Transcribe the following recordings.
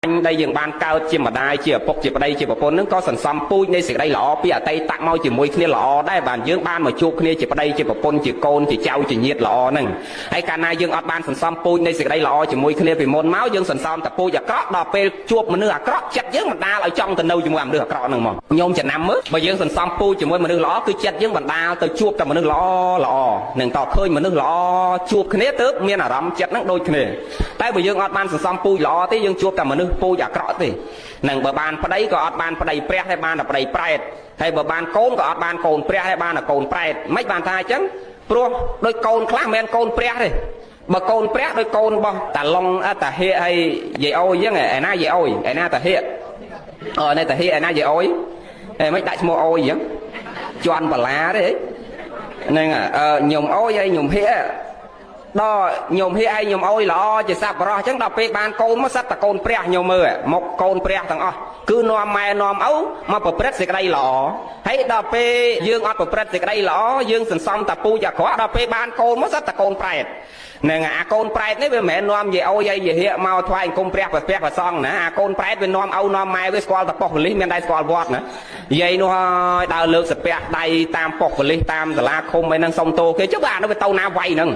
ញ់ដែលយើងបានកើតជាម្ដាយជាឪពុកជាប្តីជាប្រពន្ធហ្នឹងក៏សន្សំពូជនៃសេចក្តីល្អពីអតីតមកជាមួយគ្នាល្អដែរបានយើងបានមកជួបគ្នាជាប្តីជាប្រពន្ធជាកូនជាចៅជាញាតិល្អហ្នឹងហើយកាលណាយើងអត់បានសន្សំពូជនៃសេចក្តីល្អជាមួយគ្នាពីមុនមកយើងសន្សំតែពូជអាក្រក់ដល់ពេលជួបមនុស្សអាក្រក់ចិត្តយើងបណ្ដាលឲ្យចង់ទៅនៅជាមួយអាមនុស្សអាក្រក់ហ្នឹងមកញោមចំណាំមើលបើយើងសន្សំពូជជាមួយមនុស្សល្អគឺចិត្តយើងបណ្ដាលទៅជួបតែមនុស្សល្អល្អនឹងតឃើញមនុស្សល្អជួបគ្នាទើបមានអារម្មណ៍ចិត្តហ្នឹងដូចគ្នាតែបើយើងអត់បានសន្សំពូជល្អទេយើងជួបតែមនុស្សពូជអាក្រក់ទេនឹងបើបានប្តីក៏អត់បានប្តីព្រះទេបានតែប្តីប្រែតហើយបើបានកូនក៏អត់បានកូនព្រះទេបានតែកូនប្រែតមិនបានថាអញ្ចឹងព្រោះដោយកូនខ្លះមិនមែនកូនព្រះទេបើកូនព្រះដោយកូនរបស់តាឡុងតាហៀហើយយាយអូយអញ្ចឹងឯណាយាយអូយឯណាតាហៀអូនេះតាហៀឯណាយាយអូយអេមិនដាក់ឈ្មោះអូយអញ្ចឹងជន់បលាទេហ្នឹងអឺញោមអូយហើយញោមហៀដល់ញោមហៀឯងញោមអូយល្អជាសប្បុរសអញ្ចឹងដល់ពេលបានកូនមកសិតតែកូនព្រះញោមមើលមកកូនព្រះទាំងអស់គឺនាំម៉ែនាំឪមកប្រព្រឹត្តសេចក្តីល្អហើយដល់ពេលយើងអត់ប្រព្រឹត្តសេចក្តីល្អយើងសន្សំតែពូជអាក្រក់ដល់ពេលបានកូនមកសិតតែកូនប្រែតហ្នឹងអាកូនប្រែតនេះវាមិនមែននាំយាយអូយយាយហៀកមកថ្វាយអង្គមព្រះព្រះព្រះសង្ឃណាអាកូនប្រែតវានាំឪនាំម៉ែវាស្គាល់តែប៉ុស្តិ៍ប៉ូលីសមានដែរស្គាល់វត្តណាយាយនោះហើយដើរលើកសាពះដៃតាមប៉ុស្តិ៍ប៉ូលីសតាមសាលាឃុំអីហ្នឹងសុំទោគេចុះអានោះវាទៅណាវាយហ្នឹង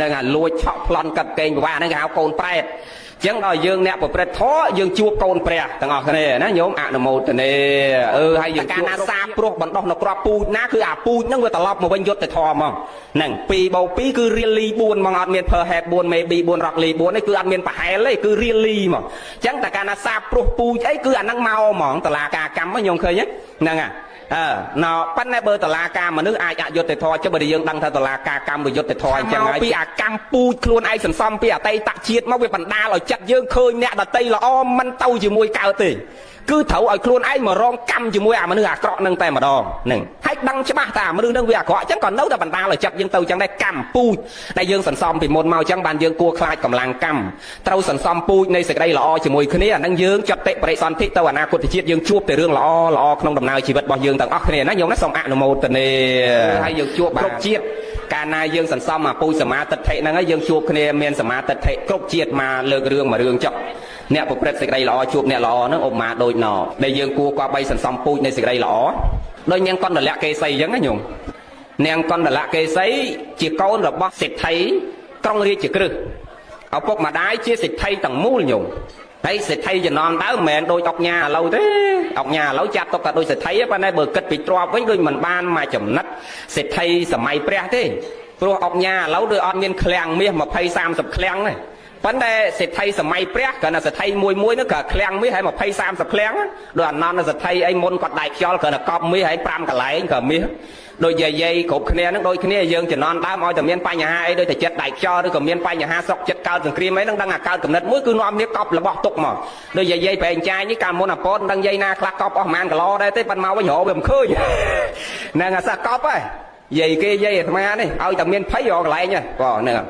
នឹងអាលួចឆក់ប្លន់កាត់កេងប្រវាហ្នឹងគេហៅកូនប្រែតចឹងដល់យើងអ្នកប្រព្រឹត្តធម៌យើងជួបកូនព្រះទាំងអស់គ្នាណាញោមអនុមោទនាអឺហើយយើងជួបកាលណាសាព្រោះបណ្ដោះនៅក្របពូជណាគឺអាពូជហ្នឹងវាត្រឡប់មកវិញយុត្តិធម៌ហ្មងហ្នឹង2បូក2គឺ really 4ហ្មងអត់មាន perhaps 4 maybe 4 roughly 4នេះគឺអត់មានប្រហែលទេគឺ really ហ្មងចឹងតែកាលណាសាព្រោះពូជអីគឺអាហ្នឹងមកហ្មងតឡាការកម្មញោមឃើញហ្នឹងហ่ะអឺណប៉ុន្តែបើតឡាការមនុស្សអាចអយុត្តិធម៌ចុះបើយើងដឹងថាតឡាការកម្មវាយុត្តិធម៌អញ្ចឹងហើយពីអាកម្មពូជខ្លួនឯងសន្សំពីអតីតជាតិមកវាបណ្ដាលឲ្យចិត្តយើងឃើញអ្នកដតីល្អមិនទៅជាមួយកើតទេគឺត្រូវឲ្យខ្លួនឯងមករងកម្មជាមួយអាមនុស្សអាក្រក់នឹងតែម្ដងហ្នឹងហើយដឹងច្បាស់ថាអាមនុស្សនឹងវាអាក្រក់អញ្ចឹងក៏នៅតែបណ្ដាលឲ្យចិត្តយើងទៅអញ្ចឹងដែរកម្មពូជដែលយើងសន្សំពីមុនមកអញ្ចឹងបានយើងគួរខ្លាចកម្លាំងកម្មត្រូវសន្សំពូជនៃសេចក្តីល្អជាមួយគ្នាអាហ្នឹងយើងចតិបរិសន្ធិទៅអនាគតជាតិយើងជួបតែរឿងល្អល្អក្នុងដំណើរជីវិតរបស់យើងទាំងអស់គ្នាណាញោមណាសូមអនុមោទនាហើយយើងជួបគ្រប់ជាតិកាលណាយើងសន្សំអាពូជសមាទិដ្ឋិហ្នឹងហើយយើងជួបគ្នាមានសមាទិដ្ឋិគ្រប់ជាតិមកលើករឿងមួយរឿងចុះអ្នកប្រព្រឹត្តសេចក្តីល្អជួបអ្នកល្អហ្នឹងឧបមាដូចណដែលយើងគួរគប្បីសន្សំពូជនៃសេចក្តីល្អដូចនាងកណ្ដលៈកេសីអញ្ចឹងណាញោមនាងកណ្ដលៈកេសីជាកូនរបស់សេដ្ឋីក្រុងរាជក្រឹសឪពុកម្ដាយជាសេដ្ឋីទាំងមូលញោមហើយសេដ្ឋីចំណងដើមមិនមែនដូចអុកញ៉ាឥឡូវទេអុកញ៉ាឥឡូវចាត់ទុកថាដូចសេដ្ឋីប៉ុន្តែបើគិតពីទ្រព្យវិញដូចមិនបានមកចំណិតសេដ្ឋីសម័យព្រះទេព្រោះអុកញ៉ាឥឡូវដូចអត់មានឃ្លាំងមាស20 30ឃ្លាំងទេប៉ុន្តែសេដ្ឋីសម័យព្រះគ្រាន់តែសេដ្ឋីមួយមួយនោះក៏ឃ្លាំងមាសហើយ20 30ឃ្លាំងដូចអនន្តសេដ្ឋីអីមុនគាត់ដែកខ្យល់គ្រាន់តែកប់មាសហើយ5កន្លែងក៏មាសដូចយាយយាយគ្រប់គ្នាហ្នឹងដូចគ្នាយើងចំណន់ដើមឲ្យតែមានបញ្ហាអីដូចតែចិត្តដែកខ្យល់ឬក៏មានបញ្ហាស្រុកចិត្តកើតសង្គ្រាមអីហ្នឹងដឹងអាកើតកំណត់មួយគឺនាំគ្នាកប់របស់ទុកមកដូចយាយយាយប្រែងចាយនេះកាលមុនអាពតមិនដឹងយាយណាខ្លះកប់អស់ប្រហែលគីឡូដែរទេប៉ុន្តែមកវិញរកវាមិនឃើញហ្នឹងអាសះកប់ហ៎យាយគេយាយអាត្មានេះឲ្យតែមានភ័យរកកន្លែងហ៎បងហ្នឹង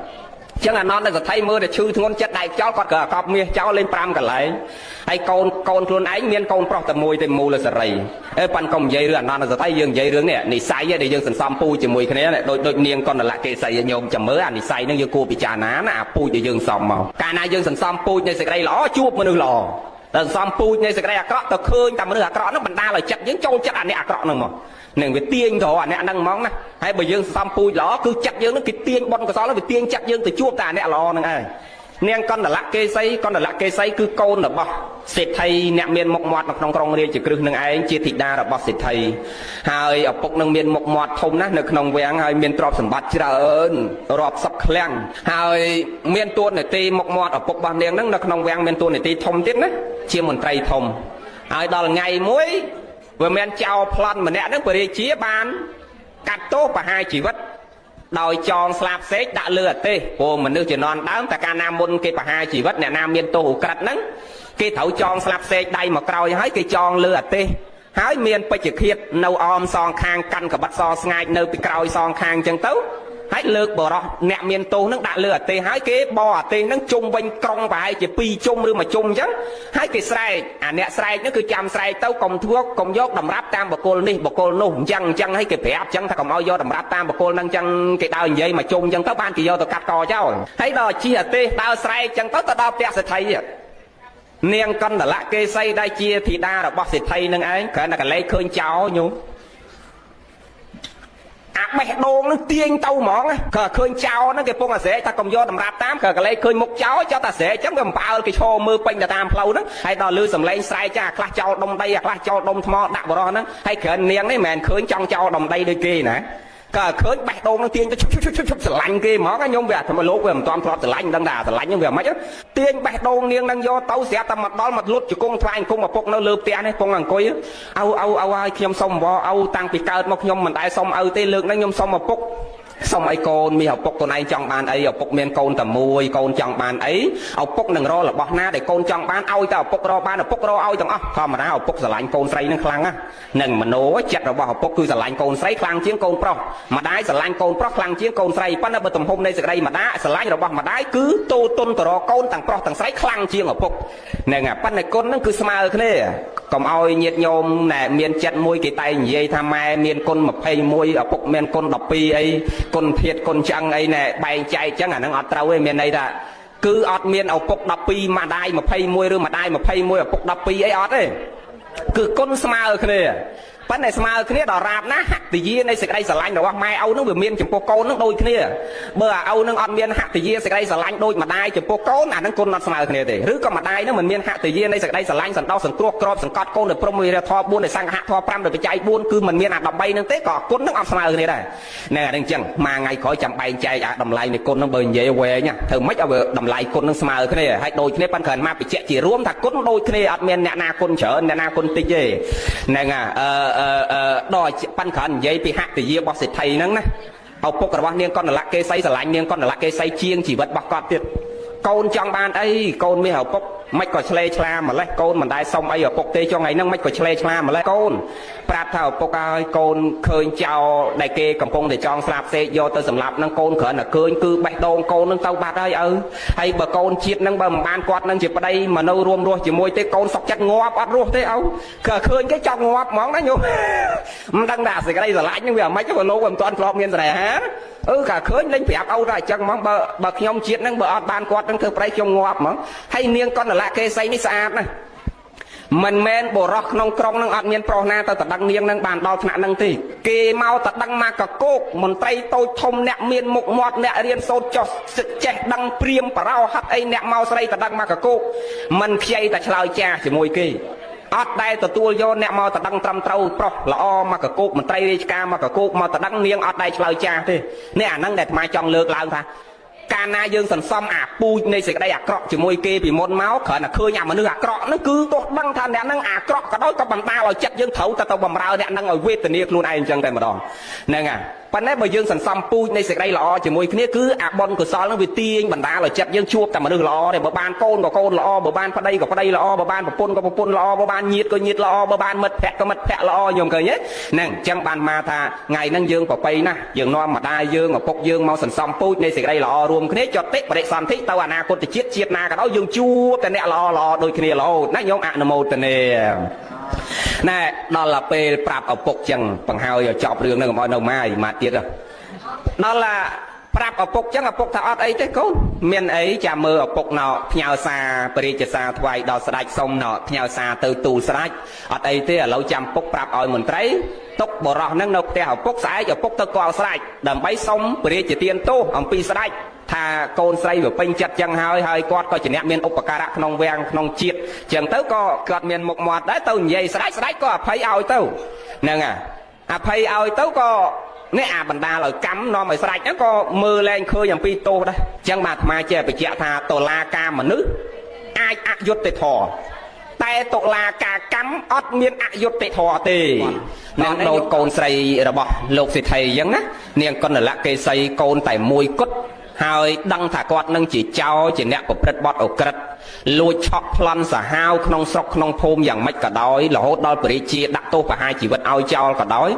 ចឹងអានន្តនៅសថីមើលតែឈឺធ្ងន់ចិត្តដែកចោលគាត់ក៏កប់មាសចោលលេង5កន្លែងហើយកូនកូនខ្លួនឯងមានកូនប្រុសតែមួយទេមូលសេរីអេប៉ាន់កុំនិយាយរឿងអានន្តសថីយើងនិយាយរឿងនេះនិស័យដែលយើងសន្សំពូជជាមួយគ្នាដូចដូចនាងកណ្ដលៈកេសីញោមចាំមើលអានិស័យហ្នឹងយើងគួរពិចារណាណាអាពូជដែលយើងសំមកកាលណាយើងសន្សំពូជនៃសេចក្តីល្អជួបមនុស្សល្អតែសន្សំពូជនៃសេចក្តីអាក្រក់ទៅឃើញតែមនុស្សអាក្រក់ហ្នឹងបណ្ដាលឲ្យចិត្តយើងចូលចិត្តអាអ្នកអាក្រក់ហ្នឹងមកនឹងវាទាញទៅអាអ្នកហ្នឹងហ្មងណាហើយបើយើងសន្សំពូជល្អគឺចិត្តយើងហ្នឹងគេទាញបុណ្យកុសលវាទាញចិត្តយើងទៅជួបតែអាអ្នកល្អហ្នឹងឯងនាងកណ្ដលៈកេសីកណ្ដលៈកេសីគឺកូនរបស់សេដ្ឋីអ្នកមានមុខមាត់នៅក្នុងក្រុងរាជក្រឹសនឹងឯងជាធីតារបស់សេដ្ឋីហើយឪពុកនឹងមានមុខមាត់ធំណាស់នៅក្នុងវាំងហើយមានទ្រព្យសម្បត្តិច្រើនរាប់សិបឃ្លាំងហើយមានតួនាទីមុខមាត់ឪពុករបស់នាងនឹងនៅក្នុងវាំងមានតួនាទីធំទៀតណាជាមន្ត្រីធំហើយដល់ថ្ងៃមួយវាមានចៅប្លន់ម្នាក់ហ្នឹងព្រះរាជាបានកាត់ទោសប្រហារជីវិតដោយចងស្លាបសេកដាក់លើអទេសព្រោះមនុស្សជំនាន់ដើមតែកាលណាមុនគេប្រហារជីវិតអ្នកណាមានទោសឧក្រិដ្ឋហ្នឹងគេត្រូវចងស្លាបសេកដៃមកក្រោយហើយគេចងលើអទេសហើយមានពេជ្ជឃាតនៅអមសងខាងកាន់កបិតសស្ងាចនៅពីក្រោយសងខាងអញ្ចឹងទៅហើយលើកបរោះអ្នកមានទោសនឹងដាក់លើអទេសហើយគេបអទេសនឹងជុំវិញក្រុងប្រហែលជា2ជុំឬ1ជុំអញ្ចឹងហើយគេស្រែកអាអ្នកស្រែកនោះគឺចាំស្រែកទៅកុំធ្វើកុំយកតម្រាប់តាមបកុលនេះបកុលនោះអញ្ចឹងអញ្ចឹងហើយគេប្រាប់អញ្ចឹងថាកុំឲ្យយកតម្រាប់តាមបកុលនឹងអញ្ចឹងគេដើរនិយាយមួយជុំអញ្ចឹងទៅបានគេយកទៅកាត់កចោលហើយដល់ជិះអទេសដើរស្រែកអញ្ចឹងទៅទៅដល់ផ្ទះសេដ្ឋី នាងកណ្ដលៈកេសីដែលជាធីតារបស់សេដ្ឋីនឹងឯងគ្រាន់តែកលេចឃើញចោលញោមអាបេះដូងនឹងទាញទៅហ្មងក៏ឃើញចោលហ្នឹងគេពងអាស្រែកថាកុំយកតម្រាប់តាមក៏កលេចឃើញមុខចោលចោលតែស្រែកអញ្ចឹងវាអំពើលគេឈរមើលពេញទៅតាមផ្លូវហ្នឹងហើយដល់លឺសំឡេងស្រែកចាខ្លះចោលដុំដីអាខ្លះចោលដុំថ្មដាក់បរោះហ្នឹងហើយគ្រាន់នាងនេះមិនមែនឃើញចង់ចោលដុំដីដូចគេណាក៏ឃើញបេះដូងនឹងទាញទៅឈប់ឈប់ឈប់ឈប់ស្រឡាញ់គេហ្មងខ្ញុំវាធ្វើលោកវាមិនតាន់ធ្លាប់ស្រឡាញ់មិនដឹងថាស្រឡាញ់ហ្នឹងវាមិនទាញបេះដូងនាងនឹងយកទៅស្រាប់តែមកដល់មកលុតជង្គង់ថ្វាយអង្គមឪពុកនៅលើផ្ទះនេះពងអង្គុយឪឪឪហើយខ្ញុំសុំវឪតាំងពីកើតមកខ្ញុំមិនដែលសុំឪទេលើកហ្នឹងខ្ញុំសុំឪពុកសុំអីកូនមានឪពុកខ្លួនឯងចង់បានអីឪពុកមានកូនតែមួយកូនចង់បានអីឪពុកនឹងរករបស់ណាដែលកូនចង់បានឲ្យតែឪពុករកបានឪពុករកឲ្យទាំងអស់ធម្មតាឪពុកស្រឡាញ់កូនស្រីនឹងខ្លាំងណាស់នឹងមโนចិត្តរបស់ឪពុកគឺស្រឡាញ់កូនស្រីខ្លាំងជាងកូនប្រុសម្ដាយស្រឡាញ់កូនប្រុសខ្លាំងជាងកូនស្រីប៉ុន្តែបើទំហំនៃសេចក្តីម្ដាយស្រឡាញ់របស់ម្ដាយគឺតូទុនតរកូនទាំងប្រុសទាំងស្រីខ្លាំងជាងឪពុកហ្នឹងប៉ុន្តែគុណហ្នឹងគឺស្មើគ្នាកុំឲ្យញាតិញោមណែមានចិត្តមួយគេតែនិយាយថាម៉ែមានគុណ21ឪពុកមានគុណ12អីគុណធាតគុណឆ្អឹងអីណែបែងចែកចឹងអាហ្នឹងអត់ត្រូវទេមានន័យថាគឺអត់មានឪពុក12ម្ដាយ21ឬម្ដាយ21ឪពុក12អីអត់ទេគឺគុណស្មើគ្នាប៉ុន្តែស្មើគ្នាដល់រាបណាហតិយានៃសេចក្តីស្រឡាញ់របស់ម៉ែឪនឹងវាមានចំពោះកូននឹងដូចគ្នាបើអាឪនឹងអត់មានហតិយាសេចក្តីស្រឡាញ់ដូចម្ដាយចំពោះកូនអានឹងគុណអត់ស្មើគ្នាទេឬក៏ម្ដាយនឹងមិនមានហតិយានៃសេចក្តីស្រឡាញ់សន្តោសសង្គ្រោះក្របសង្កត់កូនដោយព្រមវិរិយធម៌4ដោយសង្ឃធម៌5ដោយបច្ច័យ4គឺមិនមានអា13នឹងទេក៏គុណនឹងអត់ស្មើគ្នាដែរណែអានឹងចឹងមួយថ្ងៃក្រោយចាំបែងចែកអាតម្លៃនៃគុណនឹងបើនិយាយវែងធ្វើម៉េចឲ្យតម្លៃគុណនឹងស្មើគ្នាហើយដូចគ្នាប៉ុន្តែគ្រាន់មកបញ្ជាក់ជារួមថាគុណដូចគ្នាអត់មានអ្នកណាគុណច្រើនអ្នកណាគុណតិចទេហ្នឹងអឺដល់ប៉ាន់គ្រាន់និយាយពីហតិយារបស់សេដ្ឋីហ្នឹងណាឪពុករបស់នាងកណ្ដលៈកេសីស្រឡាញ់នាងកណ្ដលៈកេសីជាងជីវិតរបស់គាត់ទៀតកូនចង់បានអីកូនមានឪពុកមិនក៏ឆ្លេឆ្លាម្លេះកូនមិនដែលសុំអីឪពុកទេចុងថ្ងៃហ្នឹងមិនក៏ឆ្លេឆ្លាម្លេះកូនប្រាប់ថាឪពុកហើយកូនឃើញចោលដែលគេកំពុងតែចងស្លាប់សេកយកទៅសម្លាប់ហ្នឹងកូនគ្រាន់តែឃើញគឺបេះដូងកូនហ្នឹងទៅបាត់ហើយឪហើយបើកូនជាតិហ្នឹងបើមិនបានគាត់ហ្នឹងជាប្តីមកនៅរួមរស់ជាមួយទេកូនសុកចិត្តងាប់អត់រស់ទេឪគឺឃើញគេចង់ងាប់ហ្មងណាញោមមិនដឹងថាសេចក្តីស្រឡាញ់ហ្នឹងវាមិនខ្មិចព្រោះលោកមិនទាន់ធ្លាប់មានស្នេហាអឺកាឃើញលេងប្រាប់ឪថាអញ្ចឹងហ្មងបើខ្ញុំជាតិហ្នឹងបើអត់បានគាត់ហ្នឹងធ្វើប្តីខ្ញុំងាប់ហ្មងហើយនាងកណ្ដលៈកេសីនេះស្អាតណាស់មិនមែនបុរសក្នុងក្រុងនឹងអត់មានប្រុសណាទៅតដឹងនាងនឹងបានដល់ថ្នាក់នឹងទេគេមកតដឹងមកកកោកមន្ត្រីតូចធំអ្នកមានមុខមាត់អ្នករៀនសូត្រចុះចេះដឹងព្រាមបរោហិតអីអ្នកមកស្រីតដឹងមកកកោកមិនខ្ចីតែឆ្លើយចាស់ជាមួយគេអត់ដែលទទួលយកអ្នកមកតដឹងត្រឹមត្រូវប្រុសល្អមកកកោកមន្ត្រីរាជការមកកកោកមកតដឹងនាងអត់ដែលឆ្លើយចាស់ទេនេះអាហ្នឹងដែលអាត្មាចង់លើកឡើងថាកាលណាយើងសន្សំអាពូជនៃសេចក្តីអាក្រក់ជាមួយគេពីមុនមកគ្រាន់តែឃើញអាមនុស្សអាក្រក់ហ្នឹងគឺទោះដឹងថាអ្នកហ្នឹងអាក្រក់ក៏ដោយក៏បណ្ដាលឲ្យចិត្តយើងត្រូវតែទៅបំរើអ្នកហ្នឹងឲ្យវេទនាខ្លួនឯងអញ្ចឹងតែម្ដងហ្នឹងហើយប៉ុន្តែបើយើងសន្សំពូជនៃសេចក្តីល្អជាមួយគ្នាគឺអាបុណ្យកុសលហ្នឹងវាទាញបណ្ដាលឲ្យចិត្តយើងជួបតែមនុស្សល្អទេបើបានកូនក៏កូនល្អបើបានប្តីក៏ប្តីល្អបើបានប្រពន្ធក៏ប្រពន្ធល្អបើបានញាតិក៏ញាតិល្អបើបានមិត្តភក្តិក៏មិត្តភក្តិល្អញោមឃើញទេហ្នឹងអញ្ចឹងបានមកថាថ្ងៃហ្នឹងយើងប្របីណាស់យើងនាំម្ដាយយើងឪពុកយើងមកសន្សំពូជនៃសេចក្តីល្អរួមគ្នាចតិបរិសន្ធិទៅអនាគតជាតិជាតិណាក៏ដោយយើងជួបតែអ្នកល្អល្អដូចគ្នារហូតណាញោមអនុមោទនាណែដល់ពេលប្រាប់ឪពុកចឹងបង្ហើយឲ្យចប់រឿងហ្នឹងកុំឲ្យនៅម៉ាយម៉ាទៀតដល់ប្រាប់ឪពុកចឹងឪពុកថាអត់អីទេកូនមានអីចាំមើលឪពុកណោផ្ញើសារព្រះរាជសារថ្វាយដល់ស្ដេចសុំណោផ្ញើសារទៅទូលស្ដេចអត់អីទេឥឡូវចាំពុកប្រាប់ឲ្យមន្ត្រីទុកបរោះហ្នឹងនៅផ្ទះឪពុកស្អែកឪពុកទៅកល់ស្ដេចដើម្បីសុំព្រះរាជទានទោសអំពីស្ដេចថាកូនស្រីវាពេញចិត្តចឹងហើយហើយគាត់ក៏ជាអ្នកមានឧបការៈក្នុងវាំងក្នុងជាតិចឹងទៅក៏គាត់មានមុខមាត់ដែរទៅនិយាយស្ដេចស្ដេចក៏អភ័យឲ្យទៅហ្នឹងហើយអភ័យឲ្យទៅក៏នេះអាបណ្ដាលឲ្យកម្មនាំឲ្យស្រេចហ្នឹងក៏មើលលែងឃើញអំពីទោសដែរអញ្ចឹងបាទអាត្មាចេះបញ្ជាក់ថាតុលាការមនុស្សអាចអយុត្តិធម៌តែតុលាការកម្មអត់មានអយុត្តិធម៌ទេនឹងដូចកូនស្រីរបស់លោកសេដ្ឋីអញ្ចឹងណានាងកណ្ដលៈកេសីកូនតែមួយគត់ហើយដឹងថាគាត់នឹងជាចោរជាអ្នកប្រព្រឹត្តបទឧក្រិដ្ឋលួចឆក់ប្លន់សាហាវក្នុងស្រុកក្នុងភូមិយ៉ាងម៉េចក៏ដោយរហូតដល់ព្រះរាជាដាក់ទោសប្រហារជីវិតឲ្យចោលក៏ដោយ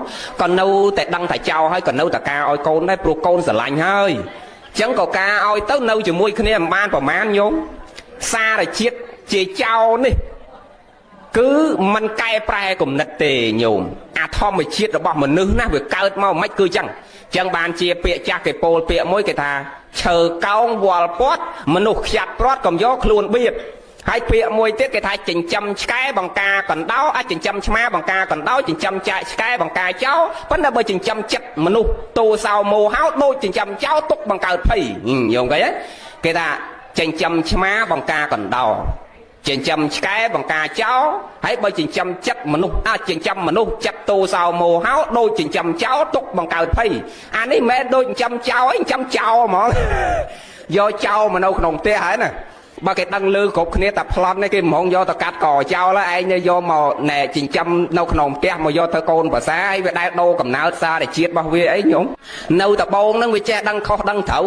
ក៏នៅតែដឹងថាចោលហើយក៏នៅតែការឲ្យកូនដែរព្រោះកូនស្រឡាញ់ហើយអញ្ចឹងក៏ការឲ្យទៅនៅជាមួយគ្នាមិនបានប្រមាណញោមសារជាតិជាចោលនេះគឺមិនកែប្រែគំនិតទេញោមអាធម្មជាតិរបស់មនុស្សណាវាកើតមកមិនគឺចឹងចឹងបានជាពាក្យចាស់គេពោលពាក្យមួយគេថាឈើកោងវល់ពាត់មនុស្សខ្ចាត់ព្រាត់កុំយកខ្លួនបៀត ហើយពាក្យមួយទៀតគេថាចិញ្ចឹមឆ្កែបង្ការកណ្ដោអាចចិញ្ចឹមឆ្មាបង្ការកណ្ដោចិញ្ចឹមចាក់ឆ្កែបង្ការចោលប៉ុន្តែបើចិញ្ចឹមចិត្តមនុស្សតោសោមោហោដូចចិញ្ចឹមចោលទុកបង្កើតភ័យញោមគេគេថាចិញ្ចឹមឆ្មាបង្ការកណ្ដោចិញ្ចឹមឆ្កែបង្ការចោលហើយបើចិញ្ចឹមចិត្តមនុស្សអាចចិញ្ចឹមមនុស្សចិត្តតោសោមោហោដូចចិញ្ចឹមចោលទុកបង្កើតភ័យអានេះមិនមែនដូចចិញ្ចឹមចោលចិញ្ចឹមចោលហ្មងយកចោលមកនៅក្នុងផ្ទះហើយណាបើគេដឹងលឺគ្រប់គ្នាតែប្លន់នេះគេហ្មងយកទៅកាត់កចោលហើយឯងយកមកណែចិញ្ចឹមនៅក្នុងផ្ទះមកយកទៅកូនប្រសាហើយវាដែលដូរកំណើតសារជាតិរបស់វាអីញោមនៅដបងហ្នឹងវាចេះដឹងខុសដឹងត្រូវ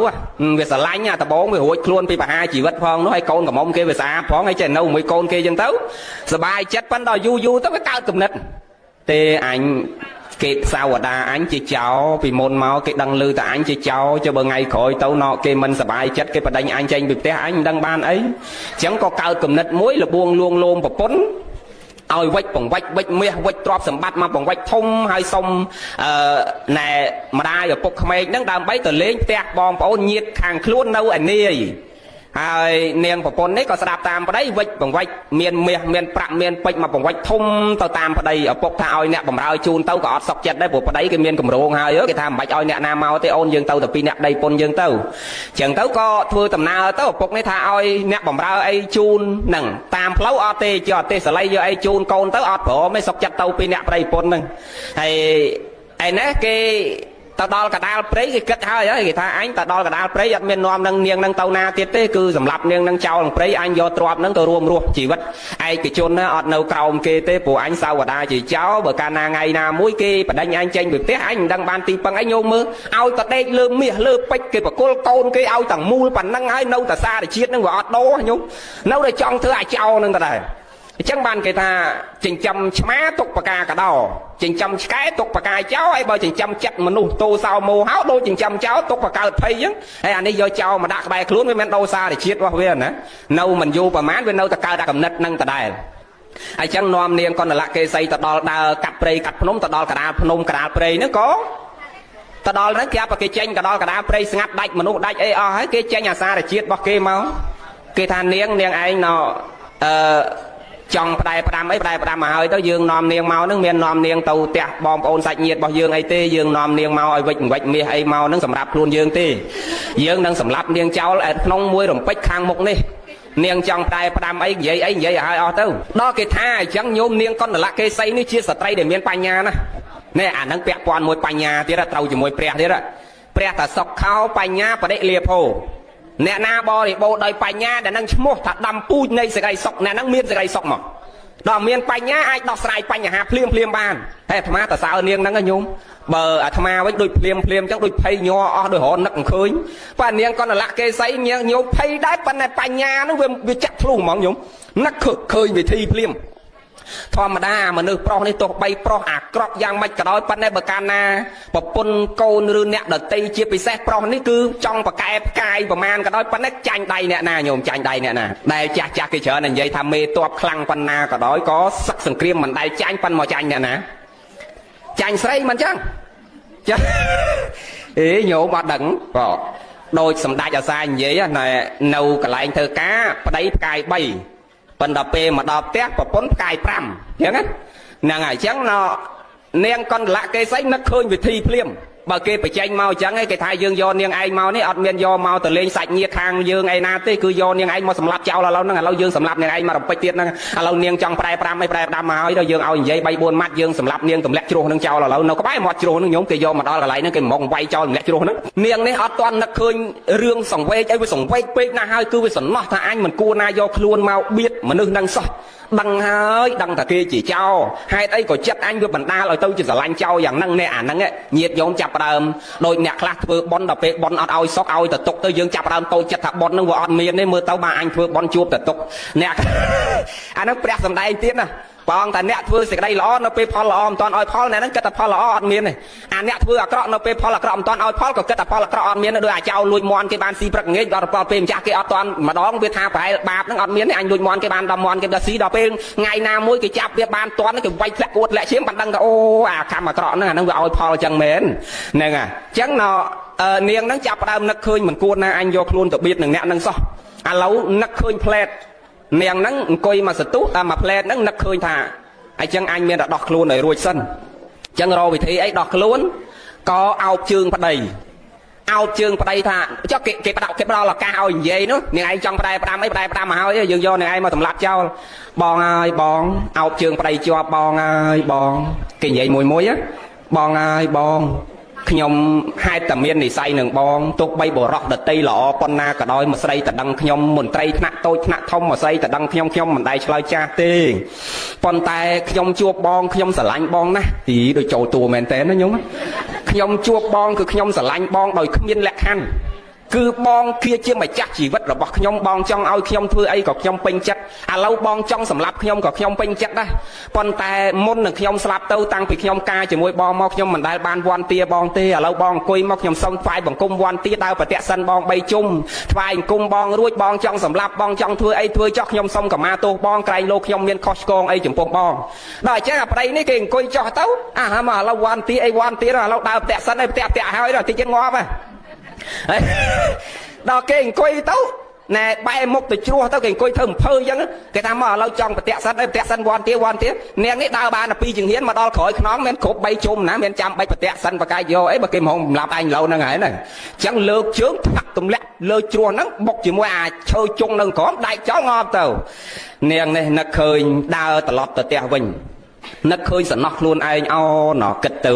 វាស្រឡាញ់អាដបងវារួចខ្លួនពីបហាជីវិតផងនោះហើយកូនកំមុំគេវាស្អាតផងហើយចេះនៅមួយកូនគេចឹងទៅសบายចិត្តប៉ុន្តែយូរយូរទៅវាកើតគំនិតទេអញគេសាវតាអញជាចោលពីមុនមកគេដឹងឮតែអញជាចោលចុះបើថ្ងៃក្រោយទៅណកគេមិនសบายចិត្តគេបដិញអញចេញពីផ្ទះអញមិនដឹងបានអីអញ្ចឹងក៏កើតគំនិតមួយលបួងលួងលោមប្រពន្ធឲ្យវិចបង្វិចវិចមាសវិចទ្រព្យសម្បត្តិមកបង្វិចធំហើយសុំអឺណែម្ដាយឪពុកក្មេកហ្នឹងដើម្បីទៅលេងផ្ទះបងប្អូនញាតិខាងខ្លួននៅឯនាយហើយនាងប្រពន្ធនេះក៏ស្ដាប់តាមប្តីវិចបង្វិចមានមាសមានប្រាក់មានពេជ្រមកបង្វិចធំទៅតាមប្តីឪពុកថាឲ្យអ្នកបំរើជូនទៅក៏អត់សុខចិត្តដែរព្រោះប្តីគេមានកម្រងហើយគេថាមិនបាច់ឲ្យអ្នកណាមកទេអូនយើងទៅតែពីរអ្នកប្តីប្រពន្ធយើងទៅចឹងទៅក៏ធ្វើដំណើរទៅឪពុកនេះថាឲ្យអ្នកបំរើអីជូនហ្នឹងតាមផ្លូវអត់ទេជាអត់ទេសល័យយកអីជូនកូនទៅអត់ព្រមទេសុខចិត្តទៅពីរអ្នកប្តីប្រពន្ធហ្នឹងហើយឯនេះគេទៅដល់កដាលព្រៃគេគិតហើយហើយគេថាអញទៅដល់កដាលព្រៃអត់មាននាំនឹងនាងនឹងទៅណាទៀតទេគឺសម្រាប់នាងនឹងចោលនឹងព្រៃអញយកទ្រព្យនឹងទៅរួមរស់ជីវិតឯកជនណាអត់នៅក្រោមគេទេព្រោះអញសាវតាជាចោលបើកាលណាថ្ងៃណាមួយគេបដិញអញចេញពីផ្ទះអញមិនដឹងបានទីពឹងអីញោមមើលឲ្យតដេកលើមាសលើពេជ្រគេបកគលកូនគេឲ្យទាំងមូលប៉ុណ្ណឹងហើយនៅតែសារជាតិនឹងវាអត់ដូរញោមនៅតែចង់ធ្វើអាចោលនឹងតដែរអញ្ចឹងបានគេថាចិញ្ចឹមឆ្មាទុកបកាកដោចិញ្ចឹមឆ្កែទុកបកាចោលហើយបើចិញ្ចឹមចិត្តមនុស្សតោសោមោហោដូចចិញ្ចឹមចោលទុកបកើតភ័យអញ្ចឹងហើយអានេះយកចោលមកដាក់ក្បែរខ្លួនវាមិនដូរសារជាតិរបស់វាណានៅមិនយូរប្រហែលវានៅតែកើតអាកំណិតនឹងដដែលហើយចឹងនាំនាងកណ្ដលកេសីទៅដល់ដើរកាត់ព្រៃកាត់ភ្នំទៅដល់កដាលភ្នំកដាលព្រៃហ្នឹងក៏ទៅដល់ហ្នឹងគេអបគេចេញកដាលកដាលព្រៃស្ងាត់ដាច់មនុស្សដាច់អីអស់ហើយគេចេញអាសារជាតិរបស់គេមកគេថានាងនាងឯងណអឺចង់ផ្ដែផ្ដាំអីផ្ដែផ្ដាំមកហើយទៅយើងនាំនាងមកនឹងមាននាំនាងទៅផ្ទះបងប្អូនសាច់ញាតិរបស់យើងអីទេយើងនាំនាងមកឲ្យវិចវិចមាសអីមកនឹងសម្រាប់ខ្លួនយើងទេយើងនឹងសម្លាប់នាងចោលឯក្នុងមួយរំពេចខាងមុខនេះនាងចង់ផ្ដែផ្ដាំអីនិយាយអីនិយាយឲ្យអស់ទៅដល់គេថាអញ្ចឹងញោមនាងកណ្ដលកេសីនេះជាស្ត្រីដែលមានបញ្ញាណានេះអានឹងពាក់ព័ន្ធមួយបញ្ញាទៀតត្រូវជាមួយព្រះទៀតព្រះតាសុខខោបញ្ញាបដិលាភោអ្នកណាបរិបូរដោយបញ្ញាដែលនឹងឈ្មោះថាដាំពូជនៃសេចក្តីសុខអ្នកនឹងមានសេចក្តីសុខមកដល់មានបញ្ញាអាចដោះស្រាយបញ្ហាភ្លាមភ្លាមបានតែអាត្មាតសើនាងហ្នឹងញោមបើអាត្មាវិញដូចភ្លាមភ្លាមអញ្ចឹងដូចភ័យញ័រអស់ដូចរនឹកមិនឃើញបាទនាងកណ្ដលកេសីញោមភ័យដែរប៉ុន្តែបញ្ញាហ្នឹងវាចាក់ធ្លុះហ្មងញោមនឹកឃើញវិធីភ្លាមធម្មតាមនុស្សប្រុសនេះទោះបីប្រុសអាក្រក់យ៉ាងម៉េចក៏ដោយប៉ុន្តែបើកាលណាប្រពន្ធកូនឬអ្នកដតីជាពិសេសប្រុសនេះគឺចង់ប្រកែផ្កាយប្រមាណក៏ដោយប៉ុន្តែចាញ់ដៃអ្នកណាញោមចាញ់ដៃអ្នកណាដែលចាស់ចាស់គេច្រើននិយាយថាមេតបខ្លាំងប៉ុណ្ណាក៏ដោយក៏សឹកសង្គ្រាមមិនដែលចាញ់ប៉ុន្តែមកចាញ់អ្នកណាចាញ់ស្រីមិនចឹងចាអេញោមអត់ដឹងបាទដោយសម្ដេចអាសានិយាយណែនៅកន្លែងធ្វើការប្តីផ្កាយ3ប៉ុន្តែពេលមកដល់ផ្ទះប្រពន្ធផ្កាយ5អញ្ចឹងហ្នឹងហើយអញ្ចឹងនាងកណ្ដលកេសីនឹកឃើញវិធីភ្លាមបើគេបញ្ចេញមកអញ្ចឹងឯងគេថាយើងយកនាងឯងមកនេះអត់មានយកមកទៅលេងសាច់ញាតិខាងយើងឯណាទេគឺយកនាងឯងមកសម្លាប់ចោលឥឡូវហ្នឹងឥឡូវយើងសម្លាប់នាងឯងមករំពេចទៀតហ្នឹងឥឡូវនាងចង់ប្រែ5អីប្រែដាំមកហើយដល់យើងឲ្យនិយាយ3 4ម៉ាត់យើងសម្លាប់នាងទម្លាក់ជ្រោះហ្នឹងចោលឥឡូវនៅក្បែរមាត់ជ្រោះហ្នឹងញោមគេយកមកដល់កន្លែងហ្នឹងគេមកវាយចោលទម្លាក់ជ្រោះហ្នឹងនាងនេះអត់ទាន់នឹកឃើញរឿងសង្វេគអីវាសង្វេគពេកណាស់ហើយគឺវាសំណោះថាអញមិនគួរណាយកខ្លួនមកបៀតមនុស្សហ្នឹងសោះដឹងហើយដឹងតែគេជាចោលហេតុអីក៏ចិត្តអញវាបណ្ដាលឲ្យទៅជាស្រឡាញ់ចោលយ៉ាងហ្នឹងនេះអាហ្នឹងញាតញោមចាប់ដើមដោយអ្នកខ្លះធ្វើប៉ុនដល់ពេលប៉ុនអត់ឲ្យសុកឲ្យទៅទុកទៅយើងចាប់ដើមតូចចិត្តថាប៉ុនហ្នឹងវាអត់មានទេមើលទៅបាទអញធ្វើប៉ុនជួបទៅទុកអ្នកអាហ្នឹងព្រះសំដែងទៀតណាបងតែអ្នកធ្វើសេចក្តីល្អនៅពេលផលល្អមិនទាន់ឲ្យផលអ្នកហ្នឹងគិតតែផលល្អអត់មានទេអាអ្នកធ្វើអាក្រក់នៅពេលផលអាក្រក់មិនទាន់ឲ្យផលក៏គិតតែផលអាក្រក់អត់មានទេដោយអាចោលលួចមន់គេបានស៊ីព្រឹកងាយដល់ពេលម្ចាស់គេអត់ទាន់ម្ដងវាថាប្រហែលបាបហ្នឹងអត់មានទេអញលួចមន់គេបាន10មន់គេដល់ស៊ីដល់ពេលថ្ងៃណាមួយគេចាប់វាបានទាន់គេវាយធ្លាក់គួតធ្លាក់ឈាមបានដឹងថាអូអាកម្មអាក្រក់ហ្នឹងអាហ្នឹងវាឲ្យផលចឹងមែនហ្នឹងហើយអញ្ចឹងណនាងហ្នឹងចាប់ផ្ដើមនឹកឃើញមិនគួរណាអញយកខ្លួនទៅបៀតនឹងអ្នកហ្នឹងសោះឥឡូវនឹកឃើញផ្លែត នាងហ្នឹងអង្គុយមកសន្ទុះតែមួយផ្លែតហ្នឹងនឹកឃើញថាអញ្ចឹងអញមានតែដោះខ្លួនឲ្យរួចសិនអញ្ចឹងរកវិធីអីដោះខ្លួនក៏អោបជើងប្តីអោបជើងប្តីថាចុះគេគេផ្ដោគេផ្ដល់ឱកាសឲ្យនិយាយនោះនាងឯងចង់ផ្ដែផ្ដាំអីផ្ដែផ្ដាំមកហើយយើងយកនាងឯងមកសម្លាប់ចោលបងហើយបងអោបជើងប្តីជាប់បងហើយបងគេនិយាយមួយមួយបងហើយបងខ្ញុំហេតុតែមាននិស័យនឹងបងទោះបីបរោះដតីល្អប៉ុណ្ណាក៏ដោយមកស្រីតដឹងខ្ញុំមន្ត្រីថ្នាក់តូចថ្នាក់ធំមកស្រីតដឹងខ្ញុំខ្ញុំមិនដែលឆ្លើយចាស់ទេប៉ុន្តែខ្ញុំជួបបងខ្ញុំស្រឡាញ់បងណាស់ទីដូចចូលតួមែនតើណាញោមខ្ញុំជួបបងគឺខ្ញុំស្រឡាញ់បងដោយគ្មានលក្ខខណ្ឌគឺបងគឺជាម្ចាស់ជីវិតរបស់ខ្ញុំបងចង់ឲ្យខ្ញុំធ្វើអីក៏ខ្ញុំពេញចិត្តឥឡូវបងចង់សម្លាប់ខ្ញុំក៏ខ្ញុំពេញចិត្តដែរប៉ុន្តែមុននឹងខ្ញុំស្លាប់ទៅតាំងពីខ្ញុំការជាមួយបងមកខ្ញុំមិនដែលបានវន្ទាបងទេឥឡូវបងអង្គុយមកខ្ញុំសុំថ្វាយបង្គំវន្ទាដើរប្រតិសិនបង3ជុំថ្វាយបង្គំបងរួចបងចង់សម្លាប់បងចង់ធ្វើអីធ្វើចោះខ្ញុំសុំកម្មាទោសបងក្រែងលោកខ្ញុំមានខុសឆ្គងអីចំពោះបងដល់អញ្ចឹងអាប្តីនេះគេអង្គុយចោះទៅអាហាមកឥឡូវវន្ទាអីវន្ទាឥឡូវដើរប្រតិសិនអីប្រតិផ្ទះហើយដល់តិចទៀតងាប់ហើយដល់គេអង្គុយទៅណែបែរមុខទៅជ្រោះទៅគេអង្គុយធ្វើអំភើអញ្ចឹងគេថាមកឥឡូវចង់ប្រតិសិនអីប្រតិសិនវន្ទាវន្ទានាងនេះដើរបានតែ2ជាងហ៊ានមកដល់ក្រោយខ្នងមានគ្រប់3ជុំណាមានចាំបាច់ប្រតិសិនបកាយយកអីបើគេមកសម្លាប់ឯងឡូវហ្នឹងហើយហ្នឹងអញ្ចឹងលើកជើងផាក់ទម្លាក់លើជ្រោះហ្នឹងបុកជាមួយអាឈើជុងនឹងក្រោមដែកចោលងាប់ទៅនាងនេះនឹកឃើញដើរត្រឡប់ទៅផ្ទះវិញនឹកឃើញសំណោះខ្លួនឯងអូណគិតទៅ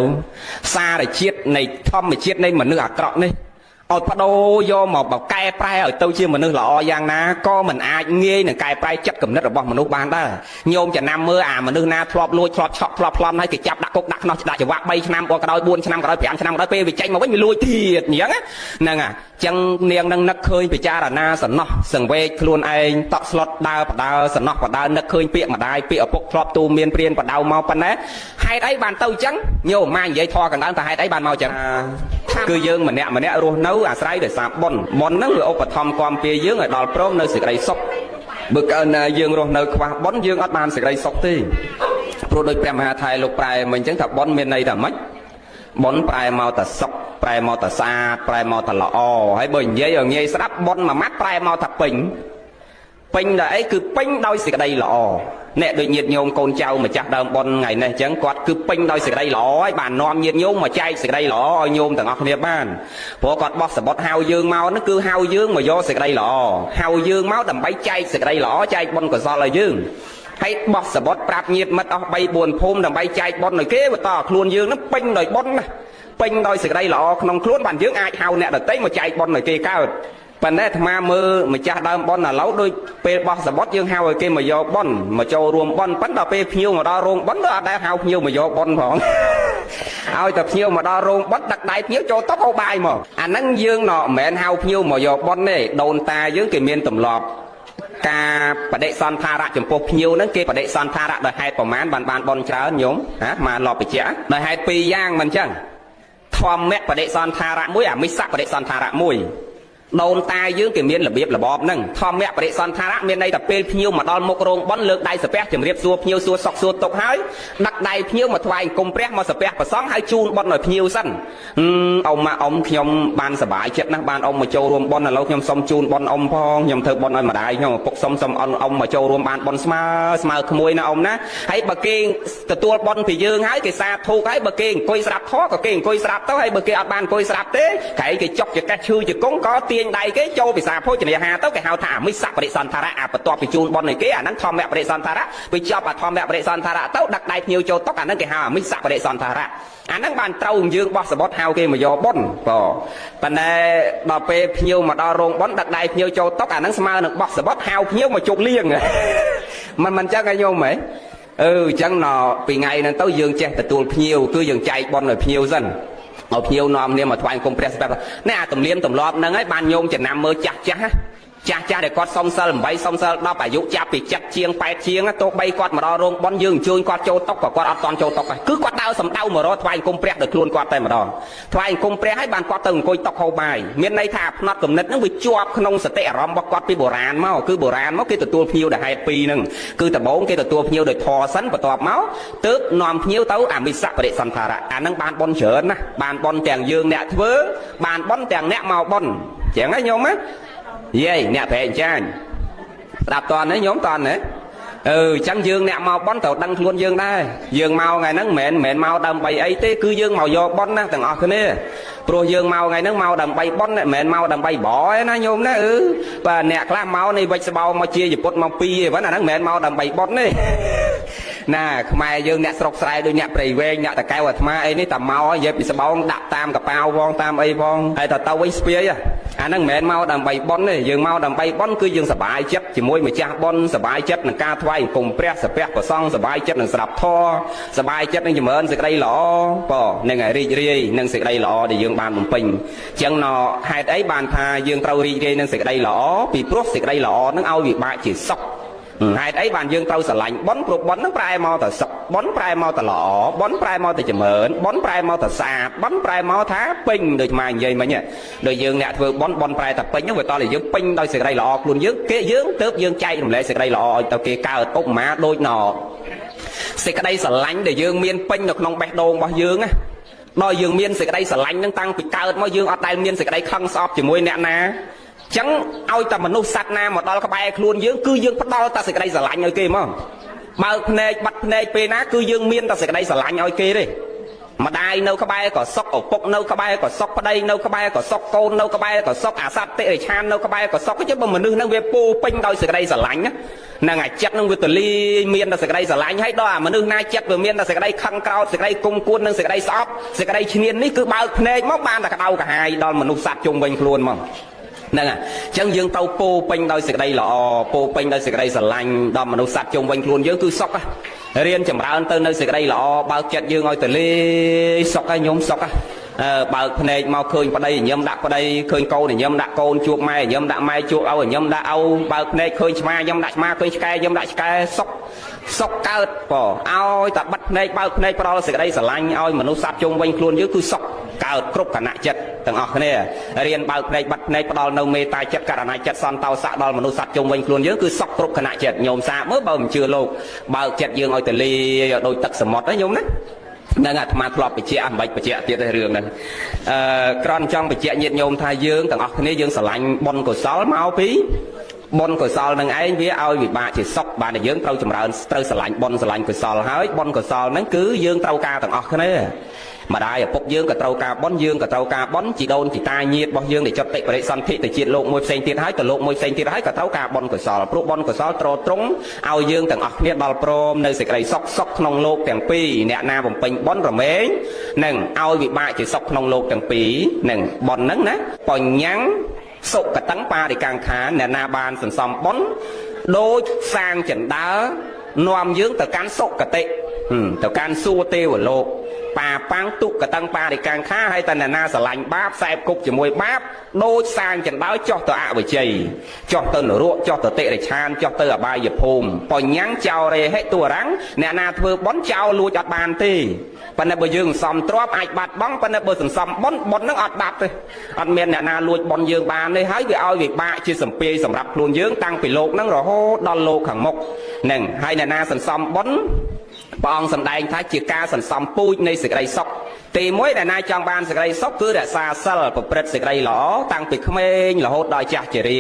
សារជាតិនៃធម្មជាតិនៃមនុស្សអាក្រក់នេះឲ្យបដូរយកមកបកែប្រែឲ្យទៅជាមនុស្សល្អយ៉ាងណាក៏មិនអាចងាយនឹងកែប្រែចិត្តគំនិតរបស់មនុស្សបានដែរញោមចំណាំមើលអាមនុស្សណាធ្លាប់លួចធ្លាប់ឆក់ធ្លាប់ប្លន់ហើយគេចាប់ដាក់គុកដាក់ខ្នោះដាក់ច្បាប់3ឆ្នាំក៏ដោយ4ឆ្នាំក៏ដោយ5ឆ្នាំក៏ដោយពេលវាចេញមកវិញវាលួចទៀតអញ្ចឹងហ្នឹងអាចឹងនាងនឹងនឹកឃើញពិចារណាសំណោះសង្វេគខ្លួនឯងតក់ស្លុតដើរបដើសំណោះបដើនឹកឃើញពាក្យម្ដាយពាក្យឪពុកធ្លាប់ទូមានព្រានបដៅមកប៉ុណ្ណេះហេតុអីបានទៅចឹងញោមម៉ានិយាយធေါ်កណ្ដើមតែហេតុអីបានមកចឹងគឺយើងម្នាក់ម្នាក់រស់នៅអាស្រ័យដោយសារបុណ្យបុណ្យហ្នឹងវាឧបត្ថម្ភគាំពារយើងឲ្យដល់ព្រមនៅសេចក្តីសុខបើកាលណាយើងរស់នៅខ្វះបុណ្យយើងអត់បានសេចក្តីសុខទេព្រោះដោយព្រះមហាថៃលោកប្រែមកអញ្ចឹងថាបុណ្យមានន័យថាម៉េចបុណ្យប្រែមកតែសុខប្រែមកតែស្អាតប្រែមកតែល្អហើយបើនិយាយឲ្យងាយស្ដាប់បុណ្យមួយម៉ាត់ប្រែមកថាពេញពេញដល់អីគឺពេញដោយសេចក្តីល្អអ្នកដូចញាតិញោមកូនចៅម្ចាស់ដើមបុណ្យថ្ងៃនេះអញ្ចឹងគាត់គឺពេញដោយសេចក្តីល្អហើយបាននាំញាតិញោមមកចែកសេចក្តីល្អឲ្យញោមទាំងអស់គ្នាបានព្រោះគាត់បោះសបុតហៅយើងមកហ្នឹងគឺហៅយើងមកយកសេចក្តីល្អហៅយើងមកដើម្បីចែកសេចក្តីល្អចែកបុណ្យកុសលឲ្យយើងហើយបោះសបុតប្រាប់ញាតិមិត្តអស់3 4ភូមិដើម្បីចែកបុណ្យឲ្យគេបន្តខ្លួនយើងហ្នឹងពេញដោយបុណ្យណាពេញដោយសេចក្តីល្អក្នុងខ្លួនបានយើងអាចហៅអ្នកដទៃមកចែកបុណ្យឲ្យគេកើតប៉ុន្តែអាត្មាមើលម្ចាស់ដើមប៉ុនឥឡូវដូចពេលបោះសបុតយើងហៅឲ្យគេមកយកប៉ុនមកចូលរួមប៉ុនប៉ុន្តែដល់ពេលភ្ញៀវមកដល់រោងប៉ុនអត់ដែលហៅភ្ញៀវមកយកប៉ុនផងឲ្យតែភ្ញៀវមកដល់រោងប៉ុនដឹកដៃភ្ញៀវចូលតុហូបបាយមកអាហ្នឹងយើងណមិនមែនហៅភ្ញៀវមកយកប៉ុនទេដូនតាយើងគេមានទម្លាប់ការបដិសន្ធារៈចំពោះភ្ញៀវហ្នឹងគេបដិសន្ធារៈដោយហេតុប្រមាណបានបានប៉ុនច្រើនញោមហ៎មកលបបញ្ជាក់ដោយហេតុពីរយ៉ាងមិនចឹងធម្មៈបដិសន្ធារៈមួយអមិសៈបដិសន្ធារៈមួយដូនតាយើងគេមានរបៀបរបបហ្នឹងធម្មៈបរិសន្ធារៈមានន័យថាពេលភ្ញៀវមកដល់មុខរោងបុណ្យលើកដៃសាពះជំរាបសួរភ្ញៀវសួរសុខសួរទុក្ខហើយដឹកដៃភ្ញៀវមកថ្វាយអង្គមព្រះមកសាពះប្រសង់ហើយជូនបុណ្យឲ្យភ្ញៀវសិនអ៊ំម៉ាក់អ៊ំខ្ញុំបានសប្បាយចិត្តណាស់បានអ៊ំមកចូលរួមបុណ្យឥឡូវខ្ញុំសុំជូនបុណ្យអ៊ំផងខ្ញុំធ្វើបុណ្យឲ្យម្ដាយខ្ញុំឪពុកសុំសុំអ៊ំមកចូលរួមបានបុណ្យស្មើស្មើក្មួយណាអ៊ំណាហើយបើគេទទួលបុណ្យពីយើងហើយគេសាធុកហើយបើគេអង្គុយស្រាប់ធម៌ក៏គេអង្គុយស្រាប់ទៅហើយបើគេអត់បានអង្គុយស្រាប់ទេក្រែងគេចុកចកេះឈឺជង្គង់ក៏ទាញដៃគេចូលពិសាភោជនាហាទៅគេហៅថាអមិសបរិសន្ធារៈអាបន្ទាប់ពីជូនបុណ្យឲ្យគេអាហ្នឹងធម្មបរិសន្ធារៈពីចប់អាធម្មបរិសន្ធារៈទៅដឹកដៃភ្ញៀវចូលតុអាហ្នឹងគេហៅអមិសបរិសន្ធារៈអាហ្នឹងបានត្រូវយើងបោះសបុតហៅគេមកយកបុណ្យបងប៉ុន្តែដល់ពេលភ្ញៀវមកដល់រោងបុណ្យដឹកដៃភ្ញៀវចូលតុអាហ្នឹងស្មើនឹងបោះសបុតហៅភ្ញៀវមកជប់លៀងមិនចឹងឯងញោមហ៎អឺអញ្ចឹងណពីថ្ងៃហ្នឹងទៅយើងចេះទទួលភ្ញៀវគឺយើងចែកបុណ្យឲ្យភ្ញៀវសិនឲ្យភ្ញៀវនាំគ្នាមកថ្វាយអង្គមព្រះសម្បត្តិនេះអាទំនៀមទម្លាប់ហ្នឹងហើយបានញោមចំណាំមើលចាស់ចាស់ចាស់ចាស់ដែលគាត់សុំសិល8សុំសិល10អាយុចាប់ពី7ជាង8ជាងទោះបីគាត់មកដល់រោងបុណ្យយើងអញ្ជើញគាត់ចូលតុក៏គាត់អត់តន់ចូលតុដែរគឺគាត់ដើរសំដៅមករកថ្វាយអង្គមព្រះដោយខ្លួនគាត់តែម្ដងថ្វាយអង្គមព្រះហើយបានគាត់ទៅអង្គុយតុហូបបាយមានន័យថាផ្នត់គំនិតហ្នឹងវាជាប់ក្នុងសតិអារម្មណ៍របស់គាត់ពីបុរាណមកគឺបុរាណមកគេទទួលភ្ញៀវដោយហេតុពីរហ្នឹងគឺដំបូងគេទទួលភ្ញៀវដោយធម៌សិនបន្ទាប់មកទើបនាំភ្ញៀវទៅអមិសបរិសន្ធារៈអាហ្នឹងបានបុណ្យច្រើនណាស់បានបុណ្យទាំងយើងអ្នកធ្វើបានបុណ្យទាំងអ្នកមកបុណ្យចឹងហ៎ញោមណាយាយអ្នកប្រែអញ្ចាញ ស្ដាប់តន់ទេញោមតន់ទេអឺអញ្ចឹងយើងអ្នកមកបន់ត្រូវដឹងខ្លួនយើងដែរយើងមកថ្ងៃហ្នឹងមិនមែនមកដើម្បីអីទេគឺយើងមកយកបន់ណាទាំងអស់គ្នាព្រោះយើងមកថ្ងៃហ្នឹងមកដើម្បីបន់មិនមែនមកដើម្បីបឯណាញោមណាអឺបាទអ្នកខ្លះមកនេះវិច្ចស្បោមកជាជពុតមកពីឯហ្នឹងអាហ្នឹងមិនមែនមកដើម្បីបន់ទេណាខ្មែរយើងអ្នកស្រុកស្រែដូចអ្នកព្រៃវែងអ្នកតកែវអាត្មាអីនេះតែមកនិយាយពីស្បោងដាក់តាមកប៉ាវផងតាមអីផងហើយតែទៅវិញស្ពាយអាហ្នឹងមិនមែនមកដើម្បីបន់ទេយើងមកដើម្បីបន់គឺយើងសប្បាយចិត្តជាមួយម្ចាស់បន់សប្បាយចិត្តនឹងការថ្វាយអង្គមព្រះសាពះប្រសង់សប្បាយចិត្តនឹងស្រាប់ធម៌សប្បាយចិត្តនឹងចម្រើនសេចក្តីល្អបងនឹងឲ្យរីករាយនឹងសេចក្តីល្អដែលយើងបានបំពេញអញ្ចឹងណហេតុអីបានថាយើងត្រូវរីករាយនឹងសេចក្តីល្អពីព្រោះសេចក្តីល្អនឹងឲ្យវិបាកជាសុខហេតុអីបានយើងត្រូវស្រឡាញ់បុណ្យព្រោះបុណ្យហ្នឹងប្រែមកតែសុខបុណ្យប្រែមកតែល្អបុណ្យប្រែមកតែចម្រើនបុណ្យប្រែមកតែស្អាតបុណ្យប្រែមកថាពេញដូចម៉ែនិយាយមិញដូចយើងអ្នកធ្វើបុណ្យបុណ្យប្រែតែពេញហ្នឹងវាតតែយើងពេញដោយសេចក្តីល្អខ្លួនយើងគេយើងទៅយើងចែករំលែកសេចក្តីល្អឲ្យទៅគេកើតឧបមាដូចណសេចក្តីស្រឡាញ់ដែលយើងមានពេញនៅក្នុងបេះដូងរបស់យើងណាដល់យើងមានសេចក្តីស្រឡាញ់ហ្នឹងតាំងពីកើតមកយើងអត់ដែលមានសេចក្តីខឹងស្អប់ជាមួយអ្នកណាចឹងឲ្យតែមនុស្សសត្វណាមកដល់ក្បែរខ្លួនយើងគឺយើងផ្ដល់តែសេចក្តីស្រឡាញ់ឲ្យគេមកបើកភ្នែកបាត់ភ្នែកពេលណាគឺយើងមានតែសេចក្តីស្រឡាញ់ឲ្យគេទេម្ដាយនៅក្បែរក៏សុកឪពុកនៅក្បែរក៏សុកប្តីនៅក្បែរក៏សុកកូននៅក្បែរក៏សុកអាសត្វតិរិឆាននៅក្បែរក៏សុកchứបើមនុស្សហ្នឹងវាពោពេញដោយសេចក្តីស្រឡាញ់ហ្នឹងអាចិត្តហ្នឹងវាទលាយមានតែសេចក្តីស្រឡាញ់ហើយដល់អាមនុស្សណាចិត្តវាមានតែសេចក្តីខឹងក្រោធសេចក្តីគុំគួននិងសេចក្តីស្អប់សេចក្តីឈ្នាននេះគឺបើកភ្នែកមកបានតែក្តៅក្រហាយដល់មនុស្សសត្វជុំវិញខ្លួនមកហ្នឹងអញ្ចឹងយើងត្រូវពោពេញដោយសេចក្តីល្អពោពេញដោយសេចក្តីស្រឡាញ់ដល់មនុស្សសត្វជុំវិញខ្លួនយើងគឺសុខរៀនចម្រើនទៅនៅសេចក្តីល្អបើកចិត្តយើងឲ្យទលាយសុខហើយញោមសុខបើកភ្នែកមកឃើញប្តីញញឹមដាក់ប្តីឃើញកូនញញឹមដាក់កូនជួបម៉ែញញឹមដាក់ម៉ែជួបឪញញឹមដាក់ឪបើកភ្នែកឃើញឆ្មាញញឹមដាក់ឆ្មាឃើញឆ្កែញញឹមដាក់ឆ្កែសុខសុខកើតបងឲ្យតែបិទភ្នែកបើកភ្នែកផ្ដល់សេចក្តីស្រឡាញ់ឲ្យមនុស្សសត្វជុំវិញខ្លួនយើងគឺសុខកើតគ្រប់គណៈចិត្តទាំងអស់គ្នារៀនបើកភ្នែកបាត់ភ្នែកផ្ដល់នៅមេត្តាចិត្តករណាចិត្តសន្តោសៈដល់មនុស្សសត្វជុំវិញខ្លួនយើងគឺសុខគ្រប់គណៈចិត្តញោមសាកមើលបើមិនជឿលោកបើកចិត្តយើងឲ្យទលាយឲ្យដូចទឹកសមុទ្រណាញោមណានឹងអាត្មាធ្លាប់បញ្ជាក់មិនបាច់បញ្ជាក់ទៀតទេរឿងហ្នឹងអឺក្រន់ចង់បញ្ជាក់ញាតិញោមថាយើងទាំងអស់គ្នាយើងស្រឡាញ់បុណ្យកុសលមកពីបុណ្យកុសលនឹងឯងវាឲ្យវិបាកជាសុខបានតែយើងត្រូវចម្រើនត្រូវស្រឡាញ់បុណ្យស្រឡាញ់កុសលហើយបុណ្យកុសលហ្នឹងគឺយើងត្រូវការទាំងអស់គ្នាម្ដាយឪពុកយើងក៏ត្រូវការបុណ្យយើងក៏ត្រូវការបុណ្យជីដូនជីតាញាតិរបស់យើងដែលចុតតិបរិសន្ធិទៅជាតិលោកមួយផ្សេងទៀតហើយទៅលោកមួយផ្សេងទៀតហើយក៏ត្រូវការបុណ្យកុសលព្រោះបុណ្យកុសលទ្រទ្រង់ឲ្យយើងទាំងអស់គ្នាដល់ព្រមនៅសេចក្តីសុខសុខក្នុងលោកទាំងពីរអ្នកណាបំពេញបុណ្យរមែងនឹងឲ្យវិបាកជាសុខក្នុងលោកទាំងពីរនឹងបុណ្យហ្នឹងណាបញ្ញាំងសុគតੰបារិកាំងខានអ្នកណាបានសន្សំបុណ្យដូចសាងចិន្តានាំយើងទៅកាន់សុគតិទៅកាន់សួគ៌ទេវលោកបាប៉ាំងទុកតឹងបារិកាំងខាហើយតអ្នកណាស្រឡាញ់បាបខ្សែគប់ជាមួយបាបដូចសាងចិន្តាចុះទៅអវិជ័យចុះទៅនរកចុះទៅតិរិឆានចុះទៅអបាយភូមិបញ្ញាំងចោរេហិទុរាំងអ្នកណាធ្វើបុណ្យចោលលួចអត់បានទេប៉ុន្តែបើយើងសន្សំទ្រព្យអាចបាត់បង់ប៉ុន្តែបើសន្សំបុណ្យបុណ្យហ្នឹងអត់បាត់ទេអត់មានអ្នកណាលួចបុណ្យយើងបានទេហើយវាឲ្យវិបាកជាសម្ពាយសម្រាប់ខ្លួនយើងតាំងពីលោកហ្នឹងរហូតដល់លោកខាងមុខហ្នឹងហើយអ្នកណាសន្សំបុណ្យព្រះអង្គសម្ដែងថាជាការសន្សំពូជនៃសេចក្តីសុខទីមួយដែលណាចង់បានសេចក្តីសុខគឺរក្សាសិលប្រព្រឹត្តសេចក្តីល្អតាំងពីក្មេងរហូតដល់ចាស់ជរា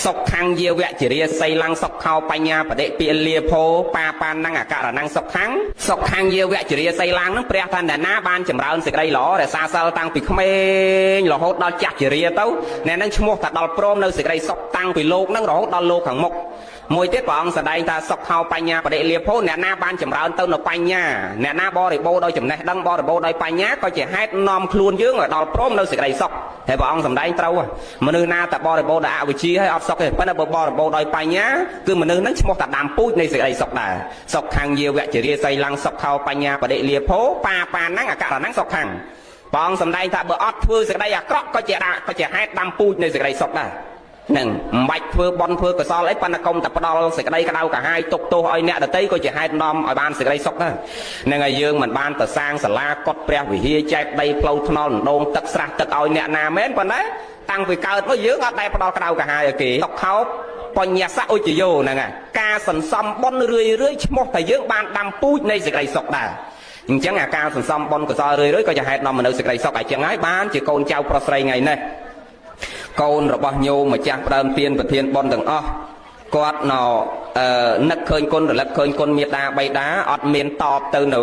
សុខខាងយាវជរាសីលੰសុខោបញ្ញាបដិពាលាភោបាបានងអករណងសុខខាងសុខខាងយាវជរាសីលੰនឹងព្រះថាអ្នកណាបានចម្រើនសេចក្តីល្អរក្សាសិលតាំងពីក្មេងរហូតដល់ចាស់ជរាទៅអ្នកនឹងឈ្មោះថាដល់ព្រមនៅសេចក្តីសុខតាំងពីលោកនឹងរហូតដល់លោកខាងមុខមួយទៀតព្រះអង្គសម្ដែងថាសុខោបញ្ញាបដិលាភោអ្នកណាបានចម្រើនទៅនៅបញ្ញាអ្នកណាបរិបូរដោយចំណេះដឹងបរិបូរដោយបញ្ញាក៏ជាហេតុនាំខ្លួនយើងឲ្យដល់ព្រមនៅសេចក្តីសុខហើយព្រះអង្គសម្ដែងត្រូវមនុស្សណាតែបរិបូរដោយអវិជ្ជាហើយអត់សុខទេប៉ុន្តែបើបរិបូរដោយបញ្ញាគឺមនុស្សហ្នឹងឈ្មោះថាដាំពូជនៃសេចក្តីសុខដែរសុខខាងយាវជរាសីលੰសុខោបញ្ញាបដិលាភោបាបាហ្នឹងអករណងសុខខាងព្រះអង្គសម្ដែងថាបើអត់ធ្វើសេចក្តីអាក្រក់ក៏ជាហេតុដាំពូជនៃសេចក្តីសុខដែរនឹងមិនបាច់ធ្វើបន់ធ្វើកុសលអីប៉ុន្តែកុំតែផ្ដល់សេចក្តីក្តៅក្រហាយទុកទោសឲ្យអ្នកដទៃក៏ជាហេតុនាំឲ្យបានសេចក្តីសុខដែរនឹងឲ្យយើងមិនបានទៅសាងសាលាកុដព្រះវិហារចែកដីផ្លូវថ្នល់ដងទឹកស្រះទឹកឲ្យអ្នកណាមែនប៉ុន្តែតាំងពីកើតមកយើងអត់ដែលផ្ដល់ក្តៅក្រហាយឲ្យគេសុខោបញ្ញសៈឧជយោហ្នឹងការសន្សំបុណ្យរឿយរឿយឈ្មោះតែយើងបានដាំពូជនៃសេចក្តីសុខដែរអញ្ចឹងអាការសន្សំបុណ្យកុសលរឿយរឿយក៏ជាហេតុនាំមកនូវសេចក្តីសុខអញ្ចឹងហើយបានជាកូនចៅប្រុសស្រីថ្ងៃនេះកូនរបស់ញោមម្ចាស់ផ្ដើមទានប្រធានបុណ្យទាំងអស់ គាត់ណអឺនឹកឃើញគុណរលឹកឃើញគុណមេដាបៃតាអត់មានតបទៅនៅ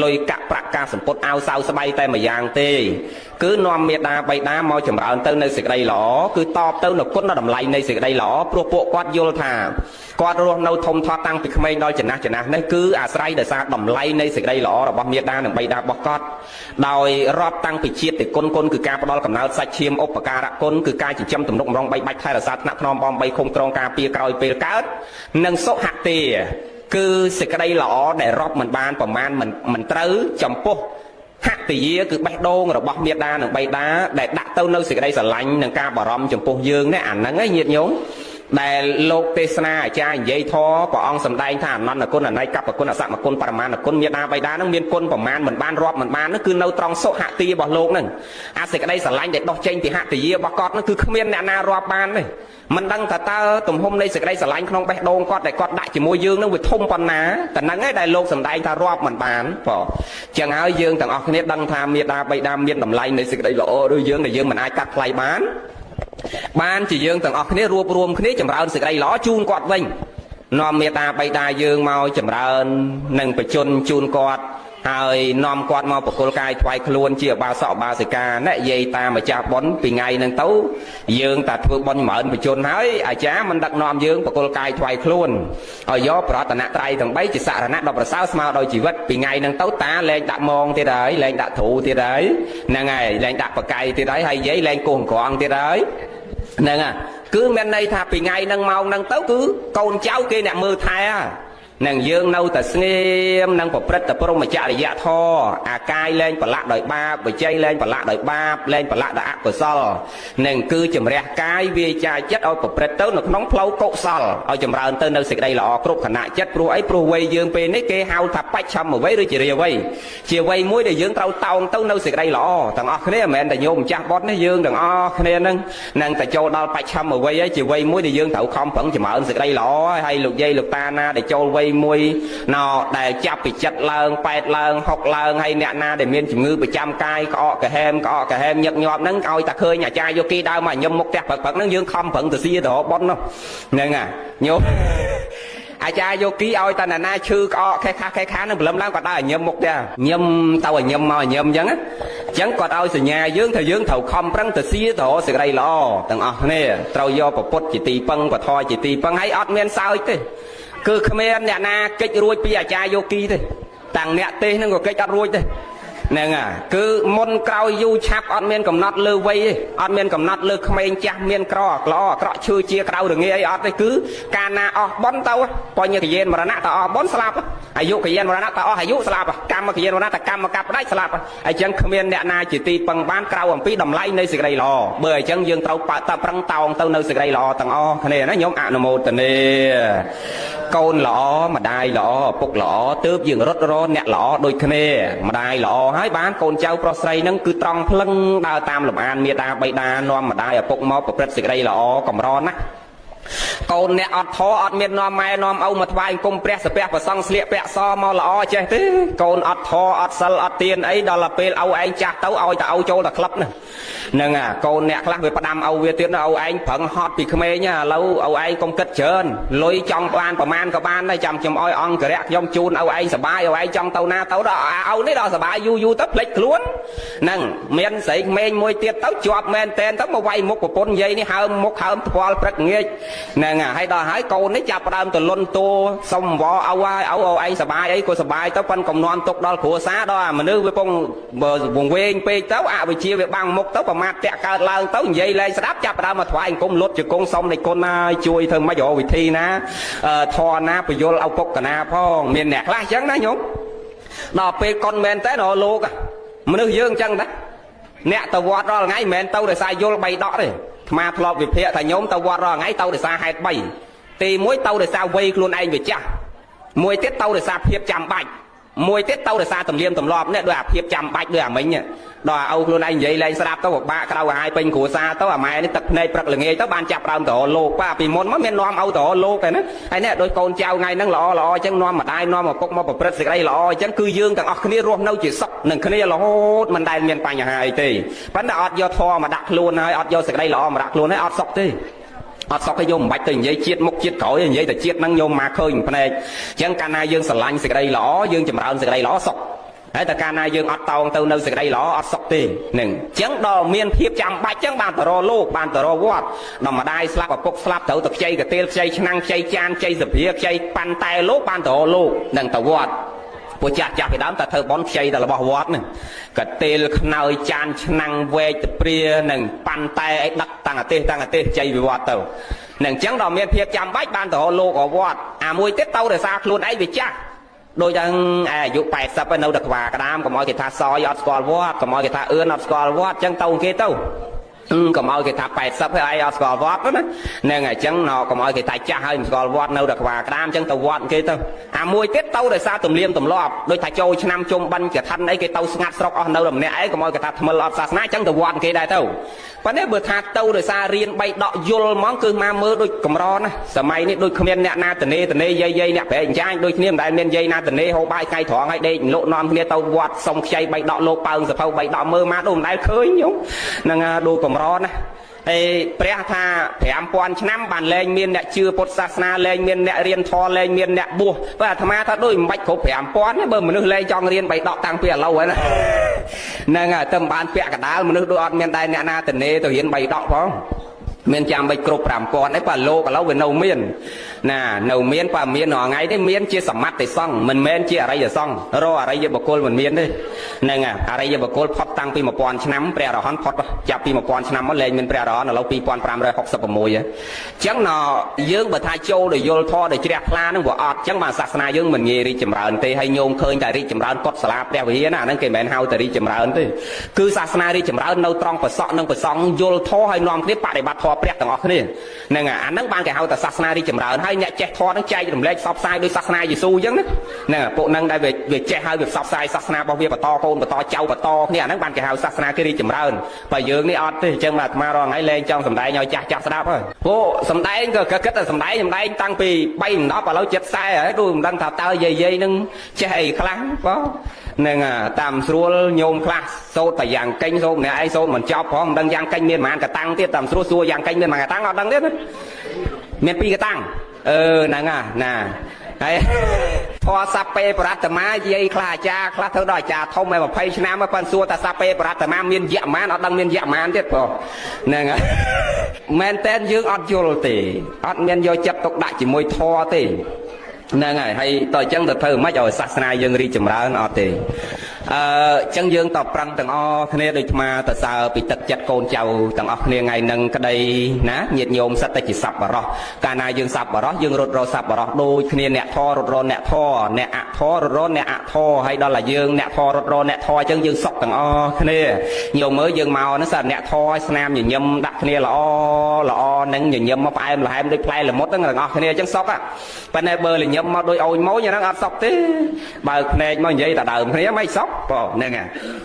លុយកាក់ប្រាក់ការសម្ពុតអាវសៅស្បៃតែមួយយ៉ាងទេគឺនាំមេដាបៃតាមកចម្រើនទៅនៅសេចក្តីល្អគឺតបទៅនៅគុណតម្លៃនៃសេចក្តីល្អព្រោះពួកគាត់យល់ថាគាត់រស់នៅធំធាត់តាំងពីក្មេងដល់ចំណាស់ចំណាស់នេះគឺអាស្រ័យដោយសារតម្លៃនៃសេចក្តីល្អរបស់មេដានិងបៃតារបស់គាត់ដោយរាប់តាំងពីជាតិគុណគុណគឺការផ្ដល់កំណើតសាច់ឈាមឧបការៈគុណគឺការចិញ្ចឹមទំនុកម្រងបីបាច់ថែរក្សាថ្នាក់ថ្នមបំបីឃុំក្រងការពារក្រោយពេលកើតនិងសុហទេគឺសេចក្តីល្អដែលរាប់មិនបានប្រមាណមិនមិនត្រូវចំពោះហតិយាគឺបេះដូងរបស់មេដានិងបៃតាដែលដាក់ទៅនៅសេចក្តីស្រឡាញ់និងការបារម្ភចំពោះយើងនេះអាហ្នឹងឯងញាតិញោមដែលលោកទេសនាអាចារ្យនិយាយធម៌ព្រះអង្គសម្ដែងថាអនន្តគុណអនេកបគុណអសមគុណបរមាណគុណមេដាបៃតានឹងមានគុណប្រមាណមិនបានរាប់មិនបាននោះគឺនៅត្រង់សុហតិរបស់លោកហ្នឹងអាសេចក្តីស្រឡាញ់ដែលដោះចេញពីហតិយារបស់គាត់នោះគឺគ្មានអ្នកណារាប់បានទេមិនដឹងថាតើទំហំនៃសេចក្តីស្រឡាញ់ក្នុងបេះដូងគាត់ដែលគាត់ដាក់ជាមួយយើងនឹងវាធំប៉ុណ្ណាតែហ្នឹងឯងដែលលោកសម្ដែងថារាប់មិនបានបងចឹងហើយយើងទាំងអស់គ្នាដឹងថាមេដាបៃតាមានតម្លៃនៃសេចក្តីល្អឬយើងដែលយើងមិនអាចកាត់ថ្លៃបានបានជាយើងទាំងអស់គ្នារួបរวมគ្នាចម្រើនសេចក្តីល្អជូនគាត់វិញនាំមេដាបៃតាយើងមកចម្រើននិងបជនជូនគាត់ហើយនាំគាត់មកប្រគល់កាយថ្វាយខ្លួនជាអបាសកអបាសិកាអ្នកយាយតាមម្ចាស់ប៉ុនពីថ្ងៃហ្នឹងទៅយើងតែធ្វើប៉ុនចម្រើនបជនហើយអាចារ្យមិនដឹកនាំយើងប្រគល់កាយថ្វាយខ្លួនឲ្យយកប្រតនត្រ័យទាំង3ជាសរណៈដ៏ប្រសើរស្មើដោយជីវិតពីថ្ងៃហ្នឹងទៅតាលែងដាក់មងទៀតហើយលែងដាក់ទ្រូទៀតហើយហ្នឹងហើយលែងដាក់បកាយទៀតហើយហើយយាយលែងគោះក្រងទៀតហើយហ្នឹងហើយគឺមានន័យថាពីថ្ងៃហ្នឹងម៉ោងហ្នឹងទៅគឺកូនចៅគេអ្នកមើលថែនឹងយើងនៅតែស្ងៀមនឹងប្រព្រឹត្តតែព្រមចរិយធម៌អាកាយលែងប្រឡាក់ដោយបាបវិជ័យលែងប្រឡាក់ដោយបាបលែងប្រឡាក់ដោយអកុសលនឹងគឺជំរះកាយវាចាចិត្តឲ្យប្រព្រឹត្តទៅនៅក្នុងផ្លូវកុសលឲ្យចម្រើនទៅនៅសេចក្តីល្អគ្រប់ខណៈចិត្តព្រោះអីព្រោះវ័យយើងពេលនេះគេហៅថាបច្ឆមវ័យឬជារាវ័យជាវ័យមួយដែលយើងត្រូវតោងទៅនៅសេចក្តីល្អទាំងអស់គ្នាមិនមែនតែញោមម្ចាស់បុត្រនេះយើងទាំងអស់គ្នានឹងនឹងតែចូលដល់បច្ឆមវ័យហើយជាវ័យមួយដែលយើងត្រូវខំប្រឹងចម្រើនសេចក្តីល្អហើយលោកយាយលោកតាណាដែលចូលវ័យមួយណដែលចាប់ពីចិត្តឡើង8ឡើង6ឡើងហើយអ្នកណាដែលមានជំងឺប្រចាំកាយក្អកក្រហែមក្អកក្រហែមញឹកញាប់ហ្នឹងឲ្យតែឃើញអាចារ្យយោគីដើមមកញឹមមុខផ្ទះព្រឹកព្រឹកហ្នឹងយើងខំប្រឹងទៅស៊ីទៅរកប៉ុននោះហ្នឹងហ่ะញោមអាចារ្យយោគីឲ្យតែណាឈឺក្អកខេះខាខេះខានឹងព្រលឹមឡើងគាត់ដើរញឹមមុខផ្ទះញឹមទៅឲ្យញឹមមកញឹមអញ្ចឹងអញ្ចឹងគាត់ឲ្យសញ្ញាយើងថាយើងត្រូវខំប្រឹងទៅស៊ីទៅរកសេចក្តីល្អទាំងអស់គ្នាត្រូវយកពពុទ្ធជាទីពឹងពធជាទីពឹងហើយអត់មានសើចទេគឺគ្មានអ្នកណាកិច្ចរួចពីអាចារ្យយោគីទេតាំងអ្នកទេសហ្នឹងក៏កិច្ចអត់រួចទេហ្នឹងហើយគឺមុនក្រោយយូរឆាប់អត់មានកំណត់លើវ័យទេអត់មានកំណត់លើក្មេងចាស់មានក្រល្អអាក្រក់ឈឺជាក្រៅរងាអីអត់ទេគឺកាលណាអស់ប៉ុនទៅបញ្ញកយេនមរណៈតអស់ប៉ុនស្លាប់អាយុកយេនមរណៈតអស់អាយុស្លាប់កម្មកយេនមរណៈតកម្មកັບផ្ដាច់ស្លាប់អញ្ចឹងគ្មានអ្នកណាជាទីពឹងបានក្រៅអំពីតម្លៃនៃសេចក្តីល្អបើអញ្ចឹងយើងត្រូវតប្រឹងតោងទៅនៅសេចក្តីល្អទាំងអស់គ្នាណាញោមអនុមោទនាកូនល្អម្ដាយល្អឪពុកល្អទើបយើងរត់រអ្នកល្អដូចគ្នាម្ដាយល្អហើយបានកូនចៅប្រុសស្រីនឹងគឺត្រង់ភ្លឹងដើរតាមលំអានមេដាបៃតានាំម្ដាយឪពុកមកប្រព្រឹត្តសេចក្តីល្អកម្រណាស់កូនអ្នកអត់ធរអត់មាននាំម៉ែនាំឪមកថ្វាយអង្គមព្រះសាពះប្រសង់ស្លៀកពាក់សមកល្អចេះទេកូនអត់ធរអត់សិលអត់ទៀនអីដល់ពេលឪឯងចាស់ទៅឲ្យតែឪចូលតែក្លឹបណាហ្នឹងអាកូនអ្នកខ្លះវាផ្ដាំឪវាទៀតឪឯងប្រឹងហត់ពីក្មេងឥឡូវឪឯងកុំគិតច្រើនលុយចង់បានប្រមាណក៏បានដែរចាំខ្ញុំឲ្យអង្គរៈខ្ញុំជូនឪឯងសបាយឪឯងចង់ទៅណាទៅដល់ឪនេះដល់សបាយយូរយូរទៅភ្លេចខ្លួនហ្នឹងមានស្រីក្មេងមួយទៀតទៅជាប់មែនតែនទៅមកវាយមុខប្រពន្ធយាយនេះហើមមុខហើមថ្ពាល់ព្រឹកងាកហ្នឹងហើយដល់ហើយកូននេះចាប់ផ្ដើមទៅលន់តួសុំវឪហើយឪឯងសបាយអីក៏សបាយទៅប៉ិនកំនន់ទុកដល់គ្រួសារដល់អាមនុស្សវាពងវង្វេងពេកទៅអវិជ្ជាវាបាំងមុខទៅប្រមាថតាក់កើតឡើងទៅនិយាយលែងស្ដាប់ចាប់ផ្ដើមមកថ្វាយអង្គមលុតជង្គង់សុំនៃគុណហើយជួយធ្វើម៉េចរកវិធីណាធរណាពយល់ឪពុកកណាផងមានអ្នកខ្លះអញ្ចឹងណាញោមដល់ពេលកុនមែនតើរលោកមនុស្សយើងអញ្ចឹងតាអ្នកទៅវត្តរាល់ថ្ងៃមិនមែនទៅដោយសារយល់បីដកទេអាត្មាធ្លាប់វិភាគថាញោមទៅវត្តរាល់ថ្ងៃទៅដោយសារហេតុ3ទី1ទៅដោយសារវ័យខ្លួនឯងវាចាស់មួយទៀតទៅដោយសារភាពចាំបាច់មួយទៀតទៅដោយសារទំនៀមទម្លាប់នេះដោយអាភាពចាំបាច់ដោយអាមិញដល់ឪខ្លួនឯងនិយាយលែងស្ដាប់ទៅពិបាកក្រៅអាហាយពេញគ្រួសារទៅអាម៉ែនេះទឹកភ្នែកព្រឹកល្ងាចទៅបានចាប់ដើមទៅលោកបាទពីមុនមកមាននាំឪទៅលោកឯណាហើយនេះដោយកូនចៅថ្ងៃហ្នឹងល្អល្អអញ្ចឹងនាំម្ដាយនាំឪពុកមកប្រព្រឹត្តសេចក្តីល្អអញ្ចឹងគឺយើងទាំងអស់គ្នារស់នៅជាសុខនឹងគ្នារហូតមិនដែលមានបញ្ហាអីទេប៉ុន្តែអត់យកធម៌មកដាក់ខ្លួនហើយអត់យកសេចក្តីល្អមកដាក់ខ្លួនហើយអត់សុខទេ អត់សុខទេញោមមិនបាច់ទៅនិយាយជាតិមុខជាតិក្រោយនិយាយតែជាតិហ្នឹងញោមមកឃើញភ្នែកអញ្ចឹងកាលណាយើងស្រឡាញ់សេចក្តីល្អយើងចម្រើនសេចក្តីល្អសុខហើយតែកាលណាយើងអត់តោងទៅនៅសេចក្តីល្អអត់សុខទេនឹងអញ្ចឹងដល់មានភាពចាំបាច់អញ្ចឹងបានទៅរកលោកបានទៅរកវត្តដល់ម្ដាយស្លាប់ឪពុកស្លាប់ត្រូវទៅខ្ចីកាទៀលខ្ចីឆ្នាំងខ្ចីចានខ្ចីសភាខ្ចីប៉ាន់តែលោកបានទៅរកលោកនឹងទៅវត្តពួកចាស់ចាស់ពីដើមតែធ្វើបន់ខ្ចីតែរបស់វត្តហ្នឹងកាទៀលខ្នើយចានឆ្នាំងវែកទៅព្រានឹងប៉ាន់តែអីដឹកតាំងអាទេសតាំងអាទេសខ្ចីវិវត្តទៅនឹងអញ្ចឹងដល់មានភាពចាំបាច់បានទៅរកលោករកវត្តអាមួយទៀតទៅរសារខ្លួនឯងវាចាស់ដូចដល់អាយុ80ហើយនៅតែខ្វាក្តាមកុំឲ្យគេថាសយអត់ស្គាល់វត្តកុំឲ្យគេថាអឿនអត់ស្គាល់វត្តអញ្ចឹងទៅគេទៅកុំឲ្យគេថា80ហើយឯងអត់ស្គាល់វត្តណាហ្នឹងហើយអញ្ចឹងកុំឲ្យគេថាចាស់ហើយមិនស្គាល់វត្តនៅតែខ្វាក្តាមអញ្ចឹងទៅវត្តគេទៅអាមួយទៀតទៅដោយសារទំនៀមទម្លាប់ដូចថាចូលឆ្នាំជុំបិណ្ឌកឋិនអីគេទៅស្ងាត់ស្រុកអស់នៅតែម្នាក់ឯងកុំឲ្យគេថាថ្មិលអត់សាសនាអញ្ចឹងទៅវត្តគេដែរទៅប៉ុន្តែបើថាទៅដោយសាររៀនបីដកយល់ហ្មងគឺមកមើលដូចកម្រណាសម័យនេះដូចគ្មានអ្នកណាតនេតនេយាយយាយអ្នកប្រែកចាញដូចគ្នាមិនដែលមានយាយណាតនេហូបបាយថ្ងៃត្រង់ហើយដេកលក់នាំគ្នាទៅវត្តសុំខ្ចីបីដកលោកប៉ើងសភៅបីដកមើលមកដូចមិនដែលឃើញញោមហ្នឹងដូចកម្រណាហើយព្រះថា5000ឆ្នាំបានលែងមានអ្នកជឿពុទ្ធសាសនាលែងមានអ្នករៀនធម៌លែងមានអ្នកបួសបើអាត្មាថាដូចមិនបាច់គ្រប់5000ទេបើមនុស្សលែងចង់រៀនបីដកតាំងពីឥឡូវហើយណាហ្នឹងហើយតែមិនបានពាក់កដាលមនុស្សដូចអត់មានដែរអ្នកណាតនេទៅរៀនបីដកផងមានចាំបាច់គ្រប់5000អីបើលោកឥឡូវវានៅមានណានៅមានបើមានរាល់ថ្ងៃទេមានជាសមត្ថសង្ឃមិនមែនជាអរិយសង្ឃរកអរិយបុគ្គលមិនមានទេហ្នឹងអរិយបុគ្គលផុតតាំងពី1000ឆ្នាំព្រះអរហន្តផុតចាប់ពី1000ឆ្នាំមកលែងមានព្រះអរហន្តឥឡូវ2566អញ្ចឹងណយើងបើថាចូលដោយយល់ធម៌ដោយជ្រះថ្លាហ្នឹងវាអត់អញ្ចឹងបានសាសនាយើងមិនងាយរីកចម្រើនទេហើយញោមឃើញតែរីកចម្រើនកុដិសាលាព្រះវិហារណាអាហ្នឹងគេមិនមែនហៅតែរីកចម្រើនទេគឺសាសនារីកចម្រើននៅត្រង់ប្រសក់និងប្រសង់យល់ធម៌ហើយនាំគ្នាបដិបត្តិធម៌ព្រះទាំងអស់គ្នាហ្នឹងអាហ្នឹងបានគេហៅថាសាសនារីកចម្រើនហើយអ្នកចេះធម៌ហ្នឹងចែករំលែកផ្សព្វផ្សាយដោយសាសនាយេស៊ូអញ្ចឹងណាហ្នឹងពួកហ្នឹងដែលវាចេះហើយវាផ្សព្វផ្សាយសាសនារបស់វាបន្តកូនបន្តចៅបន្តគ្នាអាហ្នឹងបានគេហៅសាសនាគេរីកចម្រើនបើយើងនេះអត់ទេអញ្ចឹងអាត្មារាល់ថ្ងៃលែងចង់សំដែងឲ្យចាស់ចាស់ស្ដាប់ហើយពួកសំដែងក៏គិតតែសំដែងសំដែងតាំងពី3 10ឥឡូវចិត្ត40ហើយដូចមិនដឹងថាតើយាយយាយនឹងចេះអីខ្លះបងហ្នឹងតាមស្រួលញោមខ្លះសូត្រតែយ៉ាងកេញសូត្រម្នាក់ឯងសូត្រមិនចប់ផងមិនដឹងយ៉ាងកេញមានប្រហែលកតាំងទៀតតាមស្រួលសួរយ៉ាងកេញមានប្រហែលកតាំងអត់ដឹងទៀតណាមាន2កតាំងអឺហ្នឹងណាហើយធរសពេបរតមាយាយខ្លះអាចារ្យខ្លះធ្វើដល់អាចារ្យធំឯ20ឆ្នាំប៉ុន្តែសួរថាសពេបរតមាមានយៈប៉ុន្មានអត់ដឹងមានយៈប៉ុន្មានទៀតបងហ្នឹងហើយមែនតើយើងអត់យល់ទេអត់មានយកចិត្តទុកដាក់ជាមួយធរទេហ្នឹងហើយហើយតើអញ្ចឹងទៅធ្វើមិនឲ្យសាសនាយើងរីកចម្រើនអត់ទេអឺអញ្ចឹងយើងតប្រឹងទាំងអស់គ្នាដូចអាទៅសើពីទឹកចិត្តកូនចៅទាំងអស់គ្នាថ្ងៃហ្នឹងក្តីណាញាតិញោមសិតតែជាសប្បុរសកាលណាយើងសប្បុរសយើងរត់រកសប្បុរសដូចគ្នាអ្នកធររត់រកអ្នកធរអ្នកអធររត់រកអ្នកអធរហើយដល់តែយើងអ្នកធររត់រកអ្នកធរអញ្ចឹងយើងសុខទាំងអស់គ្នាញោមមើលយើងមកហ្នឹងសិតអ្នកធរស្នាមញញឹមដាក់គ្នាល្អល្អនឹងញញឹមមកផ្អែមល្ហែមដូចផ្លែល្មុតហ្នឹងទាំងអស់គ្នាអញ្ចឹងសុខប៉ុន្តែបើញញឹមមកដូចអូនម៉ូញហ្នឹងអត់សុខទេបើភ្នែកមកនិយាយតែដើមគ្នាមិនសុខបងហ្នឹង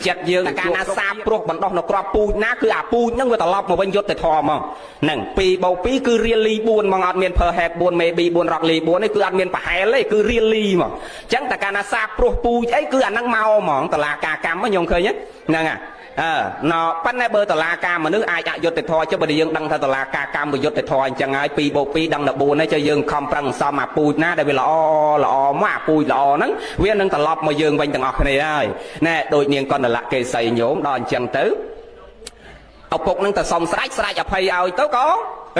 ចិត្តយើងកាលណាសាបព្រោះបណ្ដោះនៅក្របពូជណាគឺអាពូជហ្នឹងវាត្រឡប់មកវិញយុទ្ធធម៌មកហ្នឹង2បូក2គឺ really 4មកអត់មាន per head 4 maybe 4 rock 4នេះគឺអត់មានប្រហែលទេគឺ really មកអញ្ចឹងតែកាលណាសាបព្រោះពូជអីគឺអាហ្នឹងមកហ្មងតឡាការកម្មខ្ញុំឃើញហ្នឹងអឺណប៉ុន្តែបើតឡាការមនុស្សអាចអយុត្តិធម៌ចុះបើយើងដឹងថាតឡាការកម្មយុត្តិធម៌អញ្ចឹងហើយ2បូក2ដឹង14ហើយចុះយើងខំប្រឹងសំអាពូជណាដែលវាល្អល្អមកអាពូជល្អហ្នឹងវានឹងត្រឡប់មកយើងវិញទាំងអស់គ្នាហើយណែដូចនាងកណ្ដលៈកេសីញោមដល់អញ្ចឹងទៅឪពុកនឹងទៅសុំស្ដេចស្ដេចអភ័យឲ្យទៅក៏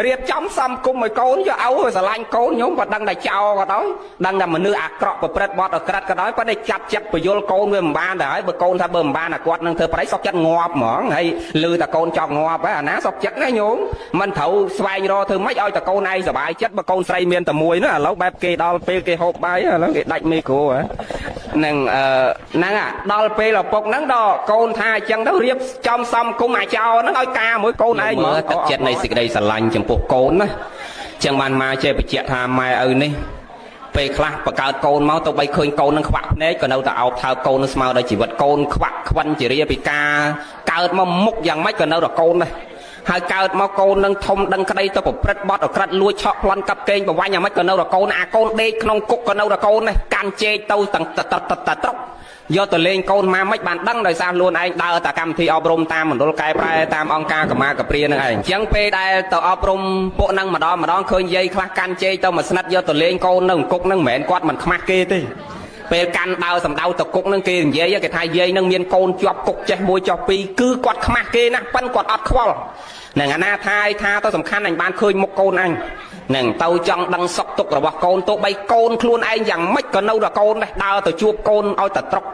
រៀបចំសំគុំឲ្យកូនយកឲ្យស្រឡាញ់កូនញោមក៏ដឹងតែចោលក៏ដោយដឹងតែមនុស្សអាក្រក់ប្រព្រឹត្តបទអក្រិតក៏ដោយប៉ុន្តែចាប់ចិត្តពយល់កូនវាមិនបានដែរហើយបើកូនថាបើមិនបានអាគាត់នឹងធ្វើប្រៃសុកចិត្តងាប់ហ្មងហើយលឺតែកូនចង់ងាប់ហើយអាណាសុកចិត្តណាញោមមិនត្រូវស្វែងរកធ្វើម៉េចឲ្យតែកូនឯងសុបាយចិត្តបើកូនស្រីមានតែមួយនោះឥឡូវបែបគេដល់ពេលគេហូបបាយឥឡូវគេដាច់មេក្រូហ៎នឹងអឺហ្នឹងដល់ពេលឪពុកហ្នឹងដល់កូនថាអញ្ចឹងទៅរៀបចំសំគុំអាចោហ្នឹងឲ្យការមួយកូនឯងមើលទឹកចិត្តនៃសេចក្តីស្រឡាញ់ចំពោះកូនណាចឹងបានមកចេះបញ្ជាក់ថាម៉ែឪនេះពេលខ្លះបង្កើតកូនមកទៅបីឃើញកូននឹងខ្វាក់ភ្នែកក៏នៅតែអោបថើបកូននឹងស្មើដល់ជីវិតកូនខ្វាក់ខ្វិនជារាពីការកើតមកមុខយ៉ាងម៉េចក៏នៅតែកូនដែរ ហើយកើតមកកូននឹងធំដឹងក្តីទៅប្រព្រឹត្តបទអក្រិតលួចឆក់ប្លន់កាប់កេងប្រវាញ់អាម៉េចក៏នៅរកូនអាកូនដេកក្នុងគុកក៏នៅរកូនដែរកាន់ជែកទៅទាំងតតតតត្រុកយកទៅលេងកូនម៉ាមិនបានដឹងដោយសារខ្លួនឯងដើរតែកម្មវិធីអប់រំតាមមណ្ឌលកែប្រែតាមអង្គការកម្មាកព្រានឹងឯងអញ្ចឹងពេលដែលទៅអប់រំពួកនឹងម្ដងម្ដងឃើញយាយខ្លះកាន់ជែកទៅមួយស្និតយកទៅលេងកូននៅគុកនឹងមិនមែនគាត់មិនខ្មាស់គេទេពេលកាន់ដើរសំដៅទៅគុកនឹងគេនិយាយគេថាយាយនឹងមានកូនជាប់គុកចេះមួយចុះពីរគឺគាត់ខ្មាស់គេណាស់ប៉ិនគាត់អត់ខ្វល់នឹងអាណាថាឲ្យថាទៅសំខាន់អញបានឃើញមុខកូនអញនឹងទៅចង់ដឹងសុខទុក្ខរបស់កូនទោះបីកូនខ្លួនឯងយ៉ាងម៉េចក៏នៅដល់កូនដែរដើរទៅជួបកូនឲ្យតែត្រុក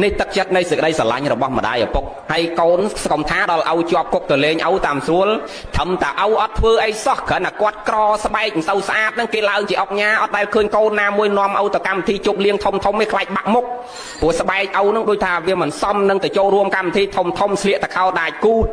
នេះទឹកចិត្តនៃសេចក្តីស្រឡាញ់របស់ម្ដាយឪពុកហើយកូនស្គមថាដល់ឪជាប់គុកទៅលេងឪតាមស្រួលត្រឹមតែឪអត់ធ្វើអីសោះគ្រាន់តែគាត់ក្រស្បែកមិនសូវស្អាតហ្នឹងគេឡើងជាអុកញ៉ាអត់ដែលឃើញកូនណាមួយនាំឪទៅកម្មវិធីជប់លៀងធំធំទេខ្លាចបាក់មុខព្រោះស្បែកឪហ្នឹងដូចថាវាមិនសមនឹងទៅចូលរួមកម្មវិធីធំធំស្លៀកតខោដាច់គូត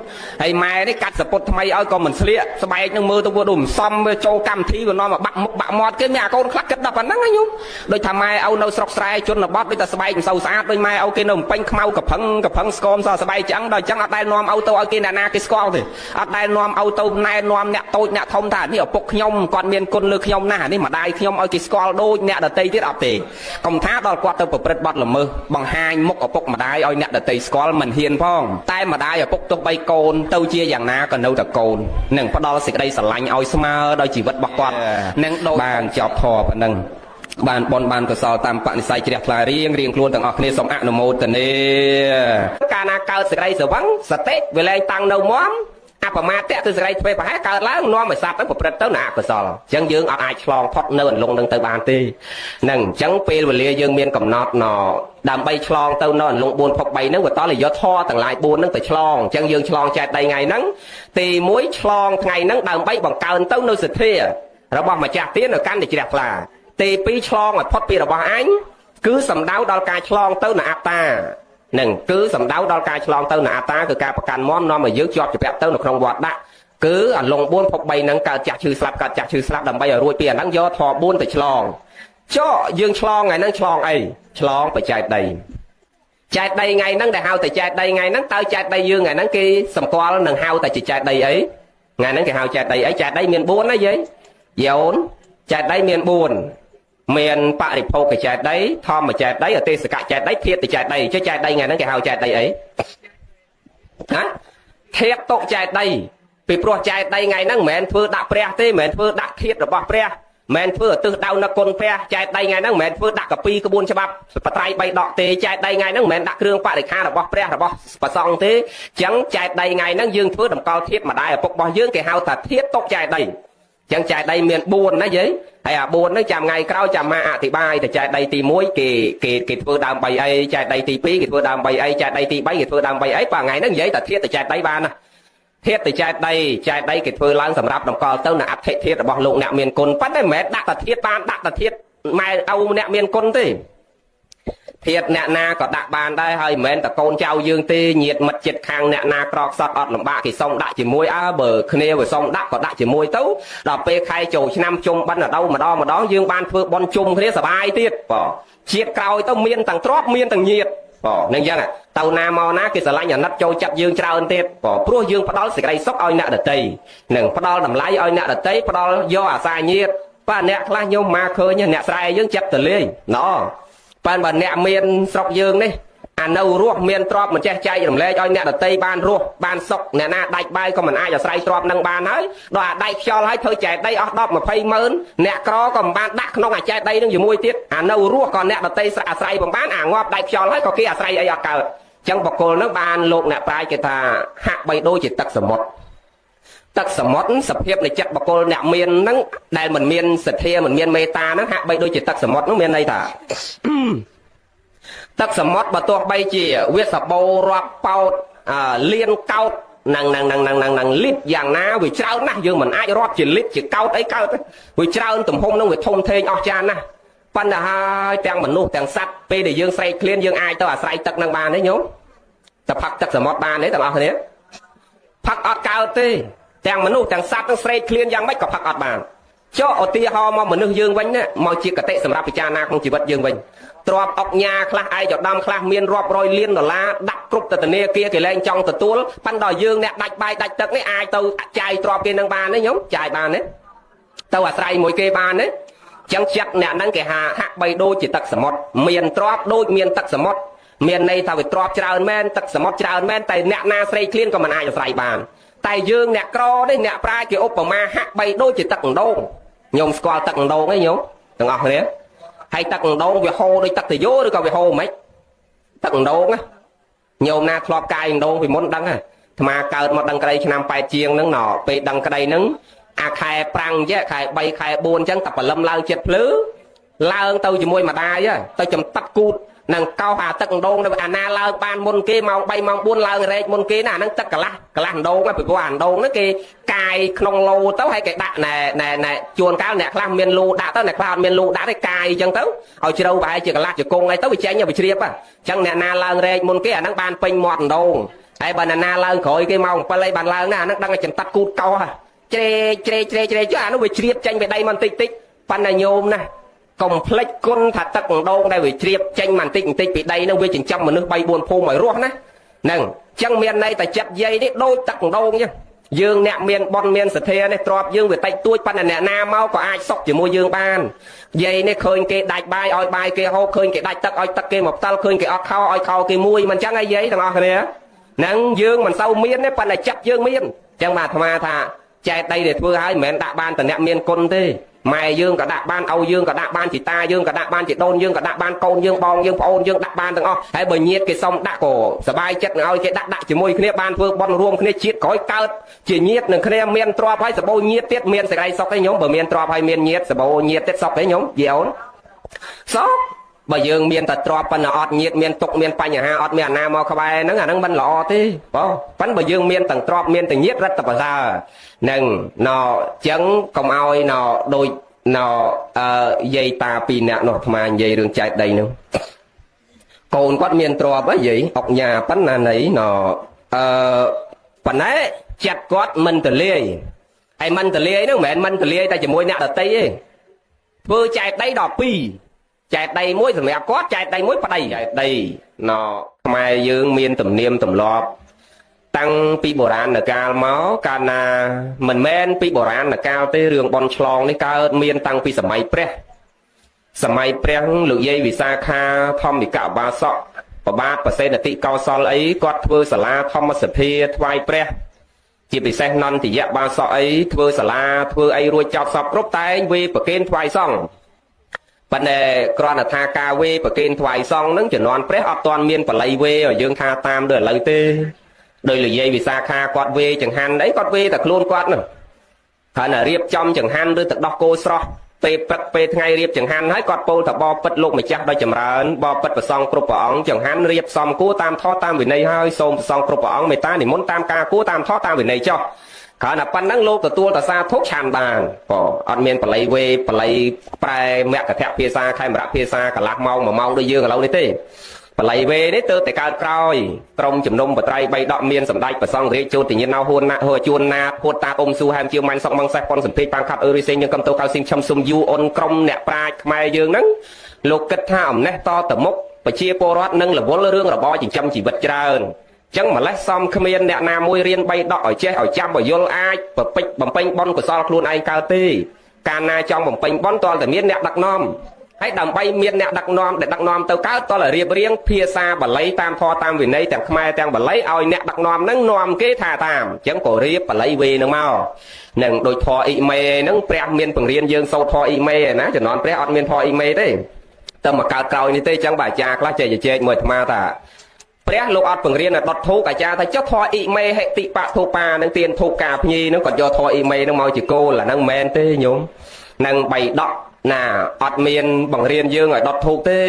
ហើយម៉ែនេះកាត់សពុតថ្មីឲ្យក៏មិនស្លៀកស្បែកហ្នឹងមើលទៅវាដូចមិនសមវាចូលកម្មវិធីវានាំមកបាក់មុខបាក់មាត់គេមានអាកូនខ្លះគិតដល់ប៉ុណ្ណឹងណាញោមដូចថាម៉ែឪនៅស្រុកស្រែជនបទដូចតែស្បែកមិនសូវស្អាតដូចម៉ែឪគេនៅពេញខ្មៅកប្រឹងកប្រឹងស្គមសស្បែកចឹងដល់ចឹងអត់ដែលនាំឪទៅឲ្យគេអ្នកណាគេស្គាល់ទេអត់ដែលនាំឪទៅណែនាំអ្នកតូចអ្នកធំថានេះឪពុកខ្ញុំគាត់មានគុណលើខ្ញុំណាស់នេះម្ដាយខ្ញុំឲ្យគេស្គាល់ដូចអ្នកដតីទៀតអត់ទេកុំថាដល់គាត់ទៅប្រព្រឹត្តបទល្មើសបង្ហាញមុខឪពុកម្ដាយឲ្យអ្នកដតីស្គាល់មិនហ៊ានផងតែម្ដាយឪពុកទោះបីកូនទៅជាយ៉ាងណាក៏នៅតែកូននឹងផ្ដល់សេចក្តីស្រឡាញ់ឲ្យស្មើដោយជីវិតរបស់គាត់នឹងដូចបានចប់ធម៌ប៉ុណ្ណឹងបានបនបានកុសលតាមបនិស័យជ្រះថ្លារៀងរៀងខ្លួនទាំងអស់គ្នាសូមអនុមោទនាកាលណាកើតសេចក្តីស្រវឹងសតិវាលែងតាំងនៅមមអបមាទៈគឺសេចក្តីធ្វេសប្រហែសកើតឡើងនាំឲ្យសត្វហ្នឹងប្រព្រឹត្តទៅនៅអកុសលអញ្ចឹងយើងអត់អាចឆ្លងផុតនៅអន្លង់នឹងទៅបានទេហ្នឹងអញ្ចឹងពេលវេលាយើងមានកំណត់ណដើម្បីឆ្លងទៅនៅអន្លង់4ភព3ហ្នឹងវាតលយកធរទាំងឡាយ4ហ្នឹងទៅឆ្លងអញ្ចឹងយើងឆ្លងចែកដីថ្ងៃហ្នឹងទី1ឆ្លងថ្ងៃហ្នឹងដើម្បីបង្កើនទៅនៅសទ្ធារបស់ម្ចាស់ទាននៅកាន់តែជ្រះថ្លាទី2ឆ្លងឲ្យផុតពីរបស់អញគឺសំដៅដល់ការឆ្លងទៅនៅអត្តានឹងគឺសំដៅដល់ការឆ្លងទៅនៅអត្តាគឺការប្រកាន់មមនាំឲ្យយើងជាប់ជាពាក់ទៅនៅក្នុងវត្តដាក់គឺអន្លង់4ភព3ហ្នឹងកើតចាស់ឈឺស្លាប់កើតចាស់ឈឺស្លាប់ដើម្បីឲ្យរួចពីអាហ្នឹងយកធម៌4ទៅឆ្លងចុះយើងឆ្លងថ្ងៃហ្នឹងឆ្លងអីឆ្លងបច្ច័យដីចែកដីថ្ងៃហ្នឹងដែលហៅតែចែកដីថ្ងៃហ្នឹងតើចែកដីយើងថ្ងៃហ្នឹងគេសម្គាល់នឹងហៅតែជាចែកដីអីថ្ងៃហ្នឹងគេហៅចែកដីអីចែកដីមាន4ណាយាយយោនចែកដីមាន4មានបរិភោគចែកដីធម្មចែកដីអទេសកចែកដីធាតុចែកដីចុះចែកដីថ្ងៃហ្នឹងគេហៅចែកដីអីណាធាតុតុចែកដីពីព្រោះចែកដីថ្ងៃហ្នឹងមិនមែនធ្វើដាក់ព្រះទេមិនមែនធ្វើដាក់ធាតុរបស់ព្រះមិនធ្វើឧទ្ទិសដៅនៅគុណព្រះចែកដីថ្ងៃហ្នឹងមិនមែនធ្វើដាក់កពីក្បួនច្បាប់បត្រៃបីដកទេចែកដីថ្ងៃហ្នឹងមិនមែនដាក់គ្រឿងបរិខារបស់ព្រះរបស់ប្រសង់ទេអញ្ចឹងចែកដីថ្ងៃហ្នឹងយើងធ្វើតម្កល់ធាតុម្ដាយឪពុករបស់យើងគេហៅថាធាតុតុចែកដីចឹងចែកដីមាន4ណាយាយហើយអា4ហ្នឹងចាំថ្ងៃក្រោយចាំមកអធិប្បាយទៅចែកដីទី1គេគេគេធ្វើដើម3អីចែកដីទី2គេធ្វើដើម3អីចែកដីទី3គេធ្វើដើម3អីបើថ្ងៃហ្នឹងនិយាយតែធាតុទៅចែកដីបានណាធាតុទៅចែកដីចែកដីគេធ្វើឡើងសម្រាប់តម្កល់ទៅនៅអធិធាតុរបស់លោកអ្នកមានគុណប៉ុន្តែមិនមែនដាក់តាធាតុបានដាក់តាធាតុម៉ែឪអ្នកមានគុណទេធាតអ្នកណាក៏ដាក់បានដែរហើយមិនមែនតែកូនចៅយើងទេញាតមិត្តចិត្តខាងអ្នកណាក្រខ្សត់អត់លំបាកគេសុំដាក់ជាមួយអើបើគ្នាវាសុំដាក់ក៏ដាក់ជាមួយទៅដល់ពេលខែចូលឆ្នាំជុំបិណ្ឌដៅម្ដងម្ដងយើងបានធ្វើបន់ជុំគ្នាសบายទៀតបងជាតិក្រោយទៅមានទាំងទ្រព្យមានទាំងញាតបងនឹងអញ្ចឹងទៅណាមកណាគេស្រឡាញ់អាណិតចូលចិត្តយើងច្រើនទៀតបងព្រោះយើងផ្ដល់សេចក្តីសុខឲ្យអ្នកដតីនិងផ្ដល់តម្លៃឲ្យអ្នកដតីផ្ដល់យកអាសាញាតបាទអ្នកខ្លះញោមមកឃើញអ្នកស្រែយើងចិត្តតលាយណ៎ប៉ែនបើអ្នកមានស្រុកយើងនេះអានៅរស់មានទ្រព្យមិនចេះចែករំលែកឲ្យអ្នកដតីបានរស់បានសុខអ្នកណាដាច់បាយក៏មិនអាចអាស្រ័យទ្រព្យនឹងបានហើយដល់អាដាច់ខ្យល់ហើយធ្វើចែកដីអស់10 20ម៉ឺនអ្នកក្រក៏មិនបានដាក់ក្នុងអាចែកដីនឹងជាមួយទៀតអានៅរស់ក៏អ្នកដតីអាស្រ័យបំបានអាងាប់ដាច់ខ្យល់ហើយក៏គេអាស្រ័យអីអត់កើតចឹងបកគលនឹងបានលោកអ្នកប្រាជ្ញគេថាហាក់បីដូចជាទឹកសមុទ្រទឹកសមុទ្រសភាពនៃចិត្តបកគលអ្នកមានហ្នឹងដែលមិនមានសទ្ធាមិនមានមេត្តាហ្នឹងហាក់បីដូចជាទឹកសមុទ្រហ្នឹងមានន័យថាទឹកសមុទ្របើទោះបីជាវាសបោរាប់ប៉ោតលៀនកោតនឹងនឹងនឹងនឹងនឹងនឹងលីត្រយ៉ាងណាវាច្រើនណាស់យើងមិនអាចរាប់ជាលីត្រជាកោតអីកើតទេវាច្រើនទំហំនឹងវាធំធេងអស្ចារ្យណាស់ប៉ុន្តែហើយទាំងមនុស្សទាំងសត្វពេលដែលយើងស្រេកឃ្លានយើងអាចទៅអាស្រ័យទឹកនឹងបានទេញោមទៅផឹកទឹកសមុទ្របានទេទាំងអស់គ្នាផឹកអត់កើតទេទាំងមនុស្សទាំងសត្វនឹងស្រេកឃ្លានយ៉ាងម៉េចក៏ផឹកអត់បាន ចុះឧទាហរណ៍មកមនុស្សយើងវិញណាមកជាកតិសម្រាប់ពិចារណាក្នុងជីវិតយើងវិញទ្របអុកញ៉ាខ្លះឯកឧត្តមខ្លះមានរាប់រយលានដុល្លារដាក់គ្រប់ទៅធនាគារគេលែងចង់ទទួលប៉ិនដល់យើងអ្នកដាច់បាយដាច់ទឹកនេះអាចទៅចាយទ្របគេនឹងបានទេញោមចាយបានទេទៅអាស្រ័យមួយគេបានទេចឹងចិត្តអ្នកហ្នឹងគេហាហាក់បីដូចជាទឹកសមុទ្រមានទ្របដូចមានទឹកសមុទ្រមានន័យថាវាទ្របច្រើនមែនទឹកសមុទ្រច្រើនមែនតែអ្នកណាស្រេកឃ្លានក៏មិនអាចអាស្រ័យបានតែយើងអ្នកក្រនេះអ្នកប្រាជ្ញគេឧបមាហាក់បីដូចជាទឹកអណ្ដូងញោមស្គាល់ទឹកអណ្ដូងទេញោមទាំងអស់គ្នាហើយទឹកអណ្ដូងវាហូរដូចទឹកទយោឬក៏វាហូរមិនទឹកអណ្ដូងណាញោមណាធ្លាប់កាយអណ្ដូងពីមុនដឹងហ៎អាត្មាកើតមកដឹងក្តីឆ្នាំ8ជាងហ្នឹងណពេលដឹងក្តីហ្នឹងអាខែប្រាំងចេះខែ3ខែ4អញ្ចឹងតែព្រលឹមឡើងចិត្តភ្លឺឡើងទៅជាមួយម្ដាយទៅចំតាត់គូតនឹងកោសអាទឹកអណ្ដូងអាណាឡើងបានមុនគេម៉ោង3ម៉ោង4ឡើងរែកមុនគេណាអាហ្នឹងទឹកកន្លះកន្លះអណ្ដូងពីព្រោះអាអណ្ដូងហ្នឹងគេកាយក្នុងឡូទៅហើយគេដាក់ណែណែណែជួនកាលអ្នកខ្លះមានលូដាក់ទៅអ្នកខ្លះអត់មានលូដាក់ទេកាយអញ្ចឹងទៅឲ្យជ្រៅប្រហែលជាកន្លះជង្គង់អីទៅវាចេញវាជ្រាបអញ្ចឹងអ្នកណាឡើងរែកមុនគេអាហ្នឹងបានពេញមាត់អណ្ដូងហើយបើអ្នកណាឡើងក្រោយគេម៉ោង7អីបានឡើងណាអាហ្នឹងដឹងតែចន្តាត់គូតកោសជ្រេជ្រេជ្រេជ្រេចុះអានោះវាជ្រាបចេញពីដីមកបន្តិចតិចប៉ុន្តែញោមណាកុំភ្លេចគុណថាទឹកអណ្ដូងដែលវាជ្រាបចេញបន្តិចបន្តិចពីដីនោះវាចិញ្ចឹមមនុស្ស3 4ភូមិឲ្យរស់ណាហ្នឹងអញ្ចឹងមានន័យតែចិត្តយាយនេះដូចទឹកអណ្ដូងអញ្ចឹងយើងអ្នកមានបុណ្យមានសទ្ធានេះទ្របយើងវាតិចតួចប៉ុន្តែអ្នកណាមកក៏អាចសុខជាមួយយើងបានយាយនេះឃើញគេដាច់បាយឲ្យបាយគេហូបឃើញគេដាច់ទឹកឲ្យទឹកគេមកផ្តិលឃើញគេអត់ខោឲ្យខោគេមួយមិនអញ្ចឹងឯងយាយទាំងអស់គ្នាហ្នឹងយើងមិនសូវមានទេប៉ុន្តែចិត្តយើងមានអញ្ចឹងបាទអាត្មាថាចែកដីដែលធ្វើឲ្យមិនមែនដាក់បានតែអ្នកមានគុណទេម៉ែយើងក៏ដាក់បានឪយើងក៏ដាក់បានជីតាយើងក៏ដាក់បានជីដូនយើងក៏ដាក់បានកូនយើងបងយើងប្អូនយើងដាក់បានទាំងអស់ហើយបើញាតគេសុំដាក់ក៏សบายចិត្តនឹងឲ្យគេដាក់ដាក់ជាមួយគ្នាបានធ្វើបុណ្យរួមគ្នាជាតិក្រោយកើតជាញាតនឹងគ្នាមានទ្រព្យហើយសបោញាតទៀតមានសេចក្តីសុខឯងញោមបើមានទ្រព្យហើយមានញាតសបោញាតទៀតសុខឯងញោមយីអូនសុខបើយើងមានតែទ្រព្យប៉ុន្តែអត់ញាតមានទុកមានបញ្ហាអត់មានអាណាមកក្បែរហ្នឹងអាហ្នឹងមិនល្អទេបងប៉ុន្តែបើយើងមានទាំងទ្រព្យមានទាំងញាតរឹតតែប្រសើរហ្នឹងណចឹងកុំឲ្យណដូចណអឺយាយតាពីរនាក់នោះអាត្មានិយាយរឿងចែកដីហ្នឹងកូនគាត់មានទ្រព្យហ៎យាយអុកញ៉ាប៉ុណ្ណាណីណអឺប៉ុន្តែចិត្តគាត់មិនទលាយហើយមិនទលាយហ្នឹងមិនមែនមិនទលាយតែជាមួយអ្នកដតីទេធ្វើចែកដីដល់2ចែកដីមួយសម្រាប់គាត់ចែកដីមួយប្តីចែកដីណខ្មែរយើងមានទំនៀមទម្លាប់តាំងពីបុរាណកាលមកកាលណាមិនមែនពីបុរាណកាលទេរឿងបនឆ្លងនេះកើតមានតាំងពីសម័យព្រះសម័យព្រះលោកយាយវិសាខាធម្មិកបាសកប្របាទប្រសេនតិកោសលអីគាត់ធ្វើសាលាធម្មសភាថ្វាយព្រះជាពិសេសនន្ទយៈបាសកអីធ្វើសាលាធ្វើអីរួចចប់សពគ្រប់តែងវេប្រគេនថ្វាយសង្ឃប៉ុន្តែគ្រាន់តែថាការវេប្រគេនថ្វាយសង្ឃហ្នឹងជំនាន់ព្រះអត់ទាន់មានបល័យវេឲ្យយើងថាតាមដូចឥឡូវទេដោយលោកយាយវិសាខាគាត់វេចង្ហាន់អីគាត់វេតែខ្លួនគាត់ហ្នឹងហើយណារៀបចំចង្ហាន់ឬទឹកដោះគោស្រស់ពេលព្រឹកពេលថ្ងៃរៀបចង្ហាន់ហើយគាត់ពោលថាបបិទ្ធលោកម្ចាស់ដោយចម្រើនបបិទ្ធប្រសងគ្រប់ព្រះអង្គចង្ហាន់រៀបសំគួរតាមធម៌តាមវិន័យហើយសូមប្រសងគ្រប់ព្រះអង្គមេត្តានិមន្តតាមការគួរតាមធម៌តាមវិន័យចុះគ្រាន់តែប៉ុណ្្នឹងលោកទទួលតសាធុកឆានបានបើអត់មានបល័យវេបល័យប្រែមគ្គធភាសាខេមរៈភាសាកន្លះម៉ោងមួយម៉ោងដូចយើងឥឡូវនេះទេបល័យវេនេះទៅតែកើតក្រោយក្រុមជំនុំបត្រៃបីដកមានសម្ដេចប្រសងរាជជោតិញ្ញាណៅហួនណាហួជួនណាហួតតាអ៊ំស៊ូហែមជាម៉ាញ់សុកម៉ងសេះប៉ុនសម្ពេចប៉ាងខាត់អឺរីសេងយើងកំតោកៅស៊ីងឈឹមស៊ុំយូអ៊ុនក្រុមអ្នកប្រាជ្ញខ្មែរយើងហ្នឹងលោកគិតថាអំណេះតទៅមុខប្រជាពលរដ្ឋនឹងរវល់រឿងរបរចិញ្ចឹមជីវិតច្រើនចឹងម្លេះសំគ្មានអ្នកណាមួយរៀនបីដកឲ្យចេះឲ្យចាំឲ្យយល់អាចប្រពេចបំពេញបុណ្យកុសលខ្លួនឯងកើតទេកាលណាចង់បំពេញបុណ្យទាល់តែមានអ្នកដឹកនាំហើយដើម្បីមានអ្នកដឹកនាំដែលដឹកនាំទៅកើតតលរៀបរៀងភាសាបាលីតាមធម៌តាមវិន័យទាំងខ្មែរទាំងបាលីឲ្យអ្នកដឹកនាំហ្នឹងនាំគេថាតាមអញ្ចឹងក៏រៀបបាលីវេហ្នឹងមកនឹងដូចធម៌អ៊ីមេហ្នឹងព្រះមានបង្រៀនយើងសូត្រធម៌អ៊ីមេណាជំនាន់ព្រះអត់មានធម៌អ៊ីមេទេតែមកកើតក្រោយនេះទេអញ្ចឹងបើអាចារ្យខ្លះចេះជជែកមួយអាត្មាថាព្រះលោកអត់បង្រៀនឲ្យដុតធូបអាចារ្យថាចុះធម៌អ៊ីមេហិតិបធូបានឹងទៀនធូបការភ្ញីនឹងគាត់យកធម៌អ៊ីមេនឹងមកជាគោលអាហ្នឹងមិនមែនទេញោមនឹងបីដកណាអត់មានបង្រៀនយើងឲ្យដុតធូបទេ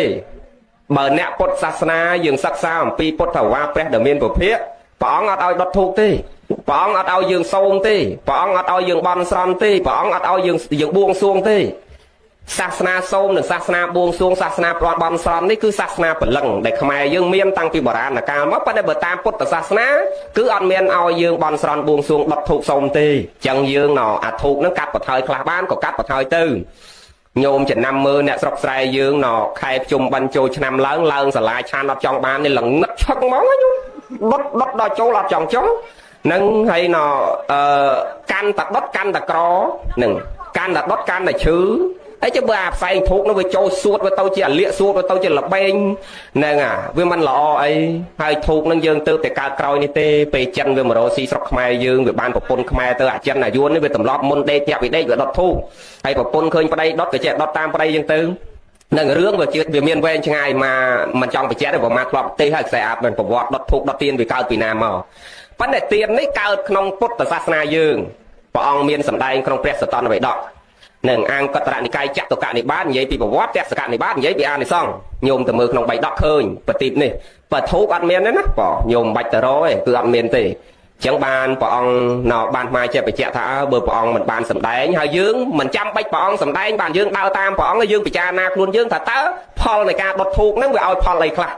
បើអ្នកពុទ្ធសាសនាយើងសិក្សាអំពីពុទ្ធវាទព្រះដែលមានពភាកព្រះអង្គអត់ឲ្យដុតធូបទេព្រះអង្គអត់ឲ្យយើងសូមទេព្រះអង្គអត់ឲ្យយើងបន់ស្រន់ទេព្រះអង្គអត់ឲ្យយើងយើងបួងសួងទេ សាសនាសូមនិងសាសនាបួងសួងសាសនាប្របន់ស្រន់នេះគឺសាសនាព្រលឹងដែលខ្មែរយើងមានតាំងពីបុរាណកាលមកប៉ុន្តែបើតាមពុទ្ធសាសនាគឺអត់មានឲ្យយើងបន់ស្រន់បួងសួងដុតធូបសូមទេអញ្ចឹងយើងណអាធូបហ្នឹងកាត់បន្ថយខ្លះបានក៏កាត់បន្ថយទៅញោមចំណាំមើលអ្នកស្រុកស្រែយើងណខែភ្ជុំបិណ្ឌចូលឆ្នាំឡើងឡើងសាលាឆានអត់ចង់បាននេះល្ងឹតឈឹងហ្មងញោមដុតដុតដល់ចូលអត់ចង់ចង់នឹងហើយណអឺកាន់តែដុតកាន់តែក្រនឹងកាន់តែដុតកាន់តែឈឺហើយចុះបើអាផ្សែងធូបនោះវាចូលសួតវាទៅជាអាលៀកសួតវាទៅជាលបែងហ្នឹងអាវាមិនល្អអីហើយធូបនឹងយើងទៅតែកើតក្រោយនេះទេពេលចិនវាមករកស៊ីស្រុកខ្មែរយើងវាបានប្រពន្ធខ្មែរទៅអាចិនអាយួននេះវាទម្លាប់មុនដេកញាក់វាដេកវាដុតធូបហើយប្រពន្ធឃើញប្តីដុតក៏ចេះដុតតាមប្តីយើងទៅនឹងរឿងវាជាវាមានវែងឆ្ងាយមកមិនចង់បញ្ជាក់ទេព្រោះមកធ្លាប់ទេហើយខ្សែអាប់មិនប្រវត្តិដុតធូបដុតទៀនវាកើតពីណាមកប៉ុន្តែទៀននេះកើតក្នុងពុទ្ធសាសនាយើងព្រះអង្គមានសម្ដែងក្នុងព្រះសតន្តបិដកនឹងអង្គតរនិកាយចតុកនិបាតនិយាយពីប្រវត្តិទសកនិបាតនិយាយពីអានិសង្សញោមទៅមើលក្នុងបៃដកឃើញបទីបនេះបធូបអត់មានទេណាបងញោមមិនបាច់ទៅរកទេគឺអត់មានទេចឹងបានព្រះអង្គណបានមកចេះបញ្ជាក់ថាអើបើព្រះអង្គមិនបានសម្ដែងហើយយើងមិនចាំបាច់ព្រះអង្គសម្ដែងបានយើងដើរតាមព្រះអង្គហើយយើងពិចារណាខ្លួនយើងថាតើផលនៃការដុតធូបហ្នឹងវាឲ្យផលអីខ្លះ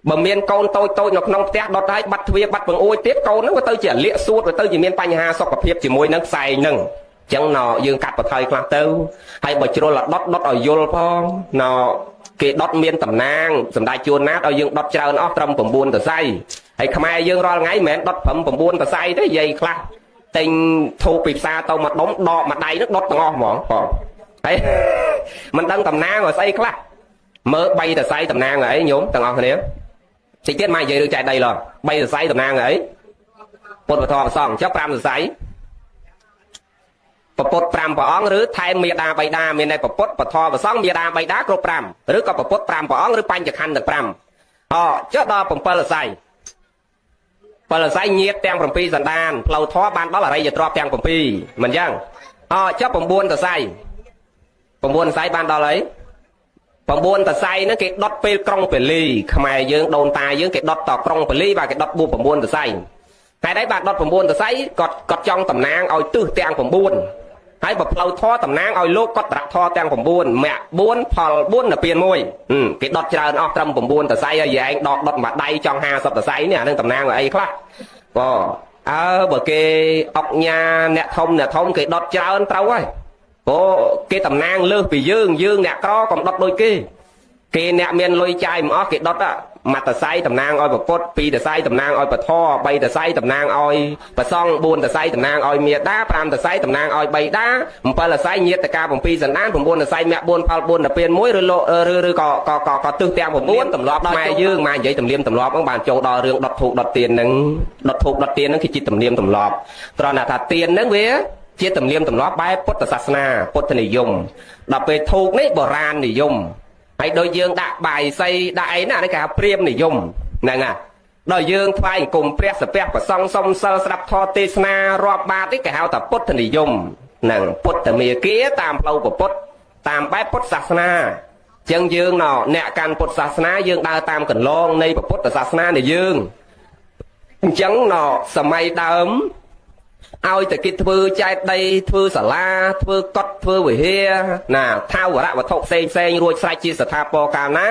បើមានកូនតូចតូចនៅក្នុងផ្ទះដុតហើយបាត់ទ្វារបាត់បង្អួចទៀតកូនហ្នឹងវាទៅជាលាកសួតវាទៅជាមានបញ្ហាសុខភាពជាមួយនឹងផ្សែងហ្នឹងចឹងណយើងកាត់បន្ថយខ្លះទៅហើយបើជ្រុលដុតដុតឲ្យយល់ផងណគេដុតមានតំណាងសម្ដេចជួនណាតឲ្យយើងដុតច្រើនអស់ត្រឹម9តសៃហើយខ្មែរយើងរាល់ថ្ងៃមិនមែនដុតត្រឹម9តសៃទេយាយខ្លះទិញធូបពីផ្សារទៅមកដុំដកមួយដៃនោះដុតទាំងអស់ហ្មងបងហើយមិនដឹងតំណាងឲ្យស្អីខ្លះមើល3តសៃតំណាងឲ្យអីញោមទាំងអស់គ្នាតិចទៀតមកនិយាយរឿងចែកដីឡង3សរសៃតំណាងឲ្យអីពុទ្ធពធប្រសងចុះ5សរសៃពពុទ្ធ5ព្រះអង្គឬថែមមេដាបៃតាមានតែពពុទ្ធពធប្រសងមេដាបៃតាគ្រប់5ឬក៏ពពុទ្ធ5ព្រះអង្គឬបញ្ចខណ្ឌទាំង5អចុះដល់7សរសៃ7សរសៃញាតទាំង7សន្តានផ្លូវធម៌បានដល់អរិយទ្រព្យទាំង7មិនចឹងអចុះ9សរសៃ9សរសៃបានដល់អី9តសៃហ្នឹងគេដុតពេលក្រុងពលីខ្មែរយើងដូនតាយើងគេដុតតក្រុងពលីបាទគេដុត4 9តសៃហេតុអីបាទដុត9តសៃគាត់គាត់ចង់តំណាងឲ្យទិសទាំង9ហើយបើផ្លូវធរតំណាងឲ្យលោកកតរធរទាំង9មគ្គ4ផល4និព្វាន1គេដុតច្រើនអស់ត្រឹម9តសៃហើយឯងដកដុតមួយដៃចង់50តសៃនេះអានឹងតំណាងឲ្យអីខ្លះបងអើបើគេអុកញ៉ាអ្នកធំអ្នកធំគេដុតច្រើនត្រូវហើយព្រោះគេតំណាងលើសពីយើងយើងអ្នកក្រកុំដុតដូចគេគេអ្នកមានលុយចាយមិនអស់គេដុតមួយតសៃតំណាងឲ្យពុទ្ធពីរតសៃតំណាងឲ្យពធបីតសៃតំណាងឲ្យប្រសង់4តសៃតំណាងឲ្យមេដា5តសៃតំណាងឲ្យបៃតា7តសៃញាតកា7សន្តាន9តសៃមគ្គ4ផល4និព្វាន1ឬលោកឬឬក៏ក៏ក៏ទិសទាំង9ទម្លាប់ខ្មែរយើងមកនិយាយទំនៀមទម្លាប់ហ្នឹងបានចូលដល់រឿងដុតធូបដុតទៀនហ្នឹងដុតធូបដុតទៀនហ្នឹងគឺជាទំនៀមទម្លាប់ត្រង់ថាទៀនហ្នឹងវាជាទំនៀមទម្លាប់បែបពុទ្ធសាសនាពុទ្ធនិយមដល់ពេលធូបនេះបុរាណនិយមហើយដូចយើងដាក់បាយសីដាក់អីណានេះគេហៅព្រាមនិយមហ្នឹងហ่ะដល់យើងថ្វាយអង្គមព្រះសពះប្រសង់សុំសិលស្ដាប់ធម៌ទេសនារាប់បាតនេះគេហៅថាពុទ្ធនិយមហ្នឹងពុទ្ធមេគាតាមផ្លូវពុទ្ធតាមបែបពុទ្ធសាសនាចឹងយើងណអ្នកកាន់ពុទ្ធសាសនាយើងដើរតាមកន្លងនៃពុទ្ធសាសនានៃយើងអញ្ចឹងណសម័យដើមឲ្យតែគេធ្វើចែកដីធ្វើសាលាធ្វើកុដធ្វើវិហារណាថាវរៈវត្ថុផ្សេងផ្សេងរួចស្រេចជាស្ថាពរកាលណា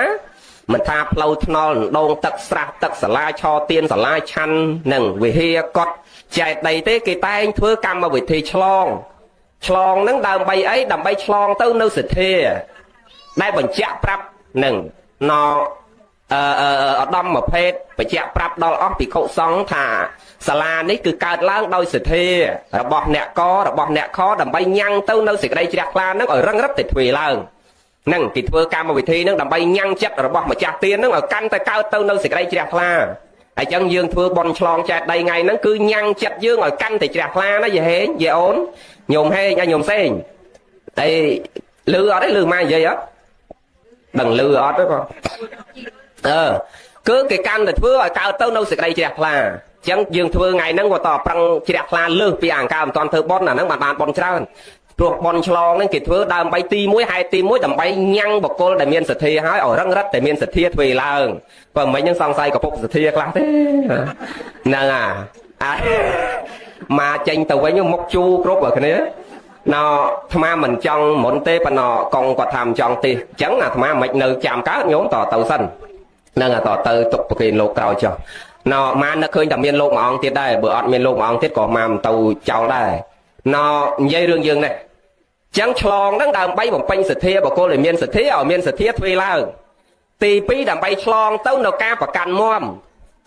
មិនថាផ្លូវថ្នល់ដងទឹកស្រះទឹកសាលាឆទៀនសាលាឆាន់និងវិហារកុដចែកដីទេគេតែងធ្វើកម្មវិធីឆ្លងឆ្លងនឹងដើម្បីអីដើម្បីឆ្លងទៅនៅសទ្ធាដែលបញ្ជាក់ប្រាប់នឹងណអឺឧត្តមភេទបញ្ជាក់ប្រាប់ដល់អស់ភិក្ខុសង្ឃថាសាលានេះគឺកើតឡើងដោយសទ្ធារបស់អ្នកករបស់អ្នកខដើម្បីញ៉ាំងទៅនៅសេចក្តីជ្រះថ្លានឹងឲ្យរឹងរឹតទៅទ្វេឡើងនឹងគេធ្វើកម្មវិធីនឹងដើម្បីញ៉ាំងចិត្តរបស់ម្ចាស់ទាននឹងឲ្យកាន់តែកើតទៅនៅសេចក្តីជ្រះថ្លាហើយចឹងយើងធ្វើបន់ឆ្លងចែកដីថ្ងៃហ្នឹងគឺញ៉ាំងចិត្តយើងឲ្យកាន់តែជ្រះថ្លាណាយាយហេងយាយអូនញោមហេងញោមសេងតែលឺអត់ទេលឺម៉ែនិយាយអត់ដឹងលឺអត់ទេបងអឺគឺគេកាន់តែធ្វើឲ្យកើតទៅនៅសេចក្តីជ្រះថ្លាចឹងយើងធ្វើថ្ងៃហ្នឹងក៏តប្រឹងជ្រះថ្លាលើសពីអង្ការមិនតាន់ធ្វើប៉ុនអាហ្នឹងបានបានប៉ុនច្រើនព្រោះប៉ុនឆ្លងហ្នឹងគេធ្វើដើម្បីទី1ហេតុទី1ដើម្បីញ៉ាំងបុគ្គលដែលមានសទ្ធាហើយឲ្យរឹងរិតតែមានសទ្ធាធ្វើឡើងបើមិនហ្នឹងសង្ស័យកពុកសទ្ធាខ្លះទេហ្នឹងអាមកចេញទៅវិញមុខជូរគ្រប់គ្នា ណោអាត្មាមិនចង់មុនទេប៉ុណ្ណកងគាត់ថាមិនចង់ទេអញ្ចឹងអាត្មាមិននៅចាំកើតញោមតទៅសិនហ្នឹងតទៅទុកប្រគេនលោកក្រោយចុះណោម៉ាននឹកឃើញតែមានលោកមួយអង្គទៀតដែរបើអត់មានលោកមួយអង្គទៀតក៏ម៉ាមិនទៅចោលដែរណោនិយាយរឿងយើងនេះចឹងឆ្លងហ្នឹងដើម្បីបំពេញសទ្ធាបុគ្គលដែលមានសទ្ធាឲ្យមានសទ្ធាទ្វេឡើងទី2ដើម្បីឆ្លងទៅនៅការប្រកាន់មម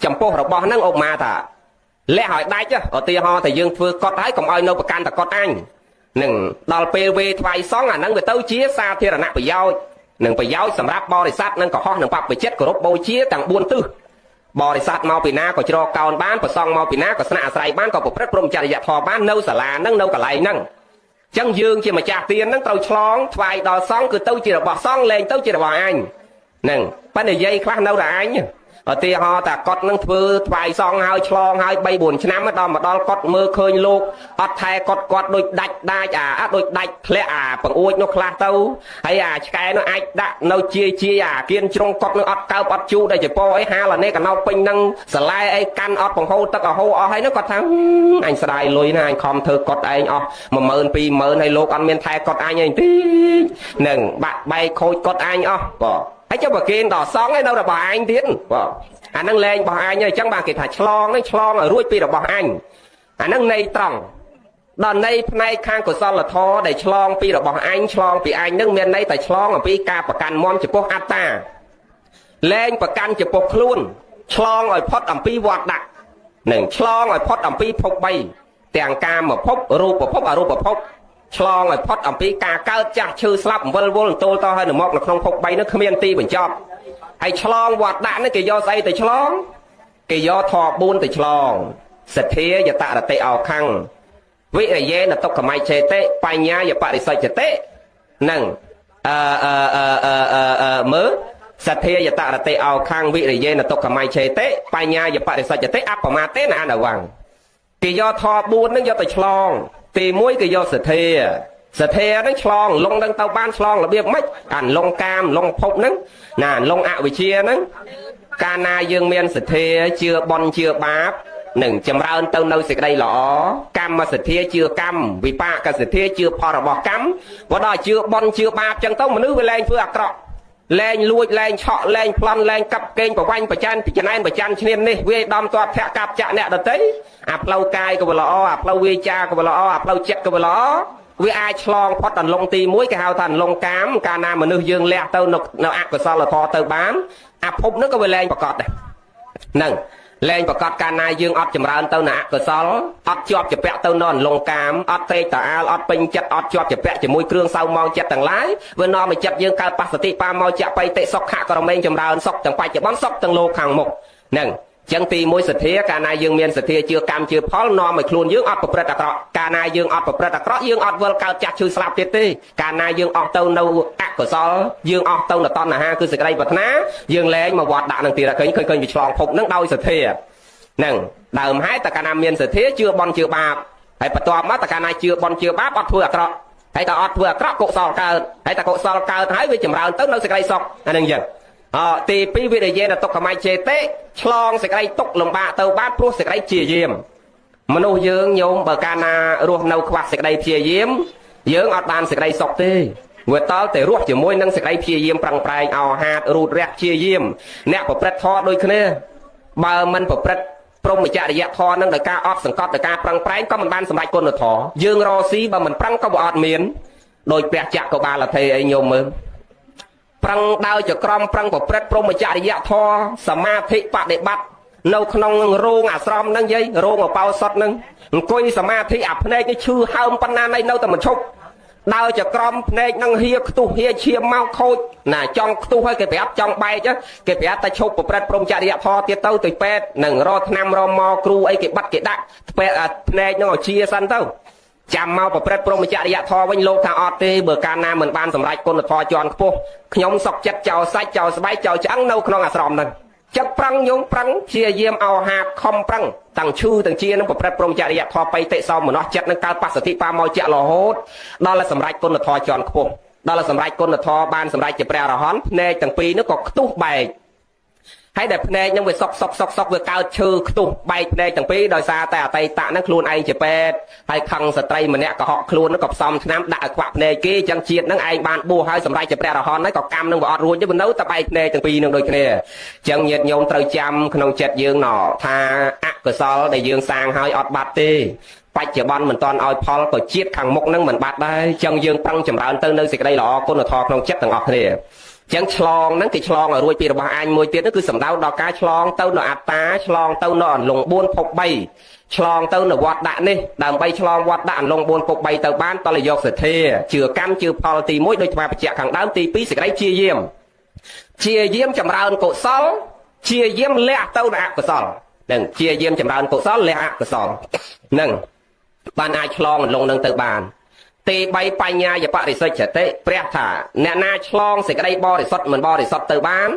ចំពោះរបស់ហ្នឹងឧបមាថាលះឲ្យដាច់ឧទាហរណ៍តែយើងធ្វើកត់ហើយកុំឲ្យនៅប្រកាន់តែកត់អញនឹងដល់ពេលវេថ្វាយសង់អាហ្នឹងវាទៅជាសាធារណៈប្រយោជន៍នឹងប្រយោជន៍សម្រាប់បរិស័ទនិងកុហកនិងបព្វជិតគោរពបូជាទាំង4ទិសបរិស័ទមកពីណាក៏ជ្រកកោនបានប្រសង់មកពីណាក៏ស្នាក់អាស្រ័យបានក៏ប្រព្រឹត្តព្រហ្មចរិយធម៌បាននៅសាលាហ្នឹងនៅកន្លែងហ្នឹងចឹងយើងជាម្ចាស់ទានហ្នឹងត្រូវឆ្លងថ្វាយដល់សង្ឃគឺទៅជារបស់សង្ឃលែងទៅជារបស់អញហ្នឹងប៉ុន្តែនិយាយខ្លះនៅតែអញឧទាហរណ៍តាកត់នឹងធ្វើថ្វាយសង្ឃហើយឆ្លងហើយ3 4ឆ្នាំដល់មកដល់កត់មើលឃើញលោកអត់ថែកត់គាត់ដូចដាច់ដាច់អាដូចដាច់ធ្លាក់អាបង្អួចនោះខ្លះទៅហើយអាឆ្កែនោះអាចដាក់នៅជាជាអាគៀនជ្រុងកត់នឹងអត់កើបអត់ជូរដែលចពោអីហាលអានេះកណោពេញនឹងសលែអីកាន់អត់បង្ហូរទឹកអហូរអស់ហើយនោះគាត់ថាអញស្ដាយលុយណាអញខំធ្វើកត់ឯងអស់10000 20000ហើយលោកអត់មានថែកត់អញអីតិចនឹងបាក់បែកខូចកត់អញអស់បាទហើយចុះបើគេដល់សងឯនៅរបស់អញទៀតបាទអាហ្នឹងលែងរបស់អញហើយអញ្ចឹងបាទគេថាឆ្លងហ្នឹងឆ្លងឲ្យរួចពីរបស់អញអាហ្នឹងន័យត្រង់ដល់ន័យផ្នែកខាងកុសលធម៌ដែលឆ្លងពីរបស់អញឆ្លងពីអញហ្នឹងមានន័យតែឆ្លងអំពីការប្រកាន់មមចំពោះអត្តាលែងប្រកាន់ចំពោះខ្លួនឆ្លងឲ្យផុតអំពីវត្តដាក់និងឆ្លងឲ្យផុតអំពីភព3ទាំងកាមភពរូបភពអរូបភពឆ្លងឲ្យផុតអំពីការកើតចាស់ឈឺស្លាប់វិលវល់ទោលតឲ្យនៅមកនៅក្នុងភព3នោះគ្មានទីបញ្ចប់ហើយឆ្លងវត្តដាក់នេះគេយកស្អីទៅឆ្លងគេយកធម៌4ទៅឆ្លងសទ្ធាយតរតិអោខੰវិរិយេនទុក្ខមៃឆេតិបញ្ញាយបរិសុទ្ធតិនឹងអឺអឺអឺអឺអឺមើលសទ្ធាយតរតិអោខੰវិរិយេនទុក្ខមៃឆេតិបញ្ញាយបរិសុទ្ធតិអបមាទេនអនវੰគេយកធម៌4នឹងយកទៅឆ្លងទី1គេយកសទ្ធាសទ្ធាហ្នឹងឆ្លងលងនឹងទៅបានឆ្លងរបៀបម៉េចអាលងកាមលងភពហ្នឹងណាលងអវិជ្ជាហ្នឹងកាលណាយើងមានសទ្ធាជឿបុណ្យជឿបាបនឹងចម្រើនទៅនៅសេចក្តីល្អកម្មសទ្ធាជឿកម្មវិបាកសទ្ធាជឿផលរបស់កម្មបើដល់ជឿបុណ្យជឿបាបចឹងទៅមនុស្សវាលែងធ្វើអាក្រក់លែងលួចលែងឆក់លែងប្លន់លែងកាប់កេងប្រវាញ់ប្រចានពិចំណែនប្រចានឈ្នាននេះវាដំទាត់ធាក់កាប់ចាក់អ្នកដតីអាផ្លូវកាយក៏វាល្អអាផ្លូវវាចាក៏វាល្អអាផ្លូវចិត្តក៏វាល្អវាអាចឆ្លងផុតអន្លង់ទី1គេហៅថាអន្លង់កាមកាលណាមនុស្សយើងលះទៅនៅអកុសលធម៌ទៅបានអាភពនោះក៏វាលែងប្រកបដែរហ្នឹងលែងប្រកាសកាលណាយើងអត់ចម្រើនទៅនៅអកុសលអត់ជាប់ជាពាក់ទៅនៅអន្លង់កាមអត់ត្រេកត្រអាលអត់ពេញចិត្តអត់ជាប់ជាពាក់ជាមួយគ្រឿងសៅម៉ងចិត្តទាំងឡាយវានាំឲ្យចិត្តយើងកើតបស្សតិបាមកចបៃតិសុខៈក្រមែងចម្រើនសុខទាំងបច្ចុប្បន្នសុខទាំងលោកខាងមុខហ្នឹងចឹងទី1សទ្ធាកាលណាយើងមានសទ្ធាជឿកម្មជឿផលនាំឲ្យខ្លួនយើងអត់ប្រព្រឹត្តអាក្រក់កាលណាយើងអត់ប្រព្រឹត្តអាក្រក់យើងអត់វិលកើតចាស់ឈឺស្លាប់ទៀតទេកាលណាយើងអស់ទៅនៅអកុសលយើងអស់ទៅនៅតណ្ហាគឺសេចក្តីប្រាថ្នាយើងលែងមកវត្តដាក់នឹងទៀតឃើញឃើញឃើញវាឆ្លងភពនឹងដោយសទ្ធាហ្នឹងដើមហេតុតែកាលណាមានសទ្ធាជឿបុណ្យជឿបាបហើយបន្ទាប់មកតែកាលណាជឿបុណ្យជឿបាបអត់ធ្វើអាក្រក់ហើយតែអត់ធ្វើអាក្រក់កុសលកើតហើយតែកុសលកើតហើយវាចម្រើនទៅនៅសេចក្តីសុខអានឹងយ៉ាងអទី2វិរិយេនទុក្ខមៃចេតិឆ្លងសេចក្តីទុក្ខលំបាកទៅបានព្រោះសេចក្តីព្យាយាមមនុស្សយើងញោមបើកាលណារស់នៅខ្វះសេចក្តីព្យាយាមយើងអត់បានសេចក្តីសុខទេវាតល់តែរស់ជាមួយនឹងសេចក្តីព្យាយាមប្រឹងប្រែងអោហាតរូតរះព្យាយាមអ្នកប្រព្រឹត្តធម៌ដូចគ្នាបើមិនប្រព្រឹត្តព្រហ្មចរិយធម៌នឹងដោយការអត់សង្កត់ដោយការប្រឹងប្រែងក៏មិនបានសម្រេចគុណធម៌យើងរកស៊ីបើមិនប្រឹងក៏វាអត់មានដោយព្រះចក្របាលធេអីញោមមើលប្រឹងដើរចក្រមប្រឹងប្រព្រឹត្តព្រហ្មចរិយធម៌សមាធិបដិបត្តិនៅក្នុងរោងអាស្រមហ្នឹងយាយរោងអបោសុតហ្នឹងអង្គុយសមាធិអាភ្នែកនេះឈឺហើមប៉ុណ្ណាណីនៅតែមិនឈប់ដើរចក្រមភ្នែកនឹងហៀខ្ទុះហៀឈាមមកខូចណាចង់ខ្ទុះឲ្យគេប្រាប់ចង់បែកគេប្រាប់តែឈប់ប្រព្រឹត្តព្រហ្មចរិយធម៌ទៀតទៅទៅពេទ្យនឹងរកថ្នាំរមគ្រូអីគេបាត់គេដាក់ភ្នែកនឹងឲ្យជាសិនទៅចាំមកប្រព្រឹត្តព្រហ្មចរិយធម៌វិញលោកថាអត់ទេបើកាលណាមិនបានសម្រេចគុណធម៌ជាន់ខ្ពស់ខ្ញុំសុកចិត្តចោលសាច់ចោលស្បែកចោលឆ្អឹងនៅក្នុងអាស្រមហ្នឹងចិត្តប្រឹងយងប្រឹងព្យាយាមអោហាខំប្រឹងទាំងឈឺទាំងជានឹងប្រព្រឹត្តព្រហ្មចរិយធម៌បៃតិសោមនស្សចិត្តនឹងកើតបស្សតិបាមកជារហូតដល់សម្រេចគុណធម៌ជាន់ខ្ពស់ដល់សម្រេចគុណធម៌បានសម្រេចជាព្រះអរហន្តភ្នែកទាំងពីរនោះក៏ខ្ទុះបែក ហើយដែលភ្នែកហ្នឹងវាសុកសុកសុកសុកវាកើតឈឺខ្ទុះបែកភ្នែកទាំងពីរដោយសារតែអតីតហ្នឹងខ្លួនឯងជាពេទ្យហើយខឹងស្ត្រីម្នាក់កុហកខ្លួនហ្នឹងក៏ផ្សំថ្នាំដាក់ឲ្យខ្វាក់ភ្នែកគេអញ្ចឹងជាតិហ្នឹងឯងបានបួសហើយសម្រេចជាព្រះរហន្តហើយក៏កម្មហ្នឹងវាអត់រួចទេវានៅតែបែកភ្នែកទាំងពីរហ្នឹងដូចគ្នាអញ្ចឹងញាតិញោមត្រូវចាំក្នុងចិត្តយើងណថាអកុសលដែលយើងសាងហើយអត់បាត់ទេបច្ចុប្បន្នមិនតាន់ឲ្យផលក៏ជាតិខាងមុខនឹងមិនបាត់ដែរអញ្ចឹងយើងប្រឹងចម្រើនទៅនៅសេចក្តីល្អគុណធម៌ក្នុងចិត្តទាំងអស់គ្នាចឹងឆ្លងហ្នឹងគេឆ្លងឲ្យរួចពីរបស់អញមួយទៀតហ្នឹងគឺសំដៅដល់ការឆ្លងទៅនៅអត្តាឆ្លងទៅនៅអន្លង់4ភព3ឆ្លងទៅនៅវត្តដាក់នេះដើម្បីឆ្លងវត្តដាក់អន្លង់4ភព3ទៅបានតលយកសទ្ធាជឿកម្មជឿផលទី1ដូចថ្មបញ្ជាក់ខាងដើមទី2សេចក្តីជាយាមជាយាមចម្រើនកុសលជាយាមលះទៅនៅអកុសលនឹងជាយាមចម្រើនកុសលលះអកុសលនឹងបានអាចឆ្លងអន្លង់នឹងទៅបានទី3បញ្ញាយបរិសុទ្ធតិព្រះថាអ្នកណាឆ្លងសេចក្តីបរិសុទ្ធមិនបរិសុទ្ធទៅបាន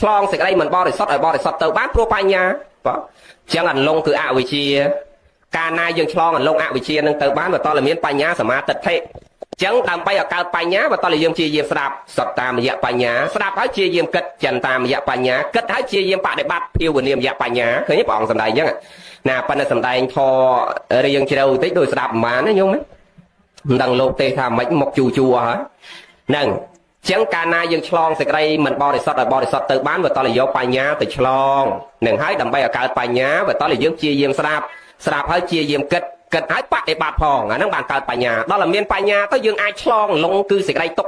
ឆ្លងសេចក្តីមិនបរិសុទ្ធឲ្យបរិសុទ្ធទៅបានព្រោះបញ្ញាបាទចឹងអន្លង់គឺអវិជ្ជាកាលណាយើងឆ្លងអន្លង់អវិជ្ជានឹងទៅបានបើតើមានបញ្ញាសមាទិដ្ឋិចឹងដើម្បីឲ្យកើតបញ្ញាបើតើយើងជាយាមស្ដាប់សត្វតាមរយៈបញ្ញាស្ដាប់ហើយជាយាមគិតចិនតាមរយៈបញ្ញាគិតហើយជាយាមបដិបត្តិភាវនាមរយៈបញ្ញាឃើញទេព្រះអង្គសម្ដែងចឹងណាប៉ុន្តែសម្ដែងធររៀងជ្រៅតិចដូចស្ដាប់ប្រហែលណាញោមណាមិនដឹងលោកទេថាម៉េចមកជូជូអស់ហើយហ្នឹងចឹងកាលណាយើងឆ្លងសេចក្តីមិនបរិសុទ្ធឲ្យបរិសុទ្ធទៅបានបើតើយកបញ្ញាទៅឆ្លងនឹងហើយដើម្បីឲ្យកើតបញ្ញាបើតើយើងជាយាមស្ដាប់ស្ដាប់ហើយជាយាមគិតគិតហើយបដិបត្តិផងអាហ្នឹងបានកើតបញ្ញាដល់តែមានបញ្ញាទៅយើងអាចឆ្លងអន្លង់គឺសេចក្តីទុក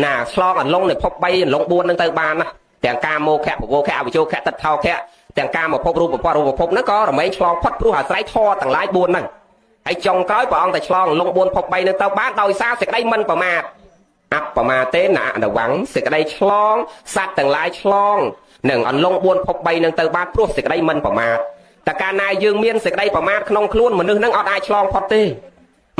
ណាឆ្លងអន្លង់នៃភព3អន្លង់4ហ្នឹងទៅបានណាទាំងកាមោខៈពវោខៈអវិជោខៈតិដ្ឋោខៈទាំងកាមភពរូបភពរូបភពហ្នឹងក៏រមែងឆ្លងផុតព្រោះអាស្រ័យធម៌ទាំងឡាយ4ហ្នឹងហើយចុងក្រោយព្រះអង្គតែឆ្លងលង4ភព3នឹងទៅបានដោយសារសេចក្តីមិនប្រមាទអបមាទេនអនុវੰសេចក្តីឆ្លងសត្វទាំងឡាយឆ្លងនឹងអន្លង់4ភព3នឹងទៅបានព្រោះសេចក្តីមិនប្រមាទតែកាលណាយើងមានសេចក្តីប្រមាទក្នុងខ្លួនមនុស្សនឹងអត់អាចឆ្លងផុតទេ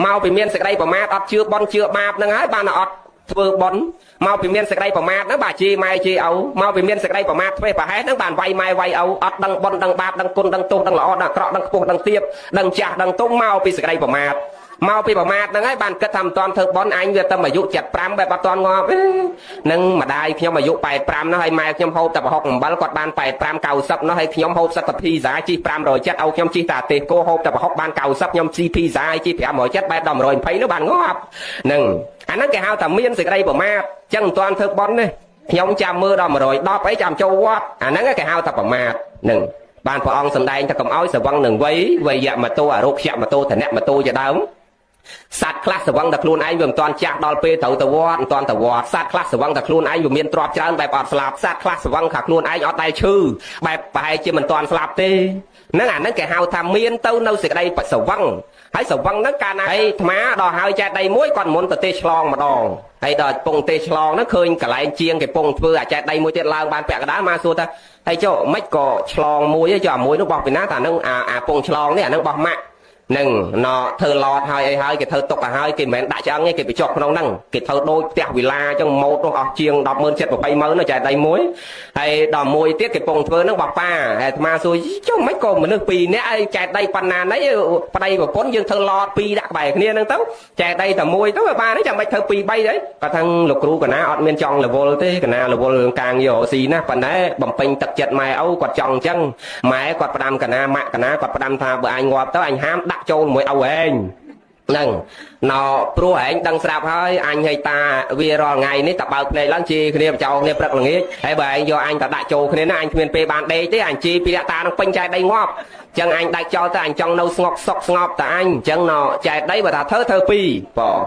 មកពីមានសេចក្តីប្រមាទអត់ជឿបន់ជឿបាបនឹងហើយបានអត់ធ្វើបន់មកពីមានសេចក្តីប្រមាទហ្នឹងបាទជេរម៉ែជេរឪមកពីមានសេចក្តីប្រមាទធ្វេសប្រហែសហ្នឹងបានវាយម៉ែវាយឪអត់ដឹងបន់ដឹងបាបដឹងគុណដឹងទោសដឹងល្អដឹងអាក្រក់ដឹងខ្ពស់ដឹងទាបដឹងចាស់ដឹងទុំមកពីសេចក្តីប្រមាទមកពីប្រមាទហ្នឹងហើយបានគិតថាមិនតាន់ធ្វើបន់អញវាតែអាយុ75បែបអត់តាន់ងាប់ទេនឹងម្ដាយខ្ញុំអាយុ85នោះហើយម៉ែខ្ញុំហូបតែប្រហុកអំបិលគាត់បាន85 90នោះហើយខ្ញុំហូបសិតតែភីហ្សាជី570ឲ្យខ្ញុំជីតាទេសគោហូបតែប្រហុកបាន90ខ្ញុំជីភីហ្សាជី570បែបដល់120នោះបានងាប់នឹងអាហ្នឹងគេហៅថាមានសេចក្តីប្រមាទចឹងមិនតាន់ធ្វើបន់ទេខ្ញុំចាំមើលដល់110អីចាំចូលវត្តអាហ្នឹងគេហៅថាប្រមាទនឹងបានព្រះអង្គសម្ដែងថាកុំឲ្យសវឹងនឹងវ័យវយមតោអរុក្យមតោធនមតោជាដើមសត្វខ្លះសវឹងតែខ្លួនឯងវាមិនតាន់ចាស់ដល់ពេលត្រូវទៅវត្តមិនតាន់ទៅវត្តសត្វខ្លះសវឹងតែខ្លួនឯងវាមានទ្រព្យច្រើនបែបអត់ស្លាប់សត្វខ្លះសវឹងថាខ្លួនឯងអត់ដែលឈឺបែបប្រហែលជាមិនតាន់ស្លាប់ទេហ្នឹងអាហ្នឹងគេហៅថាមានទៅនៅសេចក្តីសវឹងហើយសវឹងហ្នឹងកាលណាហើយអាត្មាដល់ហើយចេះដីមួយគាត់មុនទៅទេឆ្លងម្ដងហើយដល់ពងទេឆ្លងហ្នឹងឃើញកន្លែងជាងគេពងធ្វើអាចចេះដីមួយទៀតឡើងបានពាក់កណ្ដាលមកសួរថាហើយចុះមិនក៏ឆ្លងមួយចុះអាមួយនោះបោះពីណាថាហ្នឹងអាពងឆ្លងនេះអាហ្នឹងបោះម៉ាក់នឹងណធ្វើឡតហើយអីហើយគេធ្វើទុកឲ្យហើយគេមិនមែនដាក់ឆ្អឹងទេគេបញ្ចុះក្នុងហ្នឹងគេធ្វើដូចផ្ទះវិឡាអញ្ចឹងម៉ូតនោះអស់ជាង100000 7 20000នោះចែកដីមួយហើយដល់មួយទៀតគេពងធ្វើហ្នឹងបោះប៉ាហើយអាត្មាសួរចុះមិនក៏មនុស្សពីរនាក់អីចែកដីប៉ុណ្ណាណីប្តីប្រពន្ធយើងធ្វើឡតពីរដាក់ក្បែរគ្នាហ្នឹងទៅចែកដីតែមួយទៅវាបានទេចាំមិនធ្វើពីរបីទេគាត់ថាលោកគ្រូកណាអត់មានចង់រវល់ទេកណារវល់រឿងការងាររកស៊ីណាប៉ុន្តែបំពេញទឹកចិត្តម៉ែឪគាត់ចង់អញ្ចឹងម៉ែគាត់ផ្ដាំកណាម៉ាក់កណាគាត់ផ្ដាំថាបើអញងាប់ទៅអញហាមដាក់ចូលមួយឪឯងហ្នឹងណព្រោះឯងដឹងស្រាប់ហើយអញហើយតាវារាល់ថ្ងៃនេះតបើកភ្នែកឡើងជេរគ្នាបចោគ្នាព្រឹកល្ងាចហើយបើឯងយកអញតដាក់ចូលគ្នាណាអញគ្មានពេលបានដេកទេអញជេរពីតានឹងពេញចែកដីងាប់ចឹងអញដាច់ចោលទៅអញចង់នៅស្ងប់សុកស្ងប់តាអញចឹងណចែកដីបើថាធ្វើធ្វើពីរបង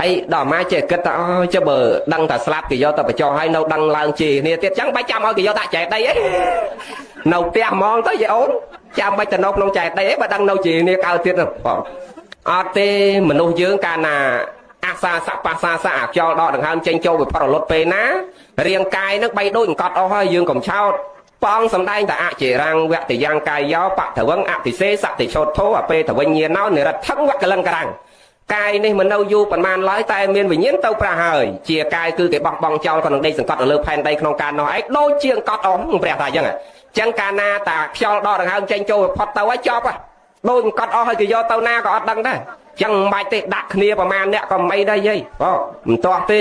ហើយដល់មកចេះគិតថាអូចុះបើដឹងតែស្លាប់គេយកទៅបញ្ចុះហើយនៅដឹងឡើងជេរគ្នាទៀតចឹងបាច់ចាំឲ្យគេយកដាក់ចែកដីអីនៅផ្ទះហ្មងទៅយាយអូនចាំបាច់ទៅនៅក្នុងចែកដីអីបើដឹងនៅជេរគ្នាកើតទៀតបងអត់ទេមនុស្សយើងកាលណាអាសាសៈបាសាសៈអាខ្យល់ដកដង្ហើមចេញចូលវាផុតរលត់ពេលណារាងកាយនឹងបីដូចអង្កត់អស់ហើយយើងកុំឆោតព្រះអង្គសម្ដែងតែអចិរាំងវតិយ៉ាងកាយយោបថវឹងអតិសេសតិឆោតធោអពេតវិញ្ញាណោនិរិទ្ធឹងវកលឹងក្រាំងកាយនេះមិននៅយូរប៉ុន្មានឡើយតែមានវិញ្ញាណទៅប្រាហើយជាកាយគឺគេបោះបង់ចោលក្នុងដីសង្កត់នៅលើផែនដីក្នុងការនោះឯងដូចជាអង្កត់អស់ព្រះថាអញ្ចឹងអញ្ចឹងកាលណាតាខ្យល់ដកដង្ហើមចេញចូលវាផុតទៅហើយចប់ហ៎ដូចអង្កត់អស់ហើយគេយកទៅណាក៏អត់ដឹងដែរចឹងមិនបាច់ទេដាក់គ្នាប្រមាណអ្នកក៏មិនអីដែរយាយបងមិនទាស់ទេ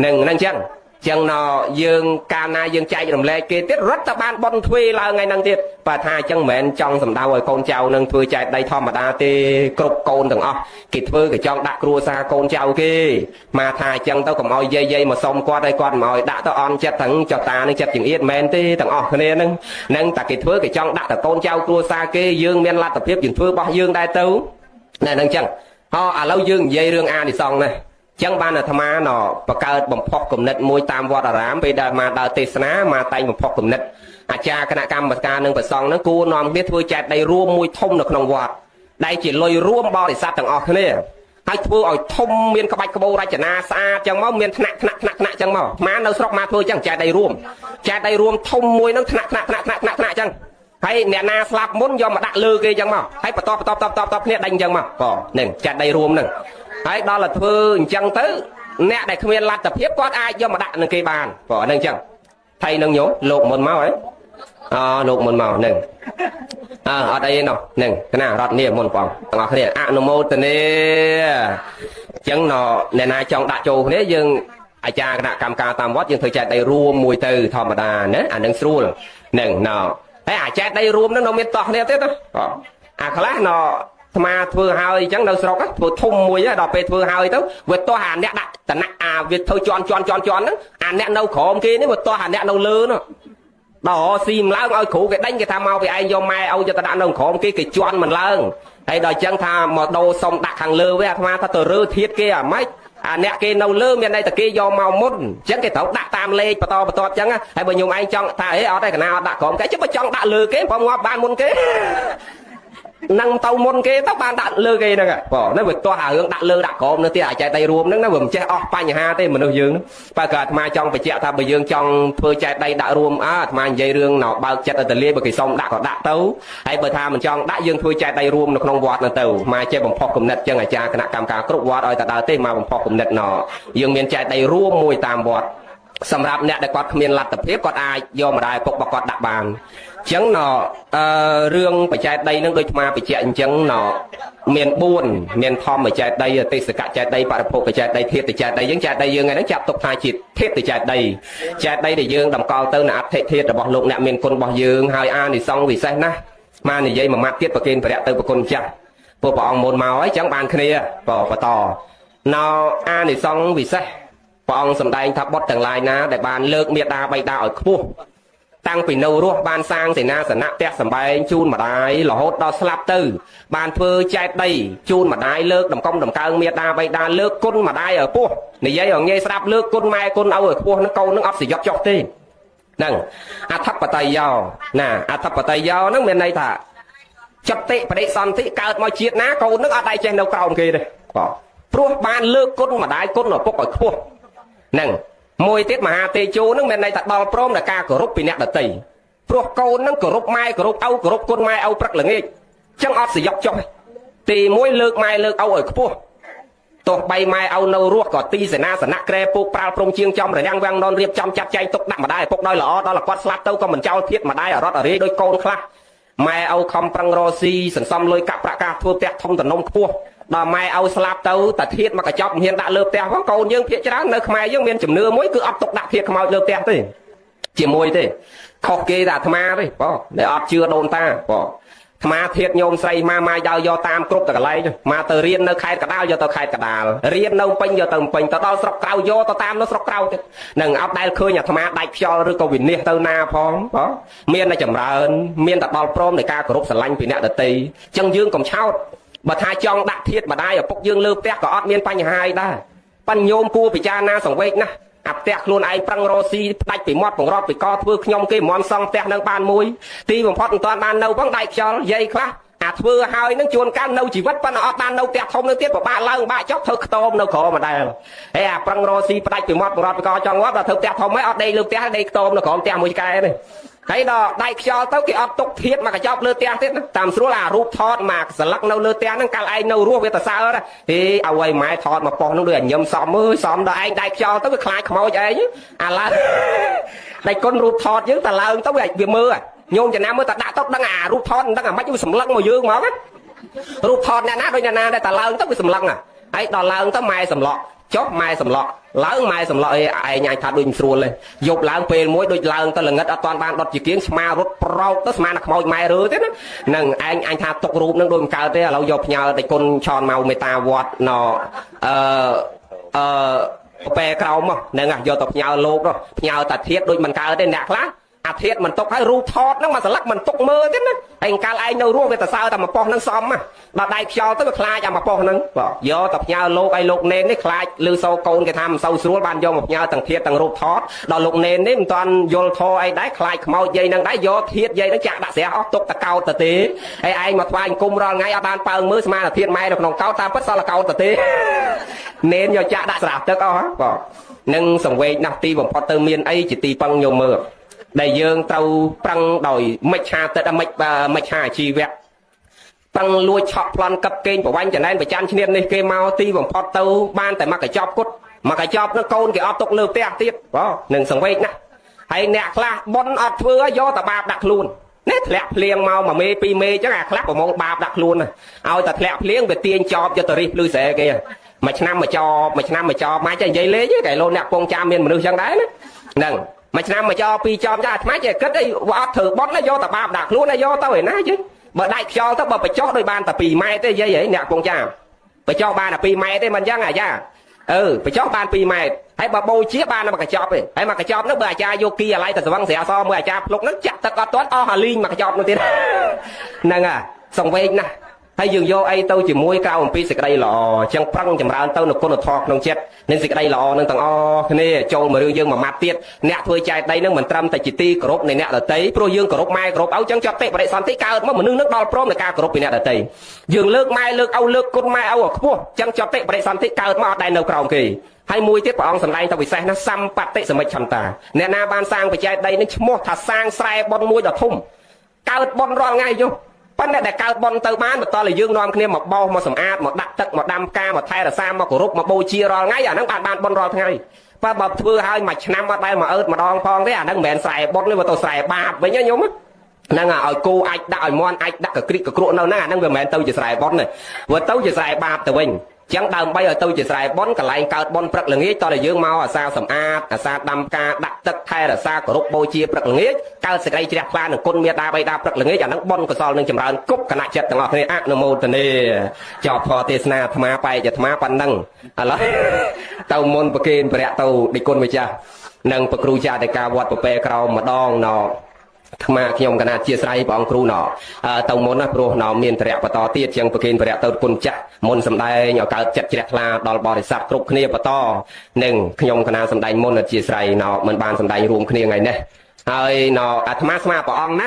នឹងហ្នឹងចឹង ចឹងណយើងកាលណាយើងចែករំលែកគេទៀតរត់ទៅបានប៉ុនទ្វេឡើងថ្ងៃហ្នឹងទៀតបើថាអញ្ចឹងមិនមែនចង់សម្ដៅឲ្យកូនចៅនឹងធ្វើចែកដីធម្មតាទេគ្រប់កូនទាំងអស់គេធ្វើគេចង់ដាក់គ្រួសារកូនចៅគេមកថាអញ្ចឹងទៅកុំឲ្យយាយយាយមកសុំគាត់ឲ្យគាត់មកឲ្យដាក់ទៅអន់ចិត្តទាំងចតានឹងចិត្តចង្អៀតមែនទេទាំងអស់គ្នាហ្នឹងនឹងតែគេធ្វើគេចង់ដាក់តែកូនចៅគ្រួសារគេយើងមានលទ្ធភាពយើងធ្វើរបស់យើងដែរទៅណែហ្នឹងអញ្ចឹងហោឥឡូវយើងនិយាយរឿងអានិសង្សណាចឹងបានអាត្មាណបកើតបំផុសគំនិតមួយតាមវត្តអារាមពេលដែលមកដើរទេសនាមកតែងបំផុសគំនិតអាចារ្យគណៈកម្មការនិងប្រសង់នឹងគួរនាំគ្នាធ្វើចែកដីរួមមួយធំនៅក្នុងវត្តដែលជាលុយរួមបរិស័ទទាំងអស់គ្នាហើយធ្វើឲ្យធំមានក្បាច់ក្បូររចនាស្អាតចឹងមកមានថ្នាក់ថ្នាក់ថ្នាក់ថ្នាក់ចឹងមកអានៅស្រុកមកធ្វើចឹងចែកដីរួមចែកដីរួមធំមួយនឹងថ្នាក់ថ្នាក់ថ្នាក់ថ្នាក់ថ្នាក់ថ្នាក់ចឹងហើយអ្នកណាស្លាប់មុនយកមកដាក់លើគេចឹងមកហើយបន្តបន្តបន្តបន្តគ្នាដេញចឹងមកបងនឹងចែកដីរួមនឹងហើយដល់តែធ្វើអញ្ចឹងទៅអ្នកដែលគ្មានលទ្ធភាពគាត់អាចយកមកដាក់នឹងគេបានព្រោះហ្នឹងអញ្ចឹងថៃនឹងញោមលោកមុនមកហ៎អលោកមុនមកហ្នឹងអើអត់អីទេណោះហ្នឹងកណារត់នេះមុនបងទាំងអស់គ្នាអនុមោទនាអញ្ចឹងណអ្នកណាចង់ដាក់ចូលគ្នាយើងអាចារ្យគណៈកម្មការតាមវត្តយើងធ្វើចែកដីរួមមួយទៅធម្មតាណាអានឹងស្រួលហ្នឹងណហើយអាចែកដីរួមហ្នឹងនៅមានតោះគ្នាទៀតណាអាខ្លះណអាត្មាធ្វើហើយអញ្ចឹងនៅស្រុកធ្វើធំមួយដល់ពេលធ្វើហើយទៅវាទាស់អាអ្នកដាក់តំណាក់អាវាធ្វើជន់ជន់ជន់ជន់ហ្នឹងអាអ្នកនៅក្រោមគេនេះវាទាស់អាអ្នកនៅលើនោះដល់ស៊ីមិនឡើងឲ្យគ្រូគេដេញគេថាមកពីឯងយកម៉ែឲ្យយកទៅដាក់នៅក្រោមគេគេជន់មិនឡើងហើយដល់អញ្ចឹងថាមកដូរសុំដាក់ខាងលើវិញអាត្មាថាទៅរើធាតគេអាម៉េចអាអ្នកគេនៅលើមានន័យតែគេយកមកមុនអញ្ចឹងគេត្រូវដាក់តាមលេខបន្តបន្តអញ្ចឹងហើយបើញោមឯងចង់ថាអេអត់ទេកណាអត់ដាក់ក្រោមគេចុះបើចង់ដាក់លើគេព្រមងាប់បានមុនគេនឹងទៅមុនគេទៅបានដាក់លើគេហ្នឹងបងនេះវាទាស់អារឿងដាក់លើដាក់ក្រោមនោះទៀតអាចែកដីរួមហ្នឹងណាវាមិនចេះអស់បញ្ហាទេមនុស្សយើងបើក៏អាត្មាចង់បញ្ជាក់ថាបើយើងចង់ធ្វើចែកដីដាក់រួមអើអាត្មានិយាយរឿងណបើកចិត្តឲ្យតលាយបើគេសុំដាក់ក៏ដាក់ទៅហើយបើថាមិនចង់ដាក់យើងធ្វើចែកដីរួមនៅក្នុងវត្តហ្នឹងទៅមកចេះបំផុសគំនិតចឹងអាចារ្យគណៈកម្មការគ្រប់វត្តឲ្យតែដើរទេមកបំផុសគំនិតណយើងមានចែកដីរួមមួយតាមវត្តសម្រាប់អ្នកដែលគាត់គ្មានលទ្ធភាពគាត់អាចយកម្ដាយឪពុករបស់គាត់ដាក់បានចឹងណអឺរឿងបច្ចេកដីនឹងដូចអាត្មាបញ្ជាក់អញ្ចឹងណមាន4មានធម្មចេតដីទេសកចេតដីបរិភោគចេតដីធាតុចេតដីយើងចេតដីយើងថ្ងៃហ្នឹងចាប់ទុកថាជាធាតុចេតដីចេតដីដែលយើងតម្កល់ទៅនៅអដ្ឋិធាតុរបស់លោកអ្នកមានគុណរបស់យើងហើយអានិសង្សវិសេសណាស់មកនិយាយមួយម៉ាត់ទៀតប្រគេនព្រះទៅប្រគុណចាស់ពួកព្រះអង្គមុនមកហើយចឹងបានគ្នាបន្តណអានិសង្សវិសេសព្រះអង្គសម្ដែងថាបុត្រទាំងឡាយណាដែលបានលើកមេដាបៃតាឲ្យខ្ពស់តាំងពីនៅរស់បានសាងសេនាសនៈផ្ទះសម្បែងជូនម្ដាយរហូតដល់ស្លាប់ទៅបានធ្វើចែកដីជូនម្ដាយលើកតម្កុំតម្កើងមេដាបៃតាលើកគុណម្ដាយឲ្យពោះនិយាយឲ្យងាយស្ដាប់លើកគុណម៉ែគុណឪឲ្យខ្ពស់នឹងកូននឹងអត់សយត់ចុះទេហ្នឹងអធិបតេយយោណាអធិបតេយយោហ្នឹងមានន័យថាចតិបដិសន្ធិកើតមកជាតិណាកូននឹងអត់ដៃចេះនៅក្រោមគេទេបាទព្រោះបានលើកគុណម្ដាយគុណឪពុកឲ្យខ្ពស់ហ្នឹងមួយទៀតមហាទេជោនឹងមានន័យថាដល់ព្រមដល់ការគោរពពីអ្នកដតីព្រោះកូននឹងគោរពម៉ែគោរពឪគោរពគុណម៉ែឪព្រឹកល្ងាចចឹងអត់សយកចុះទីមួយលើកម៉ែលើកឪឲ្យខ្ពស់ទោះបីម៉ែឪនៅរស់ក៏ទីសេនាសនៈក្រែពូកប្រាល់ព្រំជាងចំរញ៉ាំងវាំងននរៀបចំចាត់ចែងទុកដាក់ម្ដាយឪពុកដោយល្អដល់គាត់ស្លាប់ទៅក៏មិនចោលធាតម្ដាយអរត់អរាយដោយកូនខ្លះម៉ែឪខំប្រឹងរស៊ីសន្សំលុយកាក់ប្រាក់ការធ្វើផ្ទះធំតំណុំខ្ពស់ដល់ម៉ែឲ្យស្លាប់ទៅតាធាតមកកញ្ចប់មិនហ៊ានដាក់លើផ្ទះផងកូនយើងភាកច្រើននៅខ្មែរយើងមានជំនឿមួយគឺអត់ទុកដាក់ធាតខ្មោចលើផ្ទះទេជាមួយទេខុសគេតែអាត្មាទេបងដែលអត់ជឿដូនតាបងអាត្មាធាតញោមស្រីម៉ាម៉ាយដើរយកតាមគ្រប់តកន្លែងមកទៅរៀននៅខេត្តកដាលយកទៅខេត្តកដាលរៀននៅពេញយកទៅពេញទៅដល់ស្រុកក្រៅយកទៅតាមនៅស្រុកក្រៅទៀតនឹងអត់ដែលឃើញអាត្មាដាច់ខ្យល់ឬក៏វិនិច្ឆ័យទៅណាផងបងមានតែចម្រើនមានតែដល់ព្រមនៃការគោរពស្រឡាញ់ពីអ្នកដទៃអញ្ចឹងយើងកុំឆោតបើថាចង់ដាក់ធាតម្ដាយឪពុកយើងលើផ្ទះក៏អត់មានបញ្ហាអីដែរប៉ិនញោមគួរពិចារណាសង្វេគណាស់អាផ្ទះខ្លួនឯងប្រឹងរស៊ីផ្ដាច់ពីមាត់បង្រត់ពីកធ្វើខ្ញុំគេមន់សង់ផ្ទះនឹងបានមួយទីបំផុតមិនទាន់បាននៅផងដៃខ្យល់យាយខ្លះអាធ្វើហើយនឹងជួនកាលនៅជីវិតប៉ុន្តែអត់បាននៅផ្ទះធំនឹងទៀតពិបាកឡើងពិបាកចុះធ្វើខ្ទមនៅក្រោមម្ដងហេអាប្រឹងរស៊ីផ្ដាច់ពីមាត់បង្រត់ពីកចង់ងាប់ដល់ធ្វើផ្ទះធំហើយអត់ដេកលើផ្ទះដេកខ្ទមនៅក្រោមផ្ទះមួយកែនេះហើយដល់ដៃខ្យល់ទៅគេអត់ទុកធាតមកកញ្ចប់លើផ្ទះទៀតតាមស្រួលអារូបថតមកស្លឹកនៅលើផ្ទះហ្នឹងកាលឯងនៅរស់វាទៅសើហេឲ្យឲ្យម៉ែថតមកប៉ុស្ហ្នឹងដូចអញញឹមសំអើយសំដល់ឯងដៃខ្យល់ទៅវាខ្លាចខ្មោចឯងអាឡើងដៃគុណរូបថតយើងតឡើងទៅវាមើលញោមចំណាំមើលតដាក់ទៅដឹងអារូបថតមិនដឹងអាម៉េចវាសម្លឹងមកយើងមករូបថតអ្នកណាដូចអ្នកណាដែរតឡើងទៅវាសម្លឹងហើយដល់ឡើងទៅម៉ែសម្លក់ ចុះម៉ែសម្លក់ឡើងម៉ែសម្លក់អីឯងអាចថាដូចមិនស្រួលទេយប់ឡើងពេលមួយដូចឡើងទៅល្ងិតអត់តាន់បានដុតជាគៀងឆ្មារត់ប្រោកទៅស្មានតែខ្មោចម៉ែរើទេណានឹងឯងអញថាទុករូបនឹងដូចមិនកើតទេឥឡូវយកផ្ញើតែគុណឆនមកមេតាវត្តណអឺអឺបែក្រោមមកហ្នឹងយកទៅផ្ញើលោកនោះផ្ញើតាធៀបដូចមិនកើតទេអ្នកខ្លះអាធៀបមិនទុកឲ្យរូបថតហ្នឹងមកស្លឹកមិនទុកមើលទេណាហើយកាលឯងនៅរស់វាទៅសើតែមកប៉ុស្ហ្នឹងសមដល់ដៃខ្យល់ទៅវាខ្លាចអាមកប៉ុស្ហ្នឹងបាទយកទៅផ្ញើលោកឲ្យលោកនេននេះខ្លាចឮសូរកូនគេថាមិនសូវស្រួលបានយកមកផ្ញើទាំងធៀបទាំងរូបថតដល់លោកនេននេះមិនទាន់យល់ធរអីដែរខ្លាចខ្មោចយាយហ្នឹងដែរយកធៀបយាយហ្នឹងចាក់ដាក់ស្រះអស់ទុកតកោតទៅទេហើយឯងមកថ្វាយអង្គមរាល់ថ្ងៃអត់បានប៉ើងមើលស្មានធៀបម៉ែនៅក្នុងកោតតាមពិតសល់កោតទៅទេនេនយកចាក់ដាក់ស្រះទឹកអស់បាទនឹងសង្វេកណាស់ទីបំផុតទៅមានអីជាទីពឹងញោមមើលដែលយើងត្រូវប្រឹងដោយមិច្ឆាទឹកមិច្ឆាអាជីវៈប្រឹងលួចឆក់ប្លន់កឹបកេងប្រវាញ់ចំណែនប្រច័នឈ្នាននេះគេមកទីបំផុតទៅបានតែមកកញ្ចប់គុតមកកញ្ចប់នឹងកូនគេអត់ទុកលើផ្ទះទៀតបាទនឹងសង្វេកណាស់ហើយអ្នកខ្លះប៉ុនអត់ធ្វើយកតែបាបដាក់ខ្លួននេះធ្លាក់ភ្លៀងមកមួយមេពីរមេអញ្ចឹងអាខ្លះប្រមូលបាបដាក់ខ្លួនឲ្យតែធ្លាក់ភ្លៀងវាទាញចប់យកទៅរិះភ្លឺស្រែគេមួយឆ្នាំមួយចប់មួយឆ្នាំមួយចប់មកចេះនិយាយលេងទេតែលោកអ្នកពងចាំមានមនុស្សអញ្ចឹងដែរណាហ្នឹងមួយឆ្នាំមួយចោពីរចោចាអាត្មាចេះគិតអីអត់ធ្វើប៉ុនយកតែបាបដាក់ខ្លួនយកទៅឯណាយីបើដាច់ខ្យល់ទៅបើបញ្ចុះដូចបានតែ2ម៉ែត្រទេយាយហីអ្នកពងចាំបញ្ចុះបានតែ2ម៉ែត្រទេមិនអញ្ចឹងអាយ៉ាអឺបញ្ចុះបាន2ម៉ែត្រហើយបើបូជាបានតែមកកញ្ចប់ទេហើយមកកញ្ចប់នោះបើអាចារ្យយកគីអាឡ័យទៅស្វឹងស្រាសមួយអាចារ្យភ្លុកហ្នឹងចាក់ទឹកអត់ទាន់អស់អាលីងមកកញ្ចប់នោះទៀតហ្នឹងអាសង្វេកណាស់ហើយយើងយកអីទៅជាមួយក្រៅអំពីសេចក្តីល្អអញ្ចឹងប្រឹងចម្រើនទៅនៅគុណធម៌ក្នុងចិត្តនិងសេចក្តីល្អនឹងទាំងអស់គ្នាចូលមករឿងយើងមួយម៉ាត់ទៀតអ្នកធ្វើចែកដីនឹងមិនត្រឹមតែជាទីគោរពនៃអ្នកដទៃព្រោះយើងគោរពម៉ែគោរពឪអញ្ចឹងចត់តិបរិសន្ធិកើតមកមនុស្សនឹងដល់ព្រមនៃការគោរពពីអ្នកដទៃយើងលើកម៉ែលើកឪលើកគុណម៉ែឪឲ្យខ្ពស់អញ្ចឹងចត់តិបរិសន្ធិកើតមកអត់ដែលនៅក្រោមគេហើយមួយទៀតព្រះអង្គសម្ដែងទៅពិសេសណាសម្បត្តិសមិច្ឆន្តាអ្នកណាបានសាងបច្ច័យដីនឹងឈ្មោះថាសាងស្រែបុណ្យមួយដ៏ធំកើតបុណ្យរាល់ថ្ងៃយោប៉ុន្តែដែលកើតបុណ្យទៅបានបន្តឲ្យយើងនាំគ្នាមកបោសមកសម្អាតមកដាក់ទឹកមកដាំផ្កាមកថែរក្សាមកគោរពមកបូជារាល់ថ្ងៃអាហ្នឹងបានបានបុណ្យរាល់ថ្ងៃបើបើធ្វើឲ្យមួយឆ្នាំអត់ដែលមកអើតម្ដងផងទេអាហ្នឹងមិនមែនស្រែបុណ្យទេបើទៅស្រែបាបវិញណាញោមហ្នឹងឲ្យគោអាចដាក់ឲ្យមន់អាចដាក់កក្រិកកគ្រក់នៅហ្នឹងអាហ្នឹងវាមិនមែនទៅជាស្រែបុណ្យទេវាទៅជាស្រែបាបទៅវិញចឹងដើម្បីឲ្យទៅជាស្រែបុណ្យកន្លែងកើតបុណ្យព្រឹកល្ងាចតើយើងមកអាសាសម្អាតអាសាដាំផ្កាដាក់ទឹកថែរក្សាគោរពបូជាព្រឹកល្ងាចកើតសេចក្តីជ្រះថ្លានឹងគុណមេដាបៃតាព្រឹកល្ងាចអាហ្នឹងបុណ្យកុសលនឹងចម្រើនគ្រប់គណៈចិត្តទាំងអស់គ្នាអនុមោទនាចប់ធម៌ទេសនាអាត្មាបែកអាត្មាប៉ុណ្ណឹងឥឡូវទៅមុនប្រគេនព្រះទៅដេចគុណម្ចាស់និងប្រគ្រូចាតិកាវត្តប្រពែក្រោមម្ដងណោអាត្មាខ្ញុំកណាជាស្រ័យព្រះអង្គគ្រូណទៅមុនណាព្រោះណមានតរៈបន្តទៀតជាងប្រគេនព្រះទៅគុណចាស់មុនសម្ដែងឲ្យកើតចិត្តជ្រះថ្លាដល់បរិស័ទគ្រប់គ្នាបន្តនិងខ្ញុំកណាសម្ដែងមុនអធិស្ឋានណមិនបានសម្ដែងរួមគ្នាថ្ងៃនេះហើយណអាត្មាស្មាព្រះអង្គណា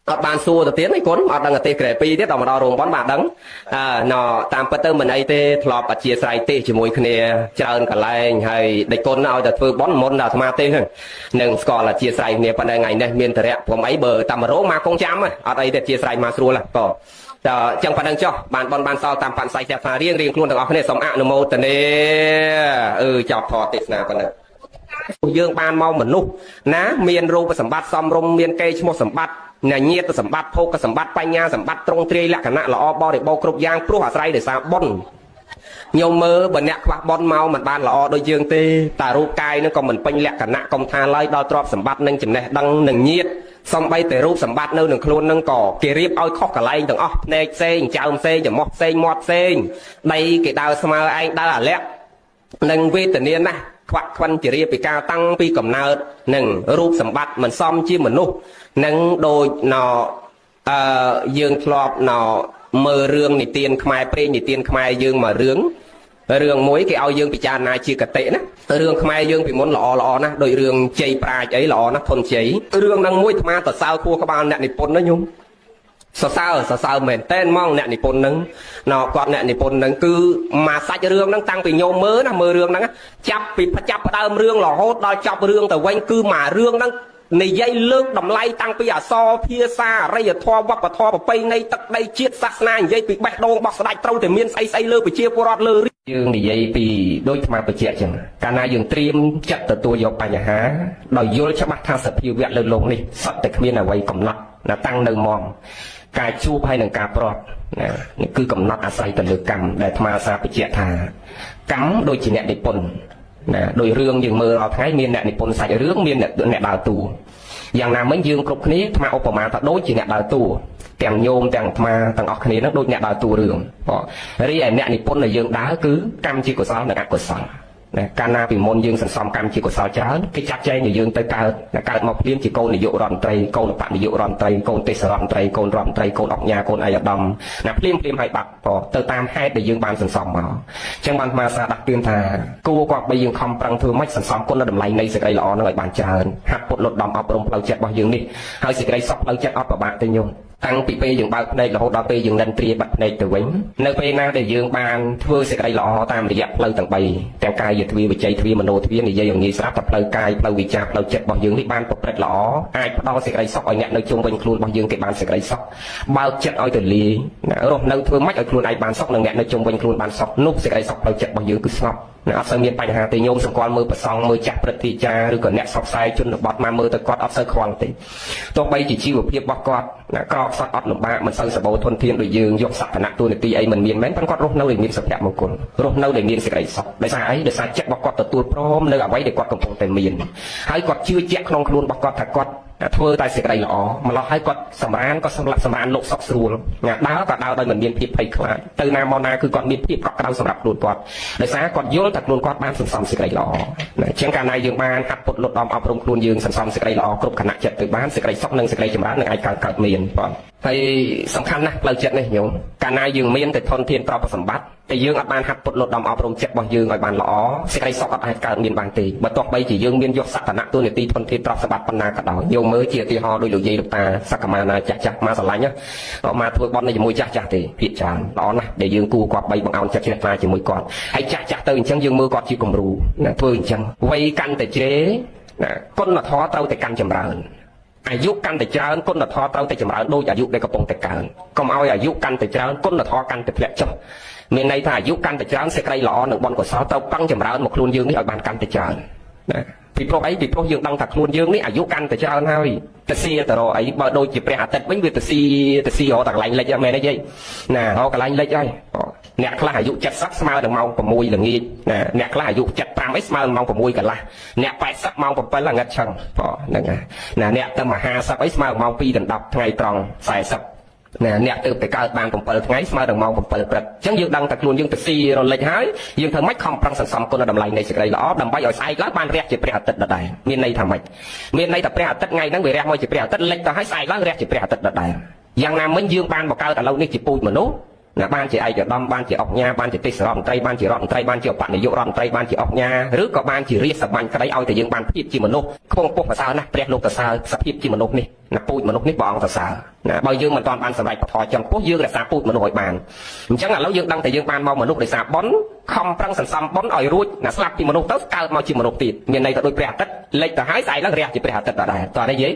អត់បានសួរទៅទៀតឯគុណអត់ដឹងអទេសក្រែ2ទៀតដល់មកដល់រោងប៉ុនបាទដឹងអើណតាមពិតទៅមិនអីទេធ្លាប់អធិស្ឋានទេសជាមួយគ្នាច្រើនកន្លែងហើយដេចគុណឲ្យតែធ្វើប៉ុនមុនដល់អាត្មាទេសហ្នឹងនឹងស្គាល់អធិស្ឋានគ្នាប៉ុន្តែថ្ងៃនេះមានតរៈព្រមអីបើតាមរោងមកគង់ចាំអត់អីទេអធិស្ឋានមកស្រួលក៏តើចឹងប៉ណ្ណឹងចុះបានបនបានសល់តាមបានសៃផ្ទះថារៀងរៀងខ្លួនទាំងអស់គ្នាសូមអនុមោទនាអឺចប់ធម៌ទេសនាប៉ុណ្ណឹងយើងបានមកមនុស្សណាមានរូបសម្បត្តិសមរម្យមានកេរ្តិ៍ឈ្មោះសម្បត្តិញាតសម្បត្តិភោគសម្បត្តិបញ្ញាសម្បត្តិត្រង់ទ្រាយលក្ខណៈល្អបរិបូរណ៍គ្រប់យ៉ាងព្រោះអាស្រ័យដោយសារបុណ្យញោមមើលបើអ្នកខ្វះបុណ្យមកមិនបានល្អដូចយើងទេតារូបកាយនឹងក៏មិនពេញលក្ខណៈកុំថាឡើយដល់ទ្រព្យសម្បត្តិនិងចំណេះដឹងនិងញាតសំបីតែរូបសម្បត្តិនៅនឹងខ្លួននឹងក៏គេរៀបឲ្យខុសកន្លែងទាំងអស់ភ្នែកផ្សេងចើមផ្សេងច្រមុះផ្សេងមាត់ផ្សេងដីគេដើរស្មើឯងដើរអាលាក់និងវេទនាណាស់ខ្វាក់ខ្វិនជារាពីការតាំងពីកំណើតនិងរូបសម្បត្តិមិនសមជាមនុស្សនឹងដូចណអឺយើងធ្លាប់ណមើលរឿងនិទានខ្មែរព្រេងនិទានខ្មែរយើងមករឿងរឿងមួយគេឲ្យយើងពិចារណាជាកតិណារឿងខ្មែរយើងពីមុនល្អល្អណាស់ដោយរឿងជ័យប្រាជ្ញអីល្អណាស់ធនជ័យរឿងហ្នឹងមួយអាត្មាតសើខួរក្បាលអ្នកនិពន្ធណាញោមសរសើរសរសើរមែនតែនហ្មងអ្នកនិពន្ធហ្នឹងណគាត់អ្នកនិពន្ធហ្នឹងគឺមកសាច់រឿងហ្នឹងតាំងពីញោមមើលណាមើលរឿងហ្នឹងចាប់ពីចាប់ផ្ដើមរឿងរហូតដល់ចប់រឿងទៅវិញគឺមករឿងហ្នឹងនិយាយលើកតម្លៃតាំងពីអសរភាសាអរិយធម៌វប្បធម៌ប្រពៃណីទឹកដីជាតិសាសនានិយាយពីបេះដូងរបស់ស្ដេចត្រូវតែមានស្អីស្អីលើប្រជាពលរដ្ឋលើយើងនិយាយពីដូចអាត្មាបញ្ជាក់ចឹងកាលណាយើងត្រៀមចិត្តទទួលយកបញ្ហាដោយយល់ច្បាស់ថាសភាវៈលើលោកនេះសត្វតែគ្មានអ្វីកំណត់ណាតាំងនៅមមការជួបហើយនឹងការប្រត់ ណានេះគឺកំណត់អាស្រ័យទៅលើកម្មដែលអាត្មាអាសាបញ្ជាក់ថាកម្មដូចជាអ្នកនិពន្ធណាដោយរឿងយើងមើលរាល់ថ្ងៃមានអ្នកនិពន្ធសាច់រឿងមានអ្នកដើរតួយ៉ាងណាមិញយើងគ្រប់គ្នាអាត្មាឧបមាថាដូចជាអ្នកដើរតួទាំងញោមទាំងអាត្មាទាំងអស់គ្នានឹងដូចអ្នកដើរតួរឿងបងរីឯអ្នកនិពន្ធដែលយើងដើរគឺកម្មជាកុសលនិងអកុសលណាកាលណាពីមុនយើងសន្សំកម្មជាកុសលច្រើនគេចាត់ចែងឲ្យយើងទៅកើតកើតមកភ្លាមជាកូននាយករដ្ឋមន្ត្រីកូនឧបនាយករដ្ឋមន្ត្រីកូនទេសរដ្ឋមន្ត្រីកូនរដ្ឋមន្ត្រីកូនអុកញ៉ាកូនឯកឧត្តមណាភ្លាមភ្លាមឲ្យបាត់បងទៅតាមហេតុដែលយើងបានសន្សំមកអញ្ចឹងបានអាត្មាសាដាស់តឿនថាគួរគាត់បីយើងខំប្រឹងធ្វើម៉េចសន្សំគុណតម្លៃនៃសេចក្តីល្អនឹងឲ្យបានច្រើនហាត់ពុតលត់ដំអប់រំផ្លូវចិត្តរបស់យើងនេះហើយសេចក្តីសុខផ្លូវចិត្តអត់ពិបាកទេញោមតាំងពីពេលយើងបើកភ្នែករហូតដល់ពេលយើងនិន្ទ្រាបាត់ភ្នែកទៅវិញនៅពេលណាដែលយើងបានធ្វើសេចក្តីល្អតាមរយៈផ្លូវទាំង3ទាំងកាយទ្វាវិជ័យទ្វាមโนទ្វានិយាយឲ្យងាយស្រាប់តែផ្លូវកាយផ្លូវវិចារផ្លូវចិត្តរបស់យើងនេះបានប្រព្រឹត្តល្អអាចផ្ដល់សេចក្តីសុខឲ្យអ្នកនៅជុំវិញខ្លួនរបស់យើងគេបានសេចក្តីសុខបើកចិត្តឲ្យទលាយរស់នៅធ្វើម៉េចឲ្យខ្លួនឯងបានសុខនិងអ្នកនៅជុំវិញខ្លួនបានសុខនោះសេចក្តីសុខផ្លូវចិត្តរបស់យើងគឺស្ងប់ណាអត់សូវមានបញ្ហាទេញោមសម្គាល់មើលប្រសង់មើលចាស់ព្រឹទ្ធាចារ្យឬក៏អ្នកសបខ្សែជនបទមកមើលទៅគាត់អត់សូវខ្វល់ទេទោះបីជាជីវភាពរបស់គាត់ណាក្រខ្សត់អត់លំបាកមិនសូវសបោធនធានដូចយើងយកសក្តានៈទូនាទីអីមិនមានមែនប៉ុន្តែគាត់រស់នៅដោយមានសុភមង្គលរស់នៅដោយមានសេចក្តីសុខដោយសារអីដោយសារចិត្តរបស់គាត់ទទួលព្រមនៅអ្វីដែលគាត់កំពុងតែមានហើយគាត់ជឿជាក់ក្នុងខ្លួនរបស់គាត់ថាគាត់ធ្វើតែសេចក្តីល្អម្ល៉េះហើយគាត់សម្រានក៏សម្លាប់សម្រានលោកសុខស្រួលណាដើរក៏ដើរដោយមិនមានភាពភ័យខ្លាចទៅណាមកណាគឺគាត់មានភាពកក់ក្ដៅសម្រាប់ខ្លួនគាត់ដោយសារគាត់យល់ថាខ្លួនគាត់បានសន្សំសេចក្តីល្អណាអញ្ចឹងកាលណាយើងបានហាត់ពុតលត់ដំអប់រំខ្លួនយើងសន្សំសេចក្តីល្អគ្រប់ខណៈចិត្តទៅបានសេចក្តីសុខនិងសេចក្តីចម្រើននឹងអាចកើតមានបងហើយសំខាន់ណាស់ផ្លូវចិត្តនេះញោមកាលណាយើងមានតែធនធានទ្រព្យសម្បត្តិតែយើងអត់បានហាត់ពុតលត់ដំអប់រំចិត្តរបស់យើងឲ្យបានល្អសេចក្តីសុខអត់អាចកើតមានបានទេបើទោះបីជាយើងមានយកសក្តានៈទូនាទីធនធានទ្រព្យសម្បត្តិប៉ុណ្ណាក៏ដោយញោមមើលជាឧទាហរណ៍ដូចលោកយាយលោកតាសក្មាណាចាស់ចាស់មកស្រឡាញ់មកធ្វើបន់នៅជាមួយចាស់ចាស់ទេភាគច្រើនល្អណាស់ដែលយើងគួរគាត់បីបង្អោនចិត្តជ្រះថ្លាជាមួយគាត់ហើយចាស់ចាស់ទៅអញ្ចឹងយើងមើលគាត់ជាគំរូណាធ្វើអញ្ចឹងវ័យកាន់តែជ្រេណាគុណធម៌ត្រូវតែកាន់ចម្រើនអាយុកាន់តែច្រើនគុណធម៌ត្រូវតែចម្រើនដូចអាយុដែលកំពុងតែកើនកុំឲ្យអាយុកាន់តែច្រើនគុណធម៌កាន់តែធ្លាក់ចុះមានន័យថាអាយុកាន់តែច្រើនសេចក្តីល្អនិងបុណ្យកុសលត្រូវប៉ឹងចម្រើនមកខ្លួនយើងនេះឲ្យបានកាន់តែច្រើនណាពីព្រោះអីពីព្រោះយើងដឹងថាខ្លួនយើងនេះអាយុកាន់តែច្រើនហើយទៅស៊ីទៅរកអីបើដូចជាព្រះអាទិត្យវិញវាទៅស៊ីរកតែកន្លែងលិចហ្នឹងមែនទេយាយណារកកន្លែងលិចហើយអ្នកខ្លះអាយុ70ស្មើនឹងម៉ោង6ល្ងាចណាអ្នកខ្លះអាយុ75អីស្មើនឹងម៉ោង6កន្លះអ្នក80ម៉ោង7ល្ងិតឆឹងហ្នឹងណាអ្នកទៅ50អីស្មើនឹងម៉ោង2ដល់10ថ្ងៃត្រង់40ណាអ្នកទៅទៅកើតបាន7ថ្ងៃស្មើនឹងម៉ោង7ព្រឹកអញ្ចឹងយើងដឹងតែខ្លួនយើងទៅស៊ីរលិចហើយយើងធ្វើម៉េចខំប្រឹងសន្សំគុណតម្លៃនៃសេចក្តីល្អដើម្បីឲ្យស្អែកឡើងបានរះជាព្រះអាទិត្យដដែលមានន័យថាម៉េចមានន័យថាព្រះអាទិត្យថ្ងៃហ្នឹងវារះមកជាព្រះអាទិត្យលិចទៅហើយស្អែកឡើងរះជាព្រះអាទិត្យដដែលយ៉ាងណាមិញយើងបានបង្កើតឥឡូវនេះជាពូជមនុស្សណាបានជាឯកឧត្តមបានជាអុកញ៉ាបានជាទេសរដ្ឋមន្ត្រីបានជារដ្ឋមន្ត្រីបានជាឧបនាយករដ្ឋមន្ត្រីបានជាអុកញ៉ាឬក៏បានជារាជសាមញ្ញក្តីឲ្យតែយើងបានភាពជាមនុស្សខ្ពង់ពោះប្រសើរណាស់ព្រះលោកសរសើរសភាពជាមនុស្សនេះណាពូជមនុស្សនេះព្រះអង្គសរសើរណាបើយើងមិនទាន់បានសម្រេចពធចឹងពោះយើងរក្សាពូជមនុស្សឲ្យបានអញ្ចឹងឥឡូវយើងដឹងតែយើងបានមកមនុស្សដោយសារបុណ្យខំប្រឹងសន្សំបុណ្យឲ្យរួចណាស្លាប់ពីមនុស្សទៅកើតមកជាមនុស្សទៀតមានន័យថាដូចព្រះអាទិត្យលិចទៅហើយស្អែកឡើងរះជាព្រះអាទិត្យដដែលតោះនេះយាយ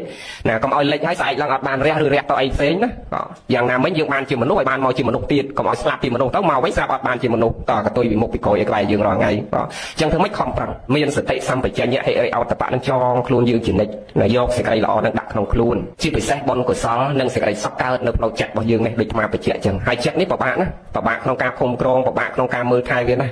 ណាកុំឲ្យលិចហើយស្អែកឡើងអត់បានរះឬរះទៅអីផ្សេងណាយ៉ាងណាមិញយើងបានជាមនុស្សឲ្យបានមកជាមនុស្សទៀតកុំឲ្យស្លាប់ពីមនុស្សទៅមកវិញស្រាប់អត់បានជាមនុស្សតកតុយពីមុខពីក្រោយឲ្យក្បែរយើងរាល់ថ្ងៃអញ្ចឹងធ្វើម៉េចខំប្រឹងមានសតិសម្បជញ្ញៈហិរិអោតបៈនឹងចងខ្លួនយើងជានិច្ចណាយកសេចក្តីល្អនឹងដាក់ក្នុងខ្លួនជាពិសេសបុណ្យកុសលនិងសេចក្តីសុខកើតនៅផ្លូវចិត្តរបស់យើងនេះដូចអាត្មាបញ្ជាក់អញ្ចឹងហើយចិត្តនេះពិបាកណាពិបាកក្នុងការឃុំក្រងពិបាកក្នុងការមើលថែវាណ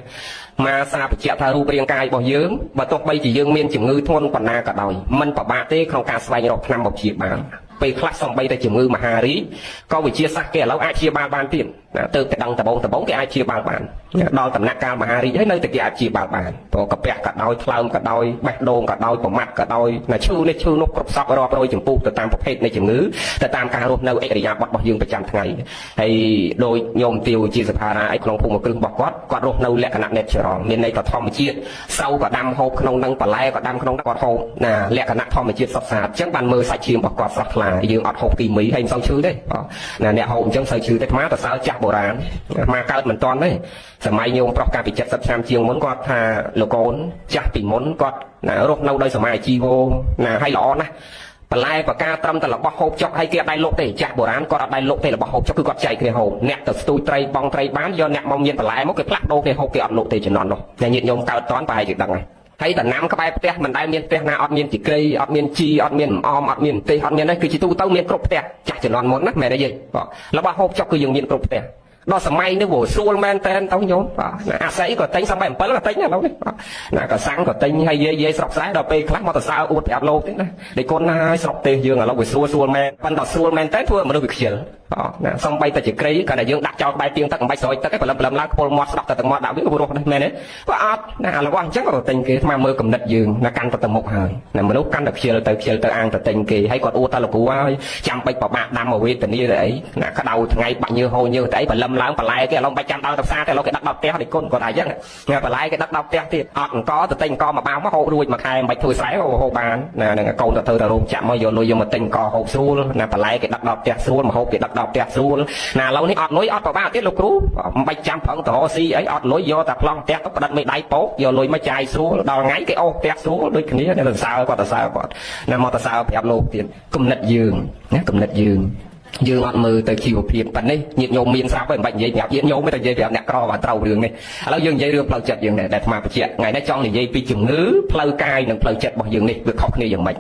ាមកសាបញ្ជាក់ថារូបរាងកាយរបស់យើងបើទោះបីជាយើងមានជំងឺធ្ងន់ប៉ុណ្ណាក៏ដោយមិនពិបាកទេក្នុងការស្វែងរកថ្នាំមកព្យាបាលពេលខ្លះសំបីតែជំងឺមហារីកក៏វិទ្យាសាស្ត្រគេឥឡូវអាចព្យាបាលបានទៀតណាទៅតែដឹងដបងគេអាចព្យាបាលបានដល់ដំណាក់កាលមហារីកហើយនៅតែគេអាចព្យាបាលបានព្រោះកាពះក៏ដោយថ្លើមក៏ដោយបេះដូងក៏ដោយប្រមាត់ក៏ដោយណាឈឺនេះឈឺនោះគ្រប់សពរាប់រយចម្ពោះទៅតាមប្រភេទនៃជំងឺទៅតាមការរស់នៅអរិយាបថរបស់យើងប្រចាំថ្ងៃហើយដោយញោមទាវជាសភារាអីក្នុងភូមិគ្រឹះរបស់គាត់គាត់រស់នៅលក្ខណៈ natural មានន័យថាធម្មជាតិស្រូវក៏ដាំហូបក្នុងនឹងបន្លែក៏ដាំក្នុងគាត់ហូបណាលក្ខណៈធម្មជាតិសុទ្ធសាធអញ្ចឹងបានមើលសាច់ឈាមរបស់គាត់ស្រស់ថ្លាយើងអត់ហូបគីមីហើយមិនសូវឈឺទេណាអ្នកហូបអញ្ចឹងសូវឈឺទេអាត្មាទៅសើចាស់បុរាណមកកើតមិនតាន់ទេសម័យញោមប្រុសកាលពី70ឆ្នាំជាងមុនគាត់ថាលោកកូនចាស់ពីមុនគាត់ណារស់នៅដោយសមាជីវោណាហើយល្អណាស់បន្លែបកាត្រឹមតែរបស់ហូបចុកហើយគេអត់ដៃលុកទេចាស់បុរាណគាត់អត់ដៃលុកទេរបស់ហូបចុកគឺគាត់ចែកគ្នាហូបអ្នកទៅស្ទូចត្រីបងត្រីបានយកអ្នកមកមានបន្លែមកគេផ្លាស់ដូរគ្នាហូបគេអត់លុកទេជំនាន់នោះតែញាតិញោមកើតតាន់ប្រហែលជាដឹងហើយ ហើយតំណាំក្បែរផ្ទះមិនដែលមានផ្ទះណាអត់មានជីក្រៃអត់មានជីអត់មានអមអត់មានទេសអត់មានទេគឺជាទូទៅមានគ្រប់ផ្ទះចាស់ជំនាន់មុនណាមែនទេយាយបាទរបស់ហូបចុកគឺយើងមានគ្រប់ផ្ទះដល់សម័យនេះវាស្រួលមែនតែនទៅញោមបាទអាស័យក៏ទិញសម័យ7ក៏ទិញឥឡូវនេះបាទណាក៏សាំងក៏ទិញហើយយាយយាយស្រុកស្រែដល់ពេលខ្លះមកទៅសើអួតប្រាប់លោកទេណាដេគុណណាហើយស្រុកទេសយើងឥឡូវវាស្រួលស្រួលមែនប៉ុន្តែស្រួលមែនតែធ្វើមនុស្សវាខ្ជិលបាទណាសំបីតែជាក្រៃគាត់តែយើងដាក់ចោលក្បែរទៀងទឹកមិនបាច់ស្រោចទឹកឯងព្រលឹមព្រលឹមឡើងខ្ពុលមាត់ស្ដោះតែទឹកមាត់ដាក់វាក៏រស់ដែរមែនទេបើអត់ណារបស់អញ្ចឹងក៏ទិញគេស្មើមើលកំណត់យើងណាកាន់ទៅទៅមុខហើយណាមនុស្សកាន់តែខ្ជិលទៅខ្ជិលទៅអាងទៅទិញគេហើយគាត់អួតថាលោកគ្រូហើយចាំបាច់ប្របាក់ដាំវេទនាទៅអីណាក្តៅថ្ងៃបាក់ញើសហូរញើសទៅអីព្រលឹមឡើងបន្លែគេឥឡូវបាច់ចាំដល់ទៅផ្សារទេឥឡូវគេដឹកដល់ផ្ទះនេះគុណគាត់ថាអញ្ចឹងបន្លែគេដឹកដល់ផ្ទះទៀតអត់អង្គទៅទិញអង្គមកបាវមកហូបរួចមួយខែមិនបាច់ធ្វើស្រែហូបបានណានឹងកូនទៅធ្វើតែរោងចក្រមកយកលុយយកមកទិញអង្គហូបស្រួលណាបន្លែគេដឹកដល់ផ្ទះស្រួលមកហូបគេដឹកដល់ផ្ទះស្រួលណាឥឡូវនេះអត់លុយអត់ប្របាក់ទៀតលោកគ្រូមិនបាច់ចាំប្រឹងទៅរកស៊ីអីអត់លុយយកតែប្លង់ផ្ទះទៅផ្ដិតមេដៃពោកយកលុយមកចាយស្រួលដល់ថ្ងៃគេអូសផ្ទះស្រួលដូចគ្នានៅសរសើរគាត់សរសើរគាត់ណាមកសរសើរប្រាប់លោកទៀតគំនិតយើងណាគំនិតយើងយើងអត់មើលទៅជីវភាពប៉ុណ្នេះញាតិញោមមានស្រាប់ហើយមិនបាច់និយាយប្រាប់ញាតិញោមទេតែនិយាយប្រាប់អ្នកក្របាទត្រូវរឿងនេះឥឡូវយើងនិយាយរឿងផ្លូវចិត្តយើងនេះដែលអាត្មាបញ្ជាក់ថ្ងៃនេះចង់និយាយពីជំងឺផ្លូវកាយនិងផ្លូវចិត្តរបស់យើងនេះវាខុសគ្នាយ៉ាងម៉េច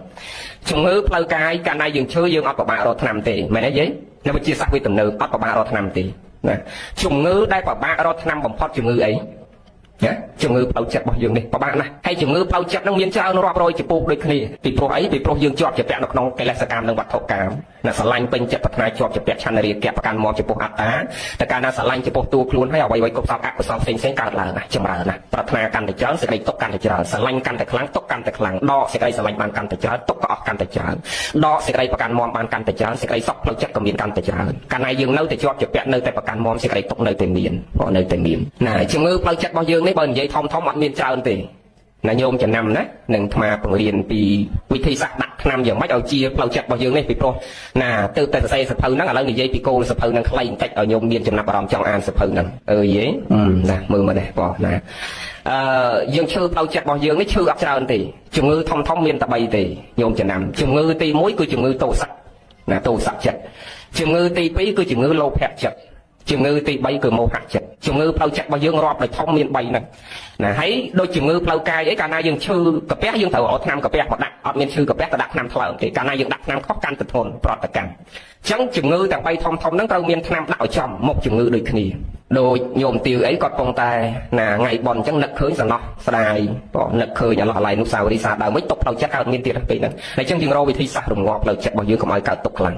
ជំងឺផ្លូវកាយកាលណាយើងឈឺយើងអត់ពិបាករកថ្នាំទេមែនទេយាយនៅវិទ្យាសាស្ត្រវាទំនើបអត់ពិបាករកថ្នាំទេណាជំងឺដែលពិបាករកថ្នាំបំផុតជំងឺអីណាជំងឺផ្លូវចិត្តរបស់យើងនេះពិបាកណាស់ហើយជំងឺផ្លូវចិត្តនឹងមានច្រើនរាប់រយចំពោះដូចគ្នាពីព្រោះអីពីព្រោះយើងជាប់ជាពាក់នៅក្នុងកិលេសកម្មនិងវត្ថុកម្មណាស្រឡាញ់ពេញចិត្តប្រាថ្នាជាប់ជាពាក់ឆន្ទរាគៈប្រកាន់មកចំពោះអត្តាតែកាលណាស្រឡាញ់ចំពោះតួខ្លួនហើយអ្វីៗគ្រប់សពអកុសលផ្សេងៗកើតឡើងណាចម្រើនណាប្រាថ្នាកាន់តែច្រើនសេចក្តីទុក្ខកាន់តែច្រើនស្រឡាញ់កាន់តែខ្លាំងទុក្ខកាន់តែខ្លាំងដកសេចក្តីស្រឡាញ់បានកាន់តែច្រើនទុក្ខក៏អស់កាន់តែច្រើនដកសេចក្តីប្រកាន់មបានកាន់តែច្រើនសេចក្តីសុខផ្លូវចិត្តក៏មានកាន់តែច្រើនកាលណាយើងនៅតែជាប់ជាពាក់នៅតែប្រកាន់មសេចក្តីទុក្ខនៅតែមានក៏នៅតែមានណាជំងឺផ្លូវចិត្តរបស់យើងនេះបើនិយាយធំធំអត់មានច្រើនទេណាញោមចំណាំណានឹងអាត្មាបង្រៀនពីវិធីសាស្ត្រដាក់ថ្នាំយ៉ាងម៉េចឲ្យជាផ្លូវចិត្តរបស់យើងនេះពីព្រោះណាទើបតែសរសេរសភៅហ្នឹងឥឡូវនិយាយពីគោលសភៅហ្នឹងខ្លីបន្តិចឲ្យញោមមានចំណាប់អារម្មណ៍ចង់អានសភៅហ្នឹងអើយេណាមើលមកនេះបងណាយើងឈឺផ្លូវចិត្តរបស់យើងនេះឈឺអត់ច្រើនទេជំងឺធំធំមានតែ3ទេញោមចំណាំជំងឺទី1គឺជំងឺទោសៈណាទោសៈចិត្តជំងឺទី2គឺជំងឺលោភៈចិត្តជំងឺទី3គឺមោហៈចិត្តជំងឺផ្លូវចិត្តរបស់យើងរាប់ដោយធំមាន3ហ្នឹងណាហើយដូចជំងឺផ្លូវកាយអីកាលណាយើងឈឺកាពះយើងត្រូវឲ្យថ្នាំកាពះមកដាក់អត់មានឈឺកាពះទៅដាក់ថ្នាំថ្លើមទេកាលណាយើងដាក់ថ្នាំខុសកាន់តែធ្ងន់ប្រតិកម្មអញ្ចឹងជំងឺទាំង3ធំធំហ្នឹងត្រូវមានថ្នាំដាក់ឲ្យចំមុខជំងឺដូចគ្នាដូចញោមទាវអីគាត់ពងតែណាថ្ងៃប៉ុនអញ្ចឹងនឹកឃើញសំណោះស្ដាយបងនឹកឃើញអឡោះឡៃនោះសាវរីសាដើមវិញទុកផ្លូវចិត្តកើតមានទៀតពេលហ្នឹងហើយអញ្ចឹងយើងរកវិធីសាស្ត្ររងាប់ផ្លូវចិត្តរបស់យើងកុំឲ្យកើតទុកខ្លាំ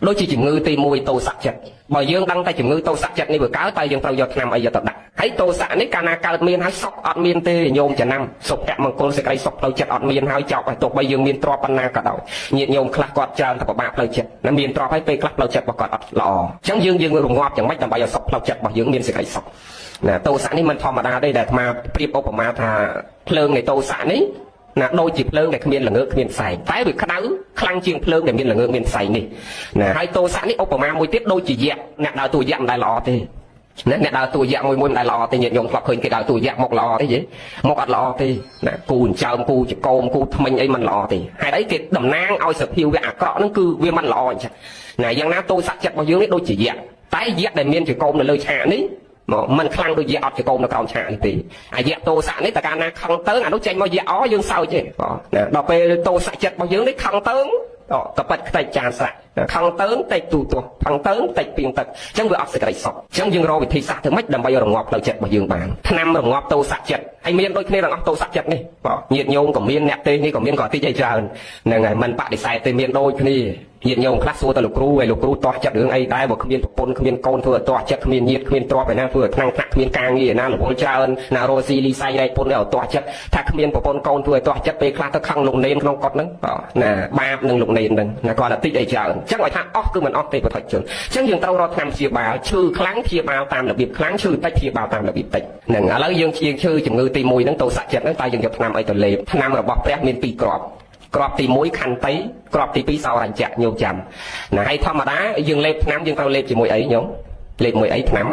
ងដូចជាជំងឺទី1ទោសៈចិត្តបើយើងដឹងតែជំងឺទោសៈចិត្តនេះវាកើតតែយើងត្រូវយកថ្នាំអីយកទៅដាក់ហើយទោសៈនេះកាលណាកើតមានហើយសុខអត់មានទេញោមចំណាំសុភមង្គលសេចក្តីសុខផ្លូវចិត្តអត់មានហើយចប់ហើយទោះបីយើងមានទ្រព្យប៉ុណ្ណាក៏ដោយញាតិញោមខ្លះគាត់ច្រើនតែពិបាកផ្លូវចិត្តណាមានទ្រព្យហើយពេលខ្លះផ្លូវចិត្តរបស់គាត់អត់ល្អអញ្ចឹងយើងរងាប់យ៉ាងម៉េចដើម្បីឲ្យសុខផ្លូវចិត្តរបស់យើងមានសេចក្តីសុខណាទោសៈនេះមិនធម្មតាទេដែលអាត្មាប្រៀបឧបមាថាភ្លើងនៃទោសៈនេះណាដូចជាភ្លើងដែលគ្មានល្ងើកគ្មានផ្សែងតែវាក្តៅខ្លាំងជាងភ្លើងដែលមានល្ងើកមានផ្សែងនេះណាហើយទោសៈនេះឧបមាមួយទៀតដូចជាយៈអ្នកដើរតួយៈមិនដែលល្អទេណាអ្នកដើរតួយៈមួយមួយមិនដែលល្អទេញាតិញោមធ្លាប់ឃើញគេដើរតួយៈមកល្អទេយេមកអត់ល្អទេណាគូចិញ្ចើមគូចកោមគូថ្មិញអីមិនល្អទេហេតុអីគេតំណាងឲ្យសភាវៈអាក្រក់ហ្នឹងគឺវាមិនល្អអញ្ចឹងណាយ៉ាងណាទោសៈចិត្តរបស់យើងនេះដូចជាយៈតែយៈដែលមានចកោមនៅលើឆាកនេះមកមិនខ្លាំងដូចយៈអត់ចកោមនៅក្រោមឆាកនេះទេអាយៈទោសៈនេះតើកាលណាខឹងទៅអានោះចេញមកយៈអយើងសើចទេបងណាដល់ពេលទោសៈចិត្តរបស់យើងនេះខឹងទៅកប៉ិតខ្ទេចចានស្រាក់ខឹងទៅតិចទូទស្សន៍ខឹងទៅតិចពីងទឹកអញ្ចឹងវាអត់សេចក្តីសុខអញ្ចឹងយើងរកវិធីសាស្ត្រធ្វើម៉េចដើម្បីរងាប់ផ្លូវចិត្តរបស់យើងបានថ្នាំរងាប់ទោសៈចិត្តហើយមានដូចគ្នាទាំងអស់ទោសៈចិត្តនេះបងញាតិញោមក៏មានអ្នកទេនេះក៏មានក៏តិចអីច្រើនហ្នឹងហើយមិនបដិសេធទេមានដូចគ្នាញាតិញោមខ្លះសួរទៅលោកគ្រូហើយលោកគ្រូទាស់ចិត្តរឿងអីដែរបើគ្មានប្រពន្ធគ្មានកូនធ្វើឲ្យទាស់ចិត្តគ្មានញាតិគ្មានទ្រព្យឯណាធ្វើឲ្យថ្នាំងថ្នាក់គ្មានការងារឯណារវល់ច្រើនណារស់ស៊ីលីសៃរែកពុនឲ្យទាស់ចិត្តថាគ្មានប្រពន្ធកូនធ្វើឲ្យទាស់ចិត្តពេលខ្លះទៅខឹងលោកនេនក្នុងកុដហ្នឹងបាទណាបាបនឹងលោកនេនហ្នឹងណាគាត់តែតិចអីច្រើនអញ្ចឹងឲ្យថាអស់គឺមិនអស់ទេពុទ្ធជនអញ្ចឹងយើងត្រូវរកថ្នាំព្យាបាលឈឺខ្លាំងព្យាបាលតាមរបៀបខ្លាំងឈឺតិចព្យាបាលតាមរបៀបតិចហ្នឹងឥឡូវយើងជាងឈឺជំងឺទី1ហ្នឹងទោសៈចិត្តហ្នឹងតើយើងយកថ្នាំអីទៅលេបថ្នាំរបស់ព្រះមាន2គ្រាប់គ្រាប់ទី1ខន្តីគ្រាប់ទី2សោរញ្ញៈញោមចាំណាហើយធម្មតាយើងលេបថ្នាំយើងត្រូវលេបជាមួយអីញោមលេបមួយអីថ្នា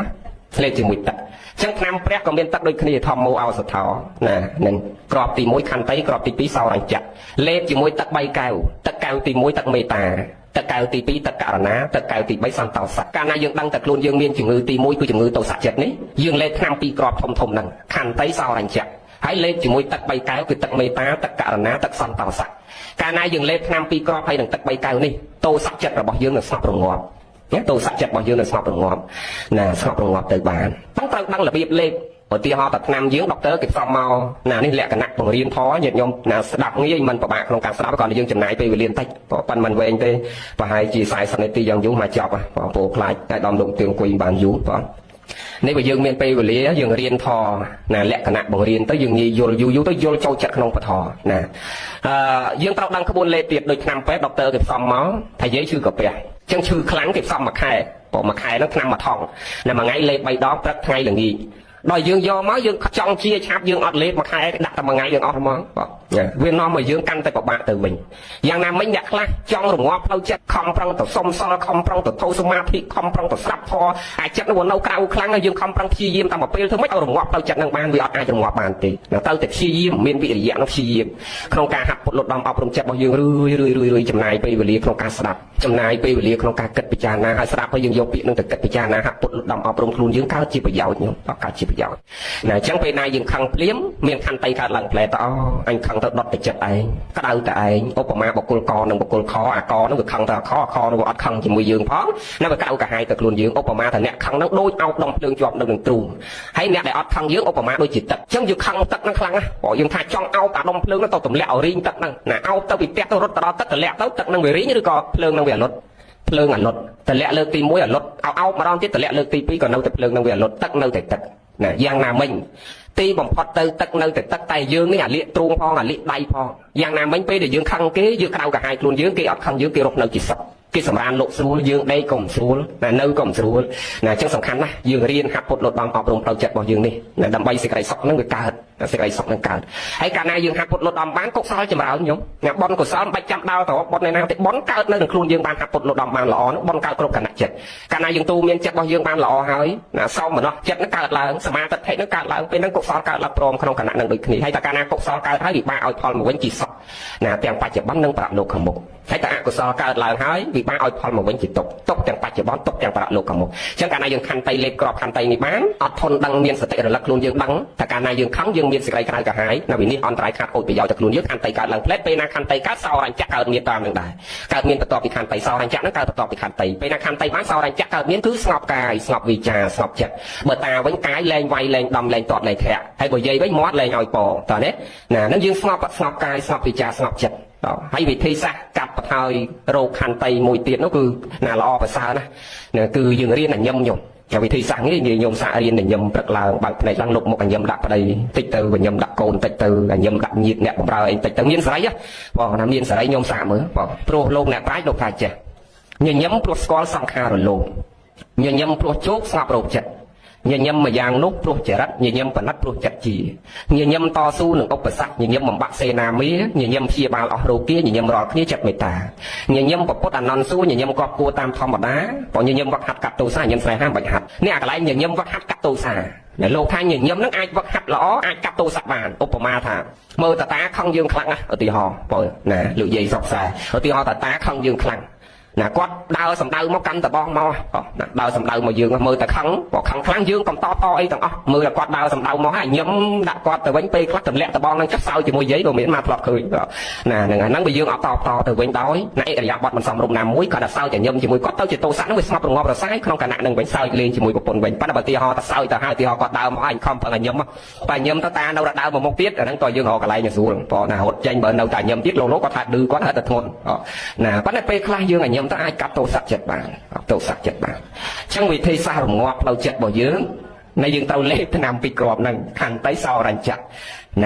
ំលេបជាមួយទឹកអញ្ចឹងថ្នាំព្រះក៏មានទឹកដូចគ្នាធម្មោឱសថោណានឹងគ្រាប់ទី1ខន្តីគ្រាប់ទី2សោរញ្ញៈលេបជាមួយទឹក3កែវទឹកកែវទី1ទឹកមេត្តាទឹកកែវទី2ទឹកករណាទឹកកែវទី3សន្តោសៈកាលណាយើងដឹងតែខ្លួនយើងមានជំងឺទី1គឺជំងឺទោសៈចិត្តនេះយើងលេបថ្នាំ2គ្រាប់ធំធំហ្នឹងខន្តីសោរញ្ញៈ ហើយលេបជាមួយទឹក3កែវគឺទឹកមេត្តាទឹកករុណាទឹកសន្តោសៈកាលណាយើងលេបថ្នាំ2គ្រាប់ហើយនឹងទឹក3កែវនេះទោសៈចិត្តរបស់យើងនឹងស្ងប់រងាប់ណាទោសៈចិត្តរបស់យើងនឹងស្ងប់រងាប់ណាស្ងប់រងាប់ទៅបានត្រូវដឹងរបៀបលេបឧទាហរណ៍តែថ្នាំយើងដុកទ័រគេផ្សំមកណានេះលក្ខណៈបង្រៀនធម៌ញាតិញោមណាស្ដាប់ងាយមិនពិបាកក្នុងការស្ដាប់គ្រាន់តែយើងចំណាយពេលវេលាបន្តិចប៉ិនមិនវែងទេប្រហែលជា40នាទីយ៉ាងយូរមកចប់បងប្អូនខ្លាចតែដំលោកទៀងអង្គុយបានយូរបងនេះបើយើងមានពេលវេលាយើងរៀនធម៌ណាលក្ខណៈបង្រៀនទៅយើងងាយយល់យូរយូរទៅយល់ចូលចិត្តក្នុងពធណាយើងត្រូវដឹងក្បួនលេខទៀតដូចថ្នាំពេទ្យដុកទ័រគេផ្សំមកថាយាយឈឺកាពះអញ្ចឹងឈឺខ្លាំងគេផ្សំមួយខែព្រោះមួយខែហ្នឹងថ្នាំមួយថងណាមួយថ្ងៃលេប3ដងព្រឹកថ្ងៃល្ងាចដល់យើងយកមកយើងចង់ជាឆាប់យើងអត់លេបមួយខែដាក់តែមួយថ្ងៃយើងអស់ហ្មងបងវានាំឲ្យយើងកាន់តែពិបាកទៅវិញយ៉ាងណាមិញអ្នកខ្លះចង់រងាប់ផ្លូវចិត្តខំប្រឹងទៅសុំសល់ខំប្រឹងទៅធូរសមាធិខំប្រឹងទៅស្ដាប់ធម៌អាចិត្តនោះនៅក្រៅខ្លាំងហើយយើងខំប្រឹងព្យាយាមតាមមួយពេលធ្វើម៉េចឲ្យរងាប់ផ្លូវចិត្តនឹងបានវាអត់អាចរងាប់បានទេទៅតែព្យាយាមមានវិរិយៈនោះព្យាយាមក្នុងការហាត់ពុតលត់ដំអប់រំចិត្តរបស់យើងរឿយរឿយរឿយចំណាយពេលវេលាក្នុងការស្ដាប់ចំណាយពេលវេលាក្នុងការគិតពិចារណាហើយស្ដាប់ហើយយើងយកពាក្យនឹងទៅគិតពិចារណាហាត់ពុតលត់ដំអប់រំខ្លួនយើងកើតជាប្រយោជន៍ខ្ញុំកើតជាប្រយោជន៍ណាអញ្ចឹងពេលណាយើងខឹងភ្លាមមានខន្តីកើតឡើងផ្លែតអូអញខឹងទៅដុតតែចិត្តឯងក្តៅតែឯងឧបមាបុគ្គលកនិងបុគ្គលខអាកនឹងវាខឹងទៅអាខអាខនឹងវាអត់ខឹងជាមួយយើងផងណាវាក្តៅក្រហាយទៅខ្លួនយើងឧបមាថាអ្នកខឹងនឹងដូចអោបដុំភ្លើងជាប់នៅនឹងទ្រូងហើយអ្នកដែលអត់ខឹងយើងឧបមាដូចជាទឹកអញ្ចឹងយើងខឹងទឹកនឹងខ្លាំងណាស់ព្រោះយើងថាចង់អោបអាដុំភ្លើងនឹងទៅទម្លាក់ឲ្យរីងទឹកហ្នឹងណាអោបទៅពីផ្ទះទៅរត់ទៅដល់ទឹកទម្លាក់ទៅទឹកនឹងវារីងឬក៏ភ្លើងនឹងវាអាលុតភ្លើងអាលុតទម្លាក់លើកទី1អាលុតអោបម្ដងទៀតទម្លាក់លើកទី2ក៏នៅតែភ្លើងនឹងវាអាលុតទឹកនៅតែទឹកណាយ៉ាងណាមិញទីបំផុតទៅទឹកនៅតែទឹកតែយើងនេះអាលៀកទ្រូងផងអាលៀកដៃផងយ៉ាងណាមិញពេលដែលយើងខឹងគេយើងក្តៅក្រហាយខ្លួនយើងគេអត់ខឹងយើងគេរស់នៅជាសុខគេសម្រានលោកស្រួលយើងដេកក៏មិនស្រួលណានៅក៏មិនស្រួលណាអញ្ចឹងសំខាន់ណាស់យើងរៀនហាត់ពុតលត់ដំអប់រំផ្លូវចិត្តរបស់យើងនេះណាដើម្បីសេចក្តីសុខហ្នឹងវាកើតសេចក្តីសុខហ្នឹងកើតហើយកាលណាយើងហាត់ពុតលត់ដំបានកុសលចម្រើនខ្ញុំណាបុណ្យកុសលមិនបាច់ចាំដល់ទៅបុណ្យឯណាទេបុណ្យកើតនៅក្នុងខ្លួនយើងបានហាត់ពុតលត់ដំបានល្អនោះបុណ្យកើតគ្រប់គណៈចិត្តកាលណាយើងទូមានចិត្តរបស់យើងបានល្អហើយណាសោមនស្សចិត្តហ្នឹងកើតឡើងសមាធិហ្នឹងកើតឡើងពេលហ្នឹងកុសលកើតឡើងព្រមក្នុងគណៈហ្នឹងដូចគ្នាហើយតែកាលណាកុសលកើតហើយវិបាកឲ្យផលមកវិញជាសុខណាទាំងបច្ចុប្បន្ននិងបរលោកខាងមុខហើយតែអកុសលកើតឡើងហើយវិបាកឲ្យផលមកវិញជាទុក្ខទុក្ខទាំងបច្ចុប្បន្នទុក្ខទាំងបរលោកខាងមុខអញ្ចឹងកាលណាយើងខន្តីលេបក្របខន្តីនេះបានអត់ធន់ដឹងមានសតិរលឹកខ្លួនយើងដឹងតែកាលណាយើងខឹងយើងមានសេចក្តីក្តៅក្រហាយណាវិនិច្ឆ័យអន្តរាយខាតខូចប្រយោជន៍ទៅខ្លួនយើងខន្តីកើតឡើងផ្លែតពេលណាខន្តីកើតសោរញ្ចៈកើតមានតាមនឹងដែរកើតមានបន្ទាប់ពីខន្តីសោរញ្ចៈហ្នឹងកើតបន្ទាប់ពីខន្តីពេលណាខន្តីបានសោរញ្ចៈកើតមានគឺស្ងប់កាយស្ងប់វិចារស្ងប់ចិត្តបើតាវិញកាយលែងវាយលែងដំលែងទាត់លែងធាក់ហើយបើយាយវិញមាត់លែងឲ្យពតើនេះណាហ្នឹងយើងស្ងប់ស្ងប់កាយស្ងប់វិចារស្ងប់ចិត្តហើយវិធីសាស្ត្រកាត់បន្ថយរោគខន្តីមួយទៀតនោះគឺណាល្អប្រសើរណាស់គឺយើងរៀនញញឹមខ្ញុំចាវិធីសាស្ត្រនេះញោមសាករៀនញញឹមព្រឹកឡើងបើកភ្នែកឡើងលុបមុខញញឹមដាក់ប្តីតិចទៅញញឹមដាក់កូនតិចទៅញញឹមដាក់ញាតិអ្នកបម្រើអីតិចទៅមានសេរីបងណាមានសេរីញោមសាកមើលបងព្រោះលោកអ្នកប្រាជ្ញលោកថាចេះញញឹមព្រោះស្គាល់សង្ខារលោកញញឹមព្រោះជោគស្ងប់រោគចិត្តញញឹមម្យ៉ាងនោះព្រោះចរិតញញឹមប៉និតព្រោះចិត្តជាញញឹមតស៊ូនឹងឧបសគ្គញញឹមបំបាក់សេនាមាញញឹមព្យាបាលអស់រោគាញញឹមរាល់គ្នាចិត្តមេត្តាញញឹមពពុទ្ធអនន្តសួរញញឹមគប់គួរតាមធម្មតាព្រោះញញឹមវឹកហាត់កាត់ទោសាញញឹមស្នេហាមិនបាច់ហាត់នេះអាកន្លែងញញឹមវឹកហាត់កាត់ទោសាដែលលោកថាញញឹមនឹងអាចវឹកហាត់ល្អអាចកាត់ទោសៈបានឧបមាថាមើលតាតាខឹងយើងខ្លាំងណាស់ឧទាហរណ៍បើណាលោកយាយស្រុកខ្សែឧទាហរណ៍តាតាខឹងយើងខ្លាំងណាគាត់ដើរសំដៅមកកាន់តបងមកណាដើរសំដៅមកយើងមើលតែខឹងបើខឹងខ្លាំងយើងកំតតអីទាំងអស់មើលតែគាត់ដើរសំដៅមកហើយញឹមដាក់គាត់ទៅវិញពេលខ្លះទម្លាក់តបងនឹងចុះសើជាមួយយាយក៏មានមកធ្លាប់ឃើញណាហ្នឹងហ្នឹងបើយើងអត់តបតទៅវិញដោយណាអិរិយាបថមិនសមរម្យណាមួយគាត់តែសើចតែញឹមជាមួយគាត់ទៅជាទោសៈហ្នឹងវាស្ងប់រងាប់រសាយក្នុងគណៈហ្នឹងវិញសើចលេងជាមួយប្រពន្ធវិញប៉ុន្តែបើទីហោតែសើចទៅហើយទីហោគាត់ដើរមកហើយខំប្រឹងឲ្យញឹមបើញឹមទៅតានៅដើរមកមុខទៀតអាហ្នឹងក៏យើងរកកន្លែងស្រួលបើណារត់ចេញបើនៅតែញឹមទៀតលោកគាត់ថាឌឺគាត់ហៅតែធ្ងន់ណាប៉ុន្តែពេលខ្លះយើងឲ្យញឹមទៅអាចកាត់ទោសៈចិត្តបានទោសៈចិត្តបានអញ្ចឹងវិធីសាស្ត្ររងាប់ផ្លូវចិត្តរបស់យើងនៅយើងត្រូវលេបថ្នាំពីគ្រាប់ហ្នឹងខន្តីសោរញ្ចៈណ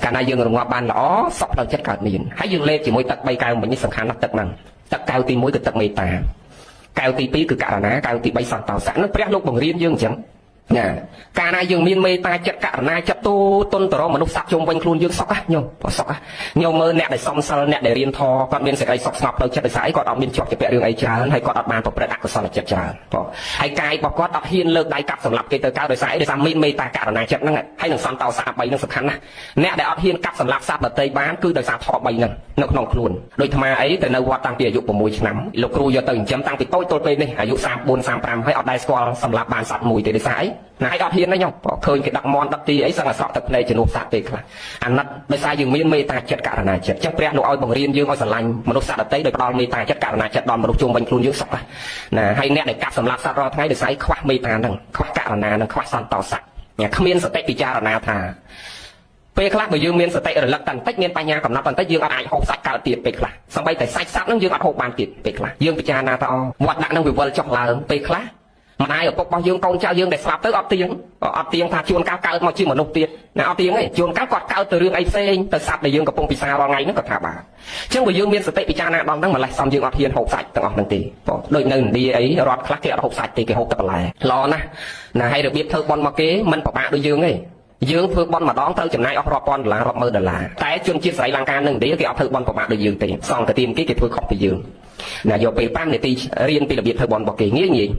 ាកាលណាយើងរងាប់បានល្អសុខផ្លូវចិត្តកើតមានហើយយើងលេបជាមួយទឹក3កែវមិញនេះសំខាន់ណាស់ទឹកហ្នឹងទឹកកែវទី1គឺទឹកមេត្តាកែវទី2គឺករុណាកែវទី3សន្តោសៈហ្នឹងព្រះលោកបង្រៀនយើងអញ្ចឹងណាកាលណាយើងមានមេត្តាចិត្តករុណាចិត្តទូទុនតរមនុស្សសត្វជុំវិញខ្លួនយើងសុខណាញោមបើសុខណាញោមមើលអ្នកដែលសំសិលអ្នកដែលរៀនធម៌គាត់មានសេចក្តីសុខស្ងប់ផ្លូវចិត្តដោយសារអីគាត់អត់មានជាប់ជាពាក់រឿងអីច្រើនហើយគាត់អត់បានប្រព្រឹត្តអកុសលចិត្តច្រើនបងហើយកាយរបស់គាត់អត់ហ៊ានលើកដៃកាប់សម្លាប់គេទៅកើតដោយសារអីដោយសារមានមេត្តាករុណាចិត្តហ្នឹងហើយនឹងសន្តោសៈ3ហ្នឹងសំខាន់ណាស់អ្នកដែលអត់ហ៊ានកាប់សម្លាប់សត្វដទៃបានគឺដោយសារធម៌3ហ្នឹងនៅក្នុងខ្លួនដូចអាត្មាអីទៅនៅវត្តតាំងពីអាយុ6ឆ្នាំលោកគ្រូយកទៅចិញ្ចឹមតាំងពីតូចទល់ពេលនេះអាយុ34 35ហើយអត់ដែលស្គាល់សម្លាប់បានសត្វមួយទេដោយសារអី ណាឲ្យអត់ហ៊ានទេខ្ញុំឃើញគេដឹកមន់ដឹកទីអីសឹងអាសក់ទឹកភ្នែកជំនួសសត្វពេលខ្លះអាណិតដោយសារយើងមានមេត្តាចិត្តករណាចិត្តអញ្ចឹងព្រះលោកឲ្យបង្រៀនយើងឲ្យស្រឡាញ់មនុស្សសត្វដទៃដោយផ្ដល់មេត្តាចិត្តករណាចិត្តដល់មនុស្សជុំវិញខ្លួនយើងសុខណាហើយអ្នកដែលកាប់សម្លាប់សត្វរាល់ថ្ងៃដោយសារខ្វះមេត្តាហ្នឹងខ្វះករណាហ្នឹងខ្វះសន្តោសៈគ្មានសតិពិចារណាថាពេលខ្លះបើយើងមានសតិរលឹកតាន់តិចមានបញ្ញាកំណត់តាន់តិចយើងអត់អាចហូបសាច់កើតទៀតពេលខ្លះសម្បីតែសាច់សត្វហ្នឹងយើងអត់ហូបបានទៀតពេលខ្លះយើងពិចារណាថាអូវត្តដាក់ហ្នឹងវាវិលចុះឡើងពេលខ្លះម្ដាយឪពុករបស់យើងកូនចៅយើងដែលស្លាប់ទៅអត់ទៀងអត់ទៀងថាជួនកាលកើតមកជាមនុស្សទៀតណាអត់ទៀងទេជួនកាលគាត់កើតទៅរឿងអីផ្សេងទៅសត្វដែលយើងកំពុងពិសារាល់ថ្ងៃហ្នឹងក៏ថាបានអញ្ចឹងបើយើងមានសតិពិចារណាដល់ហ្នឹងម្លេះសំយើងអត់ហ៊ានហូបសាច់ទាំងអស់ហ្នឹងទេបងដូចនៅឥណ្ឌាអីរដ្ឋខ្លះគេអត់ហូបសាច់ទេគេហូបតែបន្លែល្អណាស់ណាហើយរបៀបធ្វើបុណ្យមកគេមិនពិបាកដូចយើងទេយើងធ្វើបុណ្យម្ដងត្រូវចំណាយអស់រាប់ពាន់ដុល្លាររាប់ម៉ឺនដុល្លារតែជនជាតិស្រីលង្កានិងឥណ្ឌាគេអត់ធ្វើបុណ្យពិបាកដូចយើងទេសង្ឃទានគេគេធ្វើខុសពីយើងណាយកពេល5នាទីរៀនពីរបៀបធ្វើបុណ្យរបស់គេងាយងាយ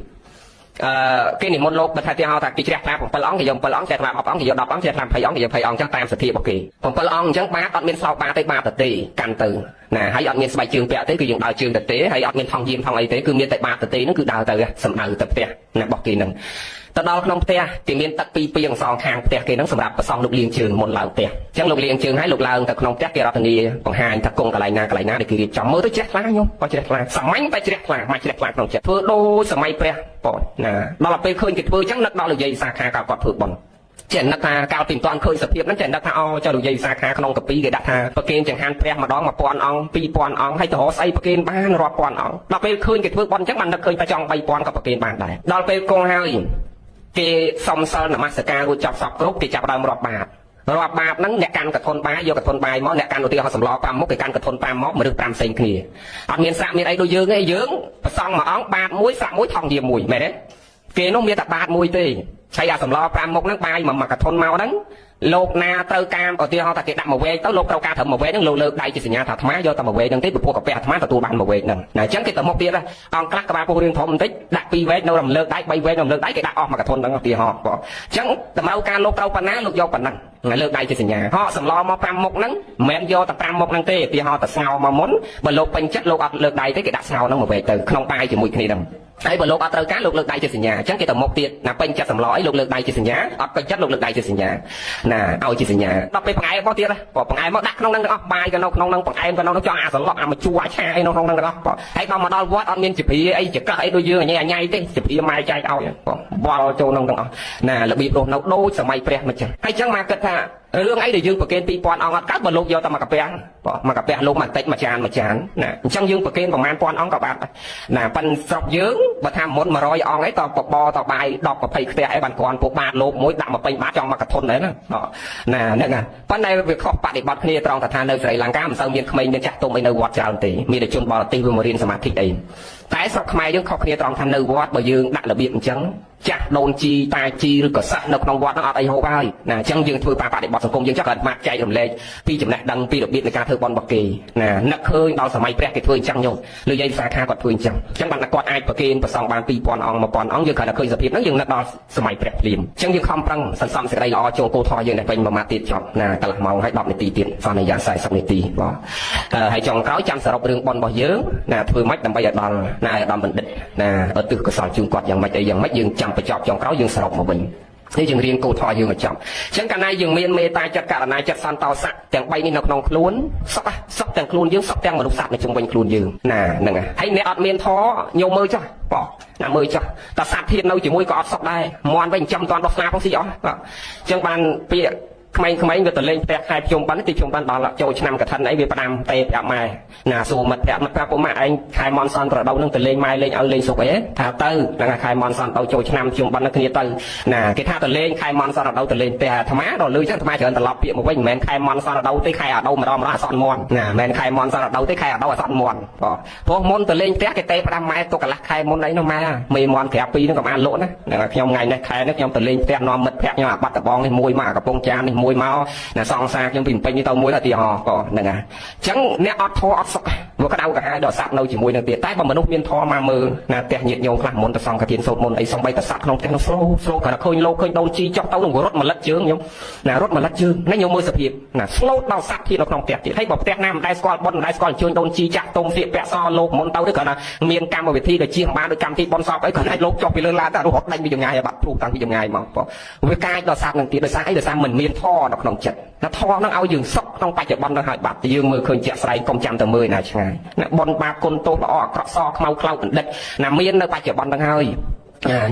គេនិមន្តលោកបើថាទីហៅថាគេជ្រះថ្លា7អង្គគេយក7អង្គជ្រះថ្លា10អង្គគេយក10អង្គជ្រះថ្លា20អង្គគេយក20អង្គចឹងតាមសទ្ធារបស់គេ7អង្គអញ្ចឹងបាតអត់មានសោកបាតទេបាតទេកាន់ទៅណាហើយអត់មានស្បែកជើងពាក់ទេគឺយើងដើរជើងទៅទេហើយអត់មានថងយាមថងអីទេគឺមានតែបាតទេហ្នឹងគឺដើរទៅសំដៅទៅផ្ទះណារបស់គេហ្នឹងទៅដល់ក្នុងផ្ទះគេមានទឹកពីរពាងសងខាងផ្ទះគេហ្នឹងសម្រាប់ប្រសង់លោកលាងជើងមុនឡើងផ្ទះអញ្ចឹងលោកលាងជើងហើយលោកឡើងទៅក្នុងផ្ទះគេរតនាបង្ហាញថាគង់កន្លែងណាកន្លែងណាដែលគេរៀបចំមើលទៅជ្រះថ្លាញោមក៏ជ្រះថ្លាសាមញ្ញតែជ្រះថ្លាមកជ្រះថ្លាក្នុងចិត្តធ្វើដូចសម័យព្រះបងណាដល់ពេលឃើញគេធ្វើអញ្ចឹងនឹកដល់លោកយាយសាខាកាលគាត់ធ្វើបុណ្យចេះនឹកថាកាលពីមិនទាន់ឃើញសភាពហ្នឹងចេះនឹកថាអូចៅលោកយាយសាខាក្នុងកាពីគេដាក់ថាប្រគេនចង្ហាន់ព្រះម្ដង1000អង្គ2000អង្គហើយទៅរកស្អីប្រគេនបានរាប់ពាន់អង្គដល់ពេលឃើញគេធ្វើបុណ្យអញ្ចឹងបាននឹកឃើញថាចង់3000ក៏ប្រគេនបានដែរដល់ពេលគង់ហើយគេសុំសិលនមស្ការរួចចប់សពគ្រប់គេចាប់ដើមរាប់បាតរាប់បាតហ្នឹងអ្នកកាន់កធនបាយយកកធនបាយមកអ្នកកាន់ឧទាហរណ៍សម្ល5មុខគេកាន់កធន5មកមនុស្ស5ផ្សេងគ្នាអត់មានសាក់មានអីដូចយើងទេយើងប្រសង់មួយអង្គបាតមួយសាក់មួយថងយាមួយមែនទេគេនោះមានតែបាតមួយទេឆៃអាសម្ល5មុខហ្នឹងបាយមួយកធនមកហ្នឹងលោកណាត្រូវការឧទាហរណ៍ថាគេដាក់មួយវែកទៅលោកត្រូវការត្រឹមមួយវែកហ្នឹងលោកលើកដៃជាសញ្ញាថាអាត្មាយកតែមួយវែកហ្នឹងទេព្រោះកាពះអាត្មាទទួលបានមួយវែកហ្នឹងណាអញ្ចឹងគេទៅមុខទៀតអង្គខ្លះក្បាលពោះរឿងធំបន្តិចដាក់2វែកនៅរំលើកដៃ3វែករំលើកដៃគេដាក់អស់មួយកធនហ្នឹងឧទាហរណ៍បងអញ្ចឹងតម្រូវការលោកត្រូវប៉ុណ្ណាលោកយកប៉ុណ្ណឹងលើកដៃជាសញ្ញាហកសម្លមក5មុខហ្នឹងមិនមែនយកតែ5មុខហ្នឹងទេឧទាហរណ៍តែស្ងោមកមុនបើលោកពេញចិត្តលោកអត់លើកដៃទេគេដាក់ស្ងោហ្នឹងមួយវែកទៅក្នុងបាយជាមួយគ្នាហ្នឹងហើយបើលោកអត់ត្រូវការលោកលើកដៃជាសញ្ញាអញ្ចឹងគេទៅមុខទៀតណាពេញចិត្តសម្លអីលោកលើកដៃជាសញ្ញាអត់ពេញចិត្តលោកលើកដៃជាសញ្ញាណាឲ្យជាសញ្ញាដល់ពេលបង្អែមមកទៀតបើបង្អែមមកដាក់ក្នុងហ្នឹងទាំងអស់បាយក៏នៅក្នុងហ្នឹងបង្អែមក៏នៅក្នុងចង់អាសន្លក់អាមជួអាឆាអីនៅក្នុងហ្នឹងទាំងអស់ហើយដល់មកដល់វត្តអត់មានជាព្រាអីចកឹះអីដូចយើងអញញ៉ៃទេជាព្រាម៉ែចែកឲ្យវល់ចូលក្នុងទាំងអស់ណារបៀបរស់នៅដូចសម័យព្រះមកចឹងហើយចឹងមកគិតថារឿងអីដែលយើងប្រគេន2000អង្គអត់កើតបើលោកយកតែមកកាពះមកកាពះលោកមកតិចមួយចានមួយចានណាអញ្ចឹងយើងប្រគេនប្រហែលពាន់អង្គក៏បានណាប៉ិនស្រុកយើងបើថាមុន100អង្គអីតបបតបាយ10 20ខ្ទះអីបានគ្រាន់ពួកបាតលោកមួយដាក់មកពេញបាតចង់មកកធុនដែរណាណាហ្នឹងណាប៉ុន្តែវាខុសបដិបត្តិគ្នាត្រង់ថានៅស្រីលង្កាមិនសូវមានក្មេងមានចាស់ទុំអីនៅវត្តច្រើនទេមានតែជនបរទេសវាមករៀនសមាធិអីតែស្រុកខ្មែរយើងខុសគ្នាត្រង់ថានៅវត្តបើយើងដាក់របៀបអញ្ចឹងចាស់ដូនជីតាជីឬក៏សិស្សនៅក្នុងវត្តហ្នឹងអត់អីហូបហើយណាអញ្ចឹងយើងធ្វើបដិបត្តិសង្គមយើងចង់គាត់មកចែករំលែកពីចំណេះដឹងពីរបៀបនៃការធ្វើបុណ្យរបស់គេណានឹកឃើញដល់សម័យព្រះគេធ្វើអញ្ចឹងញោមឬយាយសាខាគាត់ធ្វើអញ្ចឹងអញ្ចឹងបានគាត់អាចប្រគេនប្រសង់បាន2000អង្គ1000អង្គយើងគ្រាន់តែឃើញសភាពហ្នឹងយើងនឹកដល់សម័យព្រះភ្លាមអញ្ចឹងយើងខំប្រឹងសន្សំសេចក្តីល្អចូលគោលធម៌យើងនេះវិញមួយម៉ាត់ទៀតចប់ណាកន្លះម៉ោងហើយ10នាទីទៀតសន្យា40នាទីបាទហើយចុងក្រោយចាំសរុបរឿងបុណ្យរបស់យើងណាធ្វើម៉េចដើម្បីឲ្យដល់ណាឲ្យដល់បណ្ឌិតណាឧទ្ទិសកុសលជូនគាត់យ៉ាងម៉េចអីយ៉ាងម៉េចយើងចាំបញ្ចប់ចុងក្រោយយើងសរុបមកវិញនេះយើងរៀនគោលធម៌យើងឲ្យចប់អញ្ចឹងកាលណាយើងមានមេត្តាចិត្តករណាចិត្តសន្តោសៈទាំង3នេះនៅក្នុងខ្លួនសុខសុខទាំងខ្លួនយើងសុខទាំងមនុស្សសត្វនៅជុំវិញខ្លួនយើងណាហ្នឹងហើយអ្នកអត់មានធម៌ញោមមើលចុះបងណាមើលចុះតែសត្វធាតុនៅជាមួយក៏អត់សុខដែរមន់វិញចំតាន់ដោះស្នាផងស៊ីអស់អញ្ចឹងបានពាក្យក្មេងៗវាទៅលេងផ្ទះខែភ្ជុំបិណ្ឌទីភ្ជុំបិណ្ឌដល់ចូលឆ្នាំកឋិនអីវាផ្ដាំទេប្រាប់ម៉ែណាសួរមិត្តភក្តិមិត្តប្រាប់ពុកម៉ាក់ឯងខែមន់សន្នរដូវនឹងទៅលេងម៉ែលេងឲ្យលេងសុខអីថាទៅហ្នឹងខែមន់សន្នទៅចូលឆ្នាំភ្ជុំបិណ្ឌគ្នាទៅណាគេថាទៅលេងខែមន់សន្នរដូវទៅលេងផ្ទះអាត្មាដល់លឺចឹងអាត្មាច្រើនត្រឡប់ពាក្យមកវិញមិនមែនខែមន់សន្នរដូវទេខែអាដូវម្ដងម្ដងអាសន្នមន់ណាមិនមែនខែមន់សន្នរដូវទេខែអាដូវអាសន្នមន់បងព្រោះមុនទៅលេងផ្ទះគេទេផ្ដាំម៉ែទុកកន្លះខែមុនអីនោះម៉ែមេមន់ក្រាបពីរហ្នឹងក៏បានលក់ណាខ្ញុំថ្ងៃនេះខែនេះខ្ញុំទៅលេងផ្ទះនាំមិត្តភក្តិខ្ញុំអាបាត់ដបងនេះមួយមកអាកំពង់ចាមនេះមួយ មួយមកណាសង្សារខ្ញុំពីពេញនេះទៅមួយឧទាហរណ៍ក៏ហ្នឹងហើយអញ្ចឹងអ្នកអត់ធម៌អត់សុខវាក្តៅក្រហាយដល់សត្វនៅជាមួយនឹងទៀតតែបើមនុស្សមានធម៌មកមើលណាផ្ទះញាតិញោមខ្លះមុនទៅសង្ឃទានសូត្រមន្តអីសំបីតសត្វក្នុងផ្ទះនោះស្លូស្លូគាត់ឃើញលោកឃើញដូនជីចុះទៅនឹងរត់មកលិតជើងខ្ញុំណារត់មកលិតជើងនេះខ្ញុំមើលសភាពណាស្លូតដល់សត្វទៀតនៅក្នុងផ្ទះទៀតហើយបើផ្ទះណាមិនដែលស្គាល់បុណ្យមិនដែលស្គាល់អញ្ជើញដូនជីចាស់ទុំសៀកពាក់សលោកមុនទៅឬគាត់ថាមានកម្មវិធីដែលជៀសបានដោយកម្មវិធីបុណ្យសពអីគាត់អាចលោកចុះពីលើឡានតែរត់ដាញ់ពីចម្ងាយឲ្យបាត់ព្រុសតាំងពីចម្ងាយមកវាកាចដល់សត្វនឹងទៀតដោយសារអីដោយសារមិនមានធម៌នៅក្នុងចិត្តណាធម៌នឹងឲ្យយើងសុខក្នុងបច្ចុប្បន្ននឹងឲ្យបាត់យើងមើលឃើញជាក់ស្ដែងកុំចាំតែមើលណាឆ្ងាយណាបុណ្យបាបគុណទោសល្អអាក្រក់សខ្មៅខ្លៅបណ្ឌិតណាមាននៅបច្ចុប្បន្ននឹងហើយ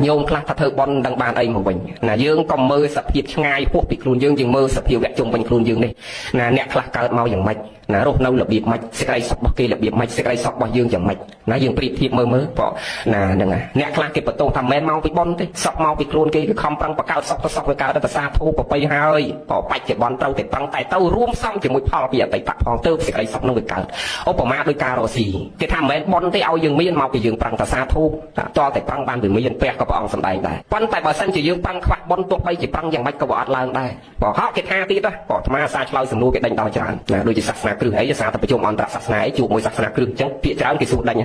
ញោមខ្លះថាធ្វើបុណ្យមិនដឹងបានអីមកវិញណាយើងកុំមើលសភាពឆ្ងាយហួសពីខ្លួនយើងយើងមើលសភាវៈជុំវិញខ្លួនយើងនេះណាអ្នកខ្លះកើតមកយ៉ាងម៉េចណារស់នៅរបៀបម៉េចសេចក្តីសុខរបស់គេរបៀបម៉េចសេចក្តីសុខរបស់យើងយ៉ាងម៉េចណាយើងប្រៀបធៀបមើលមើលបងណាហ្នឹងហើយអ្នកខ្លះគេបន្ទោសថាមិនមែនមកពីបុណ្យទេសុខមកពីខ្លួនគេគេខំប្រឹងបង្កើតសុខទៅសុខវាកើតទៅសាធុប្របីហើយក៏បច្ចុប្បន្នត្រូវតែប្រឹងតែទៅរួមសំជាមួយផលពីអតីតផងទៅសេចក្តីសុខនឹងវាកើតឧបមាដោយការរកស៊ីគេថាមិនមែនបុណ្យទេឲ្យយើងមានមកពីយើងប្រឹងតែសាធុតតែប្រឹងបានវាមានព្រះក៏ព្រះអង្គសម្ដែងដែរប៉ុន្តែបើសិនជាយើងប្រឹងខ្វះបុណ្យទោះបីជាប្រឹងយ៉ាងម៉េចក៏វាអត់ឡើងដែរបើហកគេថាទៀតបើអាត្មាអាសាឆ្លើយសំណួរគេដេញដល់ច្រើនណាដូចជាសាសនាគ្រឹះអីអាសាទៅប្រជុំអន្តរសាសនាអីជួបមួយសាសនាគ្រឹះអញ្ចឹងពាក្យច្រើនគេសួរដេញ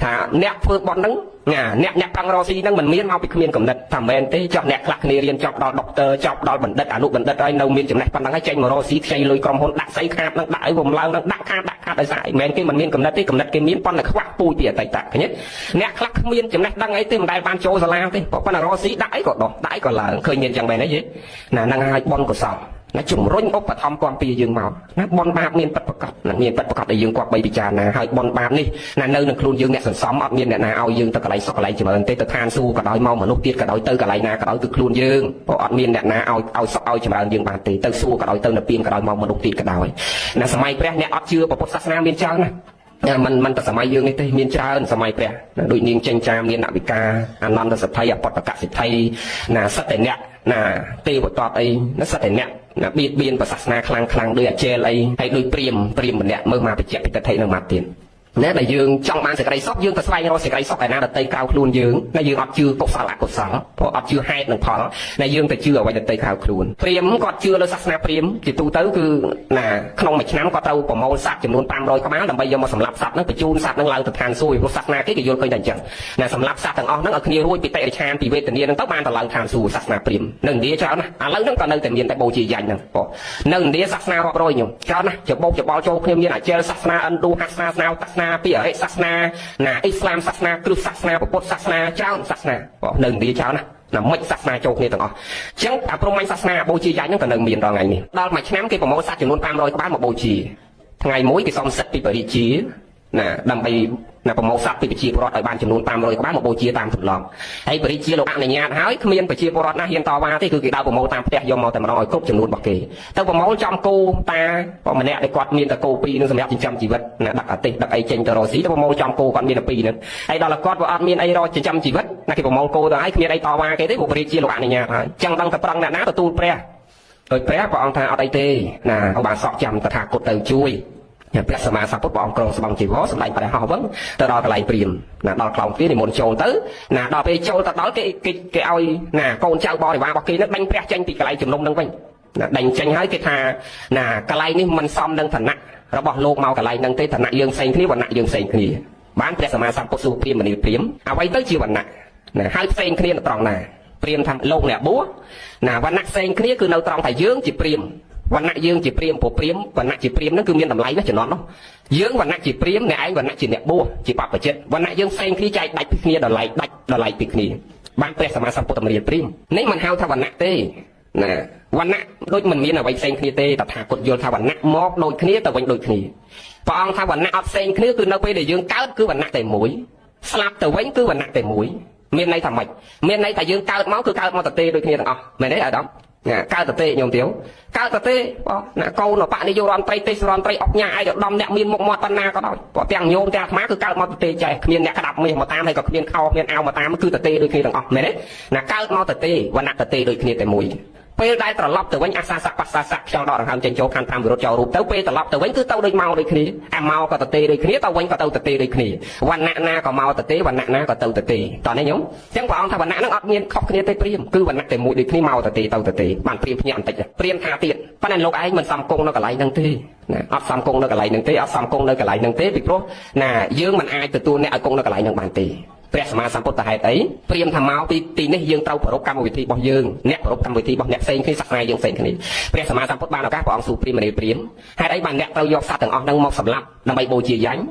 ថាអ្នកធ្វើបុណ្យហ្នឹងណាអ្នកប្រឹងរកស៊ីហ្នឹងមិនមានមកពីគ្មានកំណត់ថាមែនទេចោះអ្នកខ្លះគ្នារៀនចប់ដល់ដុកទ័រចប់ដល់បណ្ឌិតអនុបណ្ឌិតហើយនៅមានចំណេះប៉ុណ្ណឹងហើយចេញមករកស៊ីខ្ចីលុយក្រុមហ៊ុនដាក់ស្អីខាតហ្នឹងដាក់អីវំឡើងហ្នឹងដាក់ខាតដាក់ខាតដោយសារអីមែនគេមិនមានកំណត់ទេកំណត់គេមានប៉ុន្តែខ្វះពូជពីអតីតឃើញទេអ្នកខ្លះគ្មានចំណេះដឹងអីទេមិនដែលបានចូលសាលាទេប៉ុន្តែរកស៊ីដាក់អីក៏ដោះដាក់អីក៏ឡើងឃើញមានចឹងមែនទេយេណាហ្នឹងហើយបុណ្យកុសលណាជំរុញឧបត្ថម្ភគាំពៀយើងមកណាបុណ្យបាបមានពិតប្រាកដណាមានពិតប្រាកដដែលយើងគប្បីពិចារណាហើយបុណ្យបាបនេះណានៅនឹងខ្លួនយើងអ្នកសន្សំអត់មានអ្នកណាឲ្យយើងទៅកន្លែងសុខកន្លែងចម្រើនទេទៅឋានសួគ៌ក៏ដោយមកមនុស្សទៀតក៏ដោយទៅកន្លែងណាក៏ដោយគឺខ្លួនយើងព្រោះអត់មានអ្នកណាឲ្យឲ្យសុខឲ្យចម្រើនយើងបានទេទៅសួគ៌ក៏ដោយទៅនិព្វានក៏ដោយមកមនុស្សទៀតក៏ដោយណាសម័យព្រះអ្នកអត់ជឿពុទ្ធសាសនាមានច្រើនណាមិនតែសម័យយើងនេះទេមានច្រើនសម័យព្រះដូចនាងចេញចាមានអវិកាអនន្តសទ្ធិអបតកសិទ្ធិណាសត្វតែអ្នកណាទេវតតអីណាសត្វតែអ្នកណាបៀតបៀនសាសនាខ្លាំងខ្លាំងដូចអាចេលអីហើយដូចព្រាមម្នាក់មើលមកបច្ចៈពិតថិនៅមកទៀតណាដែលយើងចង់បានសេចក្តីសុខយើងទៅស្វែងរកសេចក្តីសុខឯណាដតីក្រៅខ្លួនយើងណាយើងអត់ជឿកុសលអកុសលព្រោះអត់ជឿហេតុនិងផលណាយើងទៅជឿអ្វីដតីក្រៅខ្លួនព្រាមគាត់ជឿលើសាសនាព្រាមជាទូទៅគឺណាក្នុងមួយឆ្នាំគាត់ត្រូវប្រមូលសត្វចំនួន500ក្បាលដើម្បីយកមកសម្លាប់សត្វហ្នឹងបញ្ជូនសត្វហ្នឹងឡើងទៅឋានសួគ៌ព្រោះសាសនាគេគេយល់ឃើញតែអញ្ចឹងណាសម្លាប់សត្វទាំងអស់ហ្នឹងឲ្យគ្នារួចពីតិរិឆានពីវេទនាហ្នឹងទៅបានទៅឡើងឋានសួគ៌សាសនាព្រាមនៅឥណ្ឌាច្រើនណាស់ឥឡូវហ្នឹងក៏នៅតែមានតែបូជាយ៉ាញ់ហ្នឹងបងនៅឥណ្ឌាសាសនារាប់រយខ្ញុំច្រើនណាស់ច្របូកច្របល់ចូលគ្នាមានអាចេលសាសនាឥណ្ឌូសាសនាស្នោសាសនាពីអរិយសាសនាណាអ៊ីស្លាមសាសនាគ្រឹះសាសនាពុទ្ធសាសនាច្រើនសាសនាបងនៅឥណ្ឌាច្រើនណាស់ណាមិនសាសនាចូលគ្នាទាំងអស់អញ្ចឹងអាព្រហ្មញ្ញសាសនាបូជាយ៉ាញ់ហ្នឹងក៏នៅមានដល់ថ្ងៃនេះដល់មួយឆ្នាំគេប្រមូលសត្វចំនួន500ក្បាលមកបូជាថ្ងៃមួយគេសុំសិទ្ធិពីព្រះរាជាណាដើម្បីណាប្រមូលសត្វពីប្រជាពលរដ្ឋឲ្យបានចំនួន500ក្បាលមកបូជាតាមទន្លងហើយព្រះរាជាលោកអនុញ្ញាតហើយគ្មានប្រជាពលរដ្ឋណាហ៊ានតវ៉ាទេគឺគេដើរប្រមូលតាមផ្ទះយកមកតែម្ដងឲ្យគ្រប់ចំនួនរបស់គេទៅប្រមូលចំគោតាម្នាក់ដែលគាត់មានតែគោពីរនឹងសម្រាប់ចិញ្ចឹមជីវិតណាដឹកអាទិសដឹកអីចេញទៅរកស៊ីទៅប្រមូលចំគោគាត់មានតែពីរនឹងហើយដល់គាត់វាអត់មានអីរកចិញ្ចឹមជីវិតណាគេប្រមូលគោទៅហើយគ្មានអីតវ៉ាគេទេព្រោះព្រះរាជាលោកអនុញ្ញាតហើយចឹងដឹងតែប្រឹងអ្នកណាទទួលព្រះដោយព្រះព្រះអង្គថាអត់អីទេណាបានសក់ចាំតថាគតទៅជួយព្រះសម្មាសម្ពុទ្ធព្រះអង្គក្រងស្បង់ជីវរសម្ដែងព្រះហោះវឹងទៅដល់កន្លែងព្រាមណាដល់ខ្លោងទ្វារនិមន្តចូលទៅណាដល់ពេលចូលទៅដល់គេគេគេឲ្យណាកូនចៅបរិវាររបស់គេនឹងដេញព្រះចេញពីកន្លែងជំនុំនឹងវិញណាដេញចេញហើយគេថាណាកន្លែងនេះមិនសមនឹងឋានៈរបស់លោកមកកន្លែងនឹងទេឋានៈយើងផ្សេងគ្នាវណ្ណៈយើងផ្សេងគ្នាបានព្រះសម្មាសម្ពុទ្ធសួរព្រាមមនីព្រាមអ្វីទៅជាវណ្ណៈណាហើយផ្សេងគ្នានៅត្រង់ណាព្រាមថាលោកអ្នកបួសណាវណ្ណៈផ្សេងគ្នាគឺនៅត្រង់ថាយើងជាព្រាមវណ្ណៈយើងជាព្រាមព្រោះព្រាមវណ្ណៈជាព្រាមហ្នឹងគឺមានតម្លៃណាស់ជំនាន់នោះយើងវណ្ណៈជាព្រាមអ្នកឯងវណ្ណៈជាអ្នកបួសជាបព្វជិតវណ្ណៈយើងផ្សេងគ្នាចែកដាច់ពីគ្នាដល់ឡែកដាច់ដល់ឡែកពីគ្នាបានព្រះសម្មាសម្ពុទ្ធតម្រៀបព្រាមនេះមិនហៅថាវណ្ណៈទេណាវណ្ណៈដូចមិនមានអ្វីផ្សេងគ្នាទេតថាគតយល់ថាវណ្ណៈមកដូចគ្នាទៅវិញដូចគ្នាព្រះអង្គថាវណ្ណៈអត់ផ្សេងគ្នាគឺនៅពេលដែលយើងកើតគឺវណ្ណៈតែមួយស្លាប់ទៅវិញគឺវណ្ណៈតែមួយមានន័យថាម៉េចមានន័យថាយើងកើតមកគឺកើតមកតទេដូចគ្នាទាំងអស់មែនទេអាដាមណាកើតតទេញោមទាវកើតតទេបងណាកូនបនិយោរដ្ឋត្រីទេសរដ្ឋត្រីអុកញ៉ាឯកឧត្តមអ្នកមានមុខមាត់ប៉ុណ្ណាក៏ដោយព្រោះទាំងញោមទាំងអាត្មាគឺកើតមកតទេចេះគ្មានអ្នកក្តាប់មាសមកតាមហើយក៏គ្មានខោគ្មានអាវមកតាមគឺតទេដូចគ្នាទាំងអស់មែនទេណាកើតមកតទេវណ្ណៈតទេដូចគ្នាតែមួយ ពេលដែលត្រឡប់ទៅវិញអាសាសៈបស្សាសៈខ្យល់ដកដង្ហើមចេញចូលខណ្ឌ5វិរុទ្ធចោលរូបទៅពេលត្រឡប់ទៅវិញគឺទៅដូចមកដូចគ្នាអាមកក៏ទៅទេដូចគ្នាទៅវិញក៏ទៅទៅទេដូចគ្នាវណ្ណៈណាក៏មកទៅទេវណ្ណៈណាក៏ទៅទៅទេតោះនេះញោមអញ្ចឹងព្រះអង្គថាវណ្ណៈហ្នឹងអត់មានខុសគ្នាទេព្រាមគឺវណ្ណៈតែមួយដូចគ្នាមកទៅទេទៅទៅទេបានព្រាមភ្ញាក់បន្តិចព្រាមថាទៀតប៉ុន្តែលោកឯងមិនសំគង់នៅកន្លែងហ្នឹងទេណាអត់សំគង់នៅកន្លែងហ្នឹងទេអត់សំគង់នៅកន្លែងហ្នឹងទេពីព្រោះណាយើងមិនអាចទទួលអ្នកឲ្យគង់នៅកន្លែងហ្នឹងបានទេព្រះសម្មាសម្ពុទ្ធហេតុអីព្រាមថាមកពីទីនេះយើងត្រូវប្រពកម្មវិធីរបស់យើងអ្នកប្រពកម្មវិធីរបស់អ្នកផ្សេងគ្នាសាសនាយើងផ្សេងគ្នាព្រះសម្មាសម្ពុទ្ធបានឱកាសព្រះអង្គសួរព្រាមនាព្រាមហេតុអីបានអ្នកត្រូវយកសត្វទាំងអស់ហ្នឹងមកសម្លាប់ដើម្បីបូជាយ៉ាញ់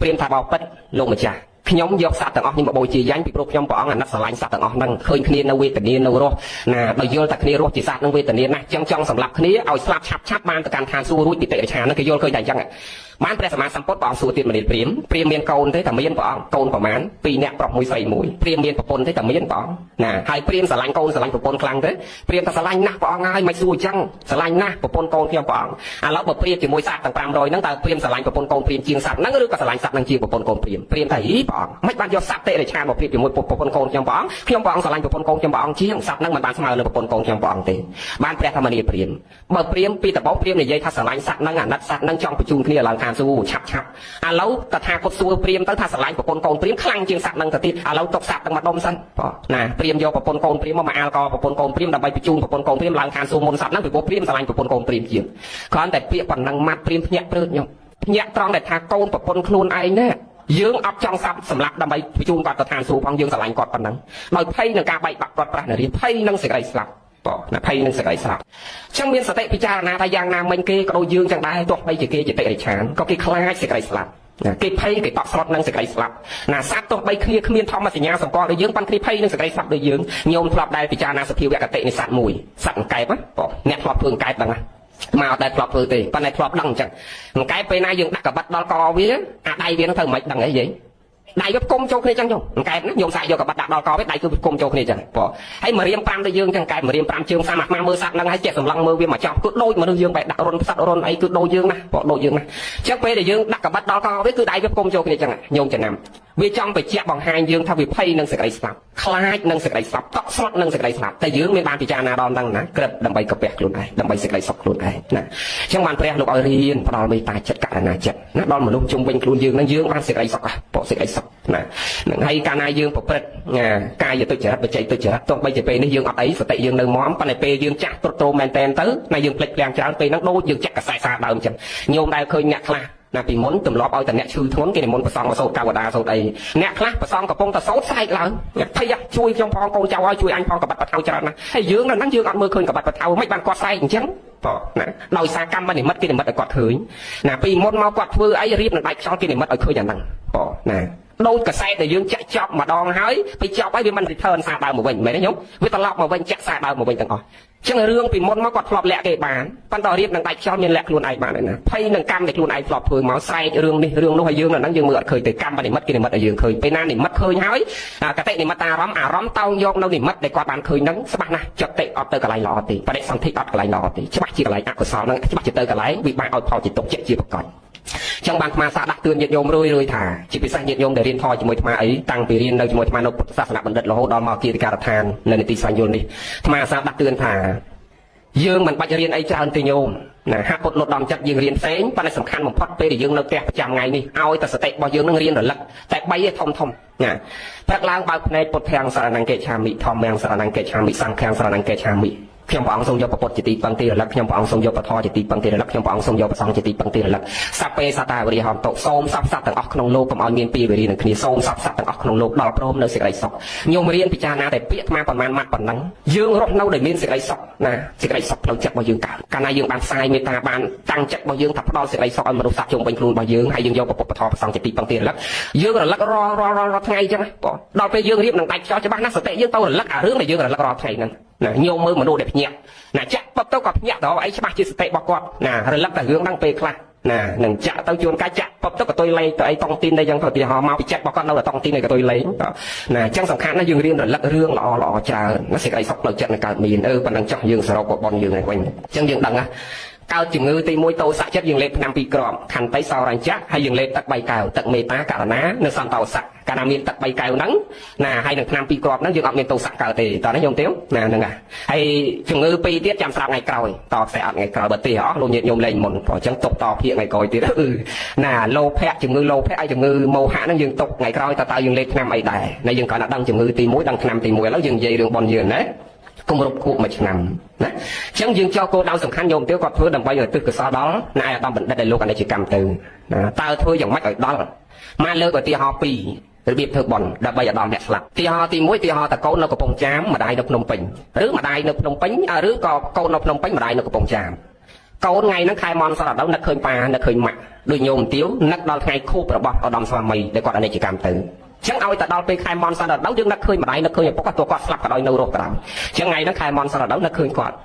ព្រាមថាបោពិតលោកម្ចាស់ខ្ញុំយកសត្វទាំងអស់នេះមកបូជាយ៉ាញ់ពីព្រោះខ្ញុំព្រះអង្គអាណិតស្រឡាញ់សត្វទាំងអស់ហ្នឹងឃើញគ្នានៅវេទនានៅរស់ណាបើយល់តែគ្នារស់ជាសត្វនឹងវេទនាណាស់ចឹងចង់សម្លាប់គ្នាឲ្យស្លាប់ឆាប់ឆាប់បានទៅកាន់ឋានសួគ៌រួចពីតិរិឆានហ្នឹងគេយល់ឃើញតែអញ្ចឹងបានព្រះសម្មាសម្ពុទ្ធព្រះអង្គសួរទៀតមនាលព្រាមព្រាមមានកូនទេតែមានព្រះអង្គកូនប្រមាណ2នាក់ប្រុសមួយស្រីមួយព្រាមមានប្រពន្ធទេតែមានព្រះអង្គណាហើយព្រាមស្រឡាញ់កូនស្រឡាញ់ប្រពន្ធខ្លាំងទេព្រាមថាស្រឡាញ់ណាស់ព្រះអង្គហើយមិនសួរអញ្ចឹងស្រឡាញ់ណាស់ប្រពន្ធកូនខ្ញុំព្រះអង្គឥឡូវបើព្រាមជាមួយសត្វទាំង500ហ្នឹងតើព្រាមស្រឡាញ់ប្រពន្ធកូនព្រាមជាងសត្វហ្នឹងឬក៏ស្រឡាញ់សត្វហ្នឹងជាងប្រពន្ធកូនព្រាមព្រាមថាហីព្រះអង្គមិនបានយកសត្វតិរិឆានមកប្រៀបជាមួយប្រពន្ធកូនខ្ញុំព្រះអង្គខ្ញុំព្រះអង្គស្រឡាញ់ប្រពន្ធកូនខ្ញុំព្រះអង្គជាងសត្វហ្នឹងមិនបានស្មើនឹងប្រពន្ធកូនខ្ញុំព្រះអង្គទេបានព្រះធម្មនាព្រាមបើព្រាមពីដំបូងព្រាមនិយាយថាស្រឡាញ់សត្វហ្នឹងអាណិតសត្វហ្នឹងចង់បញ្ជូនគ្នាឡើងឋានសួគ៌ឆាប់ឆាប់ឥឡូវតថាគតសួរព្រាមទៅថាស្រឡាញ់ប្រពន្ធកូនព្រាមខ្លាំងជាងសត្វហ្នឹងទៅទៀតឥឡូវຕົកសត្វទាំងមួយដុំសិនណាព្រាមយកប្រពន្ធកូនព្រាមមកអាលកប្រពន្ធកូនព្រាមដើម្បីបញ្ជូនប្រពន្ធកូនព្រាមឡើងឋានសួគ៌មុនសត្វហ្នឹងពីព្រោះព្រាមស្រឡាញ់ប្រពន្ធកូនព្រាមជាងគ្រាន់តែពាក្យប៉ុណ្ណឹងម៉ាត់ព្រាមភ្ញាក់ព្រឺតខ្ញុំភ្ញាក់ត្រង់ដែលថាកូនប្រពន្ធខ្លួនឯងណាយើងអត់ចង់សាប់សម្លាប់ដើម្បីបញ្ជូនគាត់ទៅឋានសួគ៌ផងយើងស្រឡាញ់គាត់ប៉ុណ្ណឹងដោយភ័យនឹងការបែកបាក់ព្រាត់ប្រាសនារីភ័យនឹងសេចក្តីស្លាប់ណាភ័យនឹងសេចក្តីស្លាប់ចឹងមានសតិពិចារណាថាយ៉ាងណាមិញគេក៏ដូចយើងចឹងដែរទោះបីជាគេជាតិរិឆានក៏គេខ្លាចសេចក្តីស្លាប់ណាគេភ័យគេតក់ស្លុតនឹងសេចក្តីស្លាប់ណាសត្វទោះបីគ្នាគ្មានធម្មសញ្ញាសម្គាល់ដូចយើងប៉ុន្តែគ្នាភ័យនឹងសេចក្តីស្លាប់ដូចយើងញោមធ្លាប់ដែលពិចារណាសភាវគតិនៃសត្វមួយសត្វអង្កែបណាបងអ្នកធ្លាប់ធ្វើអង្កែបដឹងណាមកអត់ដែលធ្លាប់ធ្វើទេប៉ុន្តែធ្លាប់ដឹងអញ្ចឹងអង្កែបពេលណាយើងដាក់កបាត់ដល់កវាអាដៃវានឹងធ្វើមិនដឹងអីយាយដៃវាផ្គុំចូលគ្នាចឹងអង្កែបណាញោមសាកយកកបាត់ដាក់ដល់កវាដៃគឺផ្គុំចូលគ្នាចឹងបងហើយមករៀម5ដូចយើងចឹងកែបមករៀម5ជើងសាមអាត្មាមើលសត្វហ្នឹងហើយចេះសម្លឹងមើលវាមកចប់គឺដូចមនុស្សយើងបែរដាក់រុនផ្សិតរុនអីគឺដូចយើងណាបងដូចយើងណាចឹងពេលដែលយើងដាក់កបាត់ដល់កវាគឺដៃវាផ្គុំចូលគ្នាចឹងញោមចំណាំវាចង់បញ្ជាក់បង្ហាញយើងថាវាភ័យនឹងសេចក្តីស្លាប់ខ្លាចនឹងសេចក្តីស្លាប់តក់ស្លុតនឹងសេចក្តីស្លាប់តែយើងមានបានពិចារណាដល់ហ្នឹងណាក្រឹបដើម្បីកាពះខ្លួនឯងដើម្បីសេចក្តីសុខខ្លួនឯងណាអញ្ចឹងបានព្រះលោកឲ្យរៀនផ្ដល់មេត្តាចិត្តករុណាចិត្តណាដល់មនុស្សជុំវិញខ្លួនយើងហ្នឹងយើងបានសេចក្តីសុខបកសេចក្តីសុខណានឹងហើយកាលណាយើងប្រព្រឹត្តកាយទុច្ចរិតបច្ច័យទុច្ចរិតទោះបីជាពេលនេះយើងអត់អីសតិយើងនៅមាំប៉ុន្តែពេលយើងចាស់ទ្រុឌទ្រោមមែនតែនទៅណាយើងភ្លេចភ្លាំងច្រើនពេលហ្នឹងដូចយើងចាក់កសែសាដើមអញ្ចឹងញោមដែលឃើញអ្នកខ្លះណាពីមុនទម្លាប់ឲ្យតែអ្នកឈឺធ្ងន់គេនិមន្តប្រសងមកសូត្រកវតាសូត្រអីអ្នកខ្លះប្រសងកំពុងតែសូត្រស្រែកឡើងភ័យជួយខ្ញុំផងកូនចៅឲ្យជួយអញផងកបាត់បថៅច្រើនណាស់ហើយយើងនៅហ្នឹងយើងអត់មើលឃើញកបាត់បថៅមិនបានគាត់ស្រែកអញ្ចឹងបងណាដោយសារកម្មនិមិត្តគេនិមិត្តឲ្យគាត់ឃើញណាពីមុនមកគាត់ធ្វើអីរៀបនឹងដាច់ខ្យល់គេនិមិត្តឲ្យឃើញអាហ្នឹងបងណាដូចកសែតដែលយើងចាក់ចប់ម្ដងហើយពេលចប់ហើយវាមិន return សារដើមមកវិញមែនទេញោមវាត្រឡប់មកវិញចាក់សារដើមមកវិញទាំងអស់ចឹងរឿងពីមុនមកគាត់ធ្លាប់លាក់គេបានប៉ុន្តែរៀបនឹងដាច់ខ្យល់មានលាក់ខ្លួនឯងបានណាភ័យនឹងកម្មដែលខ្លួនឯងធ្លាប់ធ្វើមកស្រែករឿងនេះរឿងនោះហើយយើងនៅហ្នឹងយើងមើលអត់ឃើញទេកម្មនិមិត្តគេនិមិត្តឲ្យយើងឃើញពេលណានិមិត្តឃើញហើយកតិនិមិត្តអារម្មណ៍អារម្មណ៍តោងយកនៅនិមិត្តដែលគាត់បានឃើញហ្នឹងច្បាស់ណាស់ចតិអត់ទៅកន្លែងល្អទេបដិសន្ធិអត់កន្លែងល្អទេច្បាស់ជាកន្លែងអកុសលហ្នឹងច្បាស់ជាទៅកន្លែងវិបាកឲ្យផលជាទុកជាប្រកបចឹងបានអាត្មាសាដាស់តឿនញាតិញោមរឿយរឿយថាជាពិសេសញាតិញោមដែលរៀនធម៌ជាមួយអាត្មាអីតាំងពីរៀននៅជាមួយអាត្មានៅពុទ្ធសាសនបណ្ឌិតរហូតដល់មកគិរិការដ្ឋាននៅនីតិស្វែងយល់នេះអាត្មាសាដាស់តឿនថាយើងមិនបាច់រៀនអីច្រើនទេញោមណាហាក់ពុតលត់ដំចិត្តយើងរៀនផ្សេងប៉ុន្តែសំខាន់បំផុតពេលដែលយើងនៅផ្ទះប្រចាំថ្ងៃនេះឲ្យតែសតិរបស់យើងនឹងរៀនរលឹកតែ3ឯធំធំណាព្រឹកឡើងបើកភ្នែកពុទ្ធាំងសរណង្កិឆាមិធម្មំសរណង្កិឆាមិសង្ឃាំងសរណង្កិឆាមិខ្ញុំព្រះអង្គសូមយកពុទ្ធជាទីពឹងទីរលឹកខ្ញុំព្រះអង្គសូមយកពធជាទីពឹងទីរលឹកខ្ញុំព្រះអង្គសូមយកព្រះសង្ឃជាទីពឹងទីរលឹកសព្វេសត្តាវរិហន្តសូមសព្វសត្វទាំងអស់ក្នុងលោកកុំឲ្យមានពីវេរីនឹងគ្នាសូមសព្វសត្វទាំងអស់ក្នុងលោកដល់ព្រមនៅសេចក្តីសុខញោមរៀនពិចារណាតែពាក្យអាត្មាប្រមាណម៉ាត់ប៉ុណ្ណឹងយើងរស់នៅដោយមានសេចក្តីសុខណាសេចក្តីសុខផ្លូវចិត្តរបស់យើងកើតកាលណាយើងបានផ្សាយមេត្តាបានតាំងចិត្តរបស់យើងថាផ្ដល់សេចក្តីសុខឲ្យមនុស្សសត្វជុំវិញខ្លួនរបស់យើងហើយយើងយកពុទ្ធពធព្រះសង្ឃជាទីពឹងទីរលឹកយើងរលឹករាល់រាល់រាល់ថ្ងៃអញ្ចឹងបងដល់ពេលយើងរៀបនឹងដាច់ខ្យល់ច្បាស់ណាស់សតិយើងទៅរលឹកអារឿងដែលយើងរលឹករាល់ថ្ងៃហ្នឹងណាញោមមើលមនុស្សដែលភ្ញាក់ណាចាក់ពឹបទៅក៏ភ្ញាក់ទៅអីច្បាស់ជាសតិរបស់គាត់ណារលឹកតែរឿងហ្នឹងពេលខ្លះណានឹងចាក់ទៅជួនកាលចាក់ពឹបទៅក៏តុយលេងទៅអីតង់ទីនអីចឹងទៅទីហោមកពីចិត្តរបស់គាត់នៅតែតង់ទីនឯក៏តុយលេងណាអញ្ចឹងសំខាន់ណាស់យើងរៀនរលឹករឿងល្អល្អច្រើនណាសេចក្តីសុខផ្លូវចិត្តនឹងកើតមានប៉ុណ្ណឹងចោះយើងសរុបបនយើងឯងវិញអញ្ចឹងយើងដឹងណាកើតជំងឺទី1តោសៈចិត្តយើងលេបថ្នាំ2គ្រាប់ខន្តីសោរញ្ចៈហើយយើងលេបទឹក3កែវទឹកមេត្តាករណានិងសន្តោសៈ កាលណាមានទឹក3កែវហ្នឹងណាហើយនឹងថ្នាំ2គ្រាប់ហ្នឹងយើងអត់មានទោសៈកើតទេតោះនេះញោមទៀវណាហ្នឹងហើយជំងឺ2ទៀតចាំស្រាប់ថ្ងៃក្រោយតខ្សែអត់ថ្ងៃក្រោយបើទេអស់លោកញាតិញោមលែងមុនព្រោះអញ្ចឹងទុកតភាកថ្ងៃក្រោយទៀតណាលោភៈជំងឺលោភៈហើយជំងឺមោហៈហ្នឹងយើងទុកថ្ងៃក្រោយតើយើងលេបថ្នាំអីដែរណាយើងគ្រាន់តែដឹងជំងឺទី1ដឹងថ្នាំទី1ឥឡូវយើងនិយាយរឿងប៉ុនយើងណាគម្រប់ខួប1ឆ្នាំណាអញ្ចឹងយើងចោលគោលដៅសំខាន់ញោមទៀវគាត់ធ្វើដើម្បីឲ្យទិសកុសលដល់ណាឯកឧត្តមបណ្ឌិតដែលលោកអនិច្ចកម្មទៅណាតើធ្វើយ៉ាងម៉េចឲ្យដល់មកលើកឧទាហរណ៍2របៀបធ្វើបុណ្យដើម្បីឲ្យដល់អ្នកស្លាប់ឧទាហរណ៍ទី1ឧទាហរណ៍តកូននៅកំពង់ចាមម្ដាយនៅភ្នំពេញឬម្ដាយនៅភ្នំពេញឬក៏កូននៅភ្នំពេញម្ដាយនៅកំពង់ចាមកូនថ្ងៃហ្នឹងខែមនសរដូវនឹកឃើញប៉ានឹកឃើញម៉ាក់ដូចញោមទៀវនឹកដល់ថ្ងៃខួបរបស់ឧត្តមស្វាមីដែលគាត់អនិច្ចកម្មទៅចឹងឲ្យតែដល់ពេលខែមនសរដូវយើងនឹកឃើញម្ដាយនឹកឃើញឪពុកទោះគាត់ស្លាប់ក៏ដោយនៅរស់ក៏ដោយចឹងថ្ងៃហ្នឹងខែមនសរដូវនឹកឃើញគាត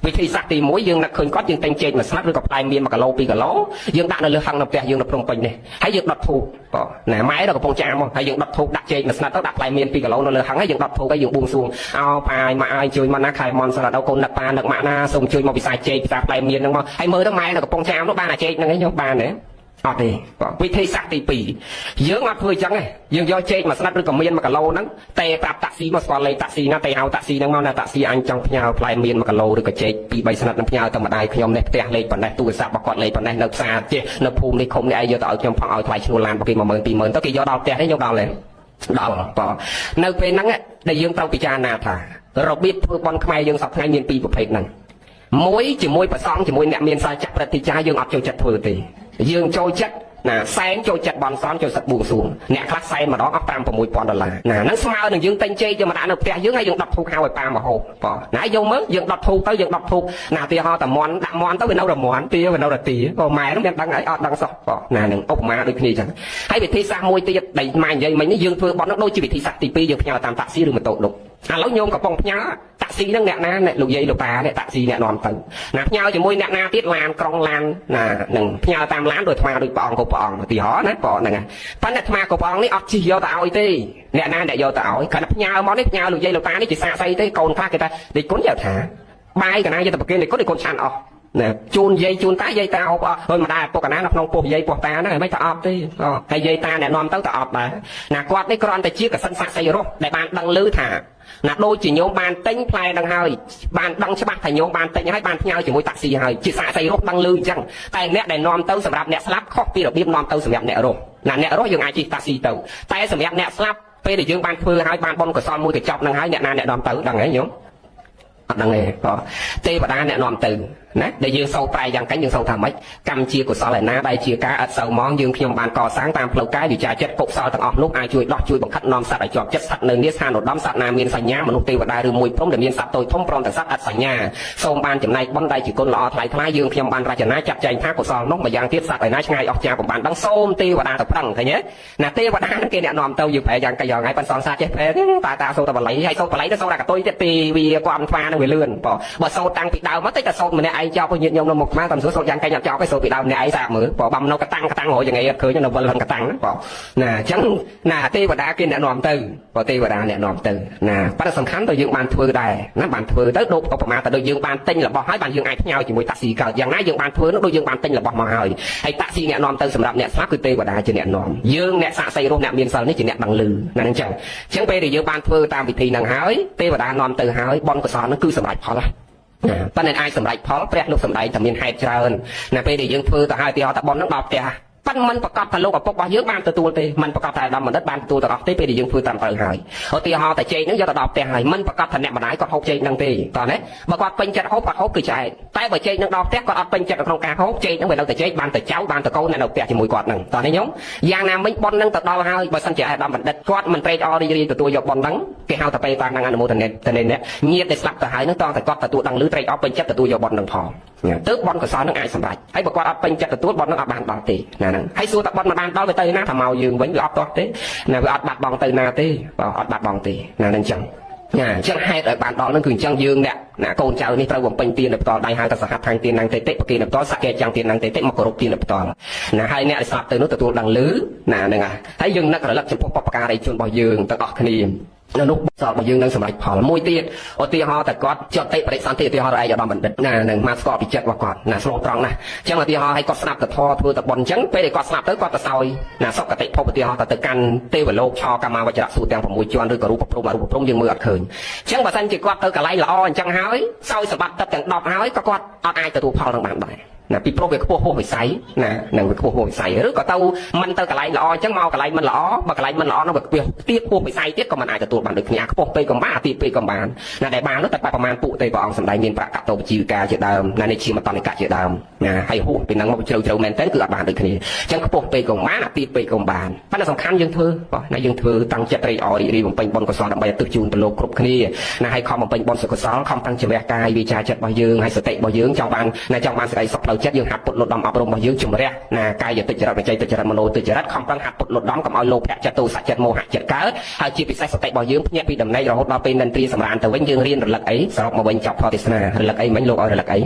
់វិធីសាស្ត្រទី1យើងនឹកឃើញគាត់យើងទិញចេកមួយស្លាបឬក៏ផ្លែមៀន1គីឡូ2គីឡូយើងដាក់នៅលើហឹងនៅផ្ទះយើងនៅភ្នំពេញនេះហើយយើងដុតធូបបងណាម៉ែនៅកំពង់ចាមមកហើយយើងដុតធូបដាក់ចេកមួយស្លាបទៅដាក់ផ្លែមៀន2គីឡូនៅលើហឹងហើយយើងដុតធូបហើយយើងបួងសួងអោប៉ាយម៉ាក់ឲ្យជួយមកណាខែមនសរដូវកូននឹកប៉ានឹកម៉ាក់ណាសូមជួយមកពិសាចេកពិសាផ្លែមៀនហ្នឹងមកហើយមើលទៅម៉ែនៅកំពង់ចាមនោះបានអាចេកហ្នឹងឯងខ្ញុំបានទេអត់ទេវិធីសាស្ត្រទី2យើងអត់ធ្វើអញ្ចឹងទេយើងយកចេកមួយស្លាបឬក៏មៀន1គីឡូហ្នឹងតែប្រាប់តាក់ស៊ីមកស្គាល់លេខតាក់ស៊ីណាតែហៅតាក់ស៊ីហ្នឹងមកណាតាក់ស៊ីអញចង់ផ្ញើផ្លែមៀន1គីឡូឬក៏ចេក2 3ស្លាបនឹងផ្ញើទៅម្ដាយខ្ញុំនេះផ្ទះលេខប៉ុណ្ណេះទូរស័ព្ទរបស់គាត់លេខប៉ុណ្ណេះនៅផ្សារចេះនៅភូមិនេះឃុំនេះឯងយកទៅឲ្យខ្ញុំផងឲ្យថ្លៃឈ្នួលឡានរបស់គេ10000 20000ទៅគេយកដល់ផ្ទះនេះយកដល់ទេដល់បងនៅពេលហ្នឹងដែលយើងត្រូវពិចារណាថារបៀបធ្វើបុណ្យខ្មែរយើងសប្តាហ៍ថ្ងៃមានពីរប្រភេទហ្នឹងមួយជាមួយប្រសង់ជាមួយអ្នកមានសាចក្រព្រឹទ្ធាចារ្យយើងអត់ចូលចិត្តធ្វើទេយើងចូលចិត្តណាសែនចូលចិត្តបន់សន់ចូលចិត្តបួងសួងអ្នកខ្លះសែនម្ដងអស់5 6000ដុល្លារណាហ្នឹងស្មើនឹងយើងទិញចេកយកមកដាក់នៅផ្ទះយើងហើយយើងដុតធូបហៅឲ្យប៉ាមកហូបបងណាយកមើលយើងដុតធូបទៅយើងដុតធូបណាទីហោតាមន់ដាក់មន់ទៅវានៅរមន់ទាវានៅរទាក៏ម៉ែហ្នឹងមានដឹងអីអត់ដឹងសោះបងណានឹងឧបមាដូចគ្នាចឹងហើយវិធីសាស្ត្រមួយទៀតដែលម៉ែនិយាយមិញនេះយើងធ្វើបន់ហ្នឹងដូចជាវិធីសាស្ត្រទី2យើងផ្ញើតាមតាក់ស៊ីឬម៉ូតូឌុបឥឡូវញោមកំពុងផ្ញើតាក់ស៊ីហ្នឹងអ្នកណាអ្នកលោកយាយលោកតាអ្នកតាក់ស៊ីអ្នកនាំទៅណាផ្ញើជាមួយអ្នកណាទៀតឡានក្រុងឡានណានឹងផ្ញើតាមឡានដោយអាត្មាដូចព្រះអង្គក៏ព្រះអង្គឧទាហរណ៍ណាព្រះអង្គហ្នឹងប៉ុន្តែអាត្មាក៏ព្រះអង្គនេះអត់ជិះយកទៅឲ្យទេអ្នកណាអ្នកយកទៅឲ្យគ្រាន់តែផ្ញើមកនេះផ្ញើលោកយាយលោកតានេះជាសាកសីទេកូនខ្លះគេថាដេកគុណយកថាបាយកណាយកទៅប្រគេនដេកគុណដេកគុណឆាន់អស់ណាជូនយាយជូនតាយាយតាហូបអស់ហើយម្ដាយឪពុកកណានៅក្នុងពោះយាយពោះតាហ្នឹងមិនទៅអត់ទេហើយយាយតាអ្នកនាំទៅទៅអត់ដែរណាគាត់នេះគ្រាន់តែជាកសិនសាកសីរស់ដែលបានដឹងឮថាណាដូចជាញោមបានទិញផ្លែនឹងហើយបានដឹងច្បាស់ថាញោមបានទិញហើយបានផ្ញើជាមួយតាក់ស៊ីហើយជាសាកសីរស់ដឹងឮអញ្ចឹងតែអ្នកដែលនាំទៅសម្រាប់អ្នកស្លាប់ខុសពីរបៀបនាំទៅសម្រាប់អ្នករស់ណាអ្នករស់យើងអាចជិះតាក់ស៊ីទៅតែសម្រាប់អ្នកស្លាប់ពេលដែលយើងបានធ្វើហើយបានបុណ្យកុសលមួយកញ្ចប់នឹងហើយអ្នកណាអ្នកនាំទៅដឹងហើយញោមអត់ដឹងទេបងទេវតាអ្នកនាំទៅណាដែលយើងសូត្រប្រែយ៉ាងកាញ់យើងសូត្រថាម៉េចកម្មជាកុសលឯណាដែលជាការអត់សូវម៉ងយើងខ្ញុំបានកសាងតាមផ្លូវកាយវិចារចិត្តកុសលទាំងអស់នោះអាចជួយដោះជួយបង្ខិតនាំសត្វឲ្យជាប់ចិត្តសត្វនៅនេះស្ថានឧត្តមសត្វណាមានសញ្ញាមនុស្សទេវតាឬមួយព្រំដែលមានសត្វតូចធំព្រមទាំងសត្វអត់សញ្ញាសូមបានចំណែកបុណ្យដែលជាគុណល្អថ្លៃថ្លាយើងខ្ញុំបានរចនាចាត់ចែងថាកុសលនោះម្យ៉ាងទៀតសត្វឯណាឆ្ងាយអស់ចាពុំបានដឹងសូមទេវតាទៅប្រឹងឃើញទេណាទេវតាហ្នឹងគេអ្នកនាំទៅយើងប្រែយ៉ាងកាយយ៉ាងថ្ងៃប៉ុនសង្សារចេះប្រែតាតាសូត្របល័យហើយសូត្របល័យទៅសូត្រអាកតុយទៀតទីវាគាត់ថ្វានឹងវាលឿនបងបើសូត្រតាំងពីដើមមកតិចតែសូត្រម្នាក់ឯងចប់ញាតិញោមនៅមុខខ្មែរតាមសួរសូត្រយ៉ាងកែញ៉ាំចប់ឯងសូត្រពីដើមម្នាក់ឯងសាកមើលបងបំនៅកតាំងកតាំងរយយ៉ាងឯងអត់ឃើញនៅវិលហ្នឹងកតាំងបងណាអញ្ចឹងណាទេវតាគេអ្នកនាំទៅបងទេវតាអ្នកនាំទៅណាប៉ុន្តែសំខាន់ទៅយើងបានធ្វើដែរណាបានធ្វើទៅដូចឧបមាទៅដូចយើងបានទិញរបស់ហើយបានយើងអាចផ្ញើជាមួយតាក់ស៊ីកើតយ៉ាងណាយើងបានធ្វើនោះដូចយើងបានទិញរបស់មកហើយហើយតាក់ស៊ីអ្នកនាំទៅសម្រាប់អ្នកស្លាប់គឺទេវតាជាអ្នកនាំយើងអ្នកសាកសីរស់អ្នកមានសិលនេះជាអ្នកដឹងឮណាអញ្ចឹងអញ្ចឹងពេលដែលយើងបានធ្វើតាមវិធីហ្នឹងហើយទេវតានាំទៅហើយបុណ្យកុសលហ្នឹងគឺសម្រេចផលណាប៉ុន្តែអាចសម្រេចផលព្រះលោកសម្ដែងតែមានហេតុច្រើនណាពេលដែលយើងធ្វើទៅហើយទីហោតាបុណ្យហ្នឹងដល់ផ្ទះប៉ិនមិនប្រកាសថាលោកឪពុករបស់យើងបានទទួលទេមិនប្រកាសថាអាដាមបណ្ឌិតបានទទួលទាំងអស់ទេពេលដែលយើងធ្វើតាមត្រូវហើយឧទាហរណ៍តែចេកហ្នឹងយកទៅដល់ផ្ទះហើយមិនប្រកាសថាអ្នកម្ដាយគាត់ហូបចេកហ្នឹងទេតោះណាបើគាត់ពេញចិត្តហូបគាត់ហូបគឺឆ្អែតតែបើចេកហ្នឹងដល់ផ្ទះគាត់អត់ពេញចិត្តក្នុងការហូបចេកហ្នឹងវានៅតែចេកបានតែចៅបានតែកូនអ្នកនៅផ្ទះជាមួយគាត់ហ្នឹងតោះនេះញោមយ៉ាងណាមិញប៉ុនហ្នឹងទៅដល់ហើយបើសិនជាអាដាមបណ្ឌិតគាត់មិនត្រេកអររីករាយទទួលយកប៉ុនហ្នឹងគេហៅតែពេលតាមហ្នឹងអនុមោទនាតនេះញាតដែលស្លាប់ទៅហើយហ្នឹងតោះតែគាត់ទទួលដឹងឮត្រេកអរពេញចិត្តទទួលយកប៉ុនហ្នឹងផងទើបប៉ុនកុសលហ្នឹងអាចសម្រេចហើយបើគាត់អត់ពេញចិត្តទទួលប៉ុនហ្នឹងអត់បានដល់ទេណាហ្នឹងហើយសួរតែប៉ុនមិនបានដល់វាទៅណាថាមកយើងវិញវាអត់ទាស់ទេណាវាអត់បាត់បង់ទៅណាទេបើអត់បាត់បង់ទេណាហ្នឹងចឹងណាអញ្ចឹងហេតុឲ្យបានដល់ហ្នឹងគឺអញ្ចឹងយើងអ្នកណាកូនចៅនេះត្រូវបំពេញទាននៅផ្ទាល់ដៃហៅថាសហដ្ឋានទាននឹងទេតិប្រគេននៅផ្ទាល់សកេចាំងទាននឹងទេតិមកគោរពទាននៅផ្ទាល់ណាហើយអ្នកដែលស្លាប់ទៅនោះទទួលដឹងឮណាហ្នឹងហើយយើងនឹករលឹកចំពោះបុព្វការីជនរបស់យើងទាំងអស់គ្នា នៅនោះសល់របស់យើងនឹងសម្រេចផលមួយទៀតឧទាហរណ៍តែគាត់ចតិបរិសន្ធិឧទាហរណ៍ឯកឧត្តមបណ្ឌិតណានឹងមកស្គាល់ពីចិត្តរបស់គាត់ណាស្លូតត្រង់ណាស់អញ្ចឹងឧទាហរណ៍ឲ្យគាត់ស្ដាប់ទៅធម៌ធ្វើទៅបុណ្យអញ្ចឹងពេលដែលគាត់ស្ដាប់ទៅគាត់ទៅសោយណាសុគតិភពឧទាហរណ៍ទៅកាន់ទេវលោកឆកាមាវចរៈសួគ៌ទាំង6ជាន់ឬក៏រូបព្រំអរូបព្រំយើងមើលអត់ឃើញអញ្ចឹងបើសិនជាគាត់ទៅកន្លែងល្អអញ្ចឹងហើយសោយសម្បត្តិទឹកទាំង10ហើយក៏គាត់អត់អាចទទួលផលនឹងបានដែរណាពីព្រោះវាខ្ពស់ហួសវិស័យណានឹងវាខ្ពស់ហួសវិស័យឬក៏ទៅមិនទៅកន្លែងល្អអញ្ចឹងមកកន្លែងមិនល្អបើកន្លែងមិនល្អនោះវាខ្ពស់ទៀបហួសវិស័យទៀតក៏មិនអាចទទួលបានដូចគ្នាខ្ពស់ពេកក៏បានអាទៀបពេកក៏បានណាដែលបាននោះតែប្រហែលពួកទេព្រះអង្គសម្ដែងមានប្រកតោជីវកាជាដើមណានេះជាមតនិកៈជាដើមណាហើយហួសពីហ្នឹងមកជ្រៅជ្រៅមែនតើគឺអត់បានដូចគ្នាអញ្ចឹងខ្ពស់ពេកក៏បានអាទៀបពេកក៏បានប៉ុន្តែសំខាន់យើងធ្វើបាទណាយើងធ្វើតាំងចិត្តត្រេកអររីករាយបំពេញបុណ្យកុសលដើម្បីឧទ្ទិសជូនទៅលោកគ្រប់គ្នាណាហើយខំបំពេញបុណ្យកុសលខំតាំងជំរះកាយវាចាចិត្តរបស់យើងហើយសតិរបស់យើងចង់បានណាចង់បានសេចក្តីសុខផ្លូវចិត្តយើងហាត់ពុតលុតដំអប់រំរបស់យើងជំរះណាកាយតិចរិតវិច័យតិចរិតមโนតិចរិតខំប្រឹងហាត់ពុតលុតដំកុំឲ្យលោភៈចិត្តទោសៈចិត្តមោហៈចិត្តកើតហើយជាពិសេសសតិរបស់យើងភ្ញាក់ពីដំណេករហូតដល់ពេលនិន្ទ្រាសម្រានទៅវិញយើងរៀនរលឹកអីសរុបមកវិញចប់ធម៌ទេសនារលឹកអីមិញលោកឲ្យរលឹកអី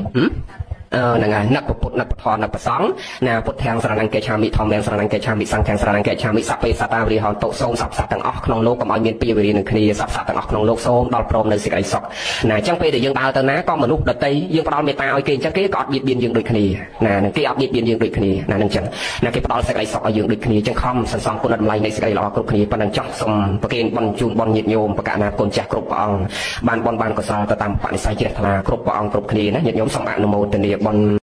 អឺហ្នឹងហើយនឹកពុទ្ធនឹកពធនឹកប្រសង្ឃណាពុទ្ធាំងស្រណង្កេឆាមិធម្មំស្រណង្កេឆាមិសង្ឃាំងស្រណង្កេឆាមិសពេសតាវរិហន្តសូមសពសត្វទាំងអស់ក្នុងលោកកុំឲ្យមានពីវេរានឹងគ្នាសពសត្វទាំងអស់ក្នុងលោកសូមដល់ព្រមនៅសេចក្តីសុខណាអញ្ចឹងពេលដែលយើងដើរទៅណាក៏មនុស្សដតីយើងផ្ដល់មេត្តាឲ្យគេអញ្ចឹងគេក៏អត់បៀតបៀនយើងដូចគ្នាណានឹងគេអត់បៀតបៀនយើងដូចគ្នាណានឹងអញ្ចឹងណាគេផ្ដល់សេចក្តីសុខឲ្យយើងដូចគ្នាអញ្ចឹងខំសន្សំគុណតម្លៃនៃសេចក្តីល្អគ្រប់គ្នាប៉ុណ្ណឹងចោះសូមប្រគេនបុណ្យជូនបុណ្យញាតិញោមបកណាគុណចាស់គ្រប់ព្រះអង្គបានបុណ្យបានកុសលទៅតាមបនិស័យជ្រះថ្លាគ្រប់ព្រះអង្គគ្រប់គ្នាណាញាតិញោមសូមអនុមោទនាបុណ្យ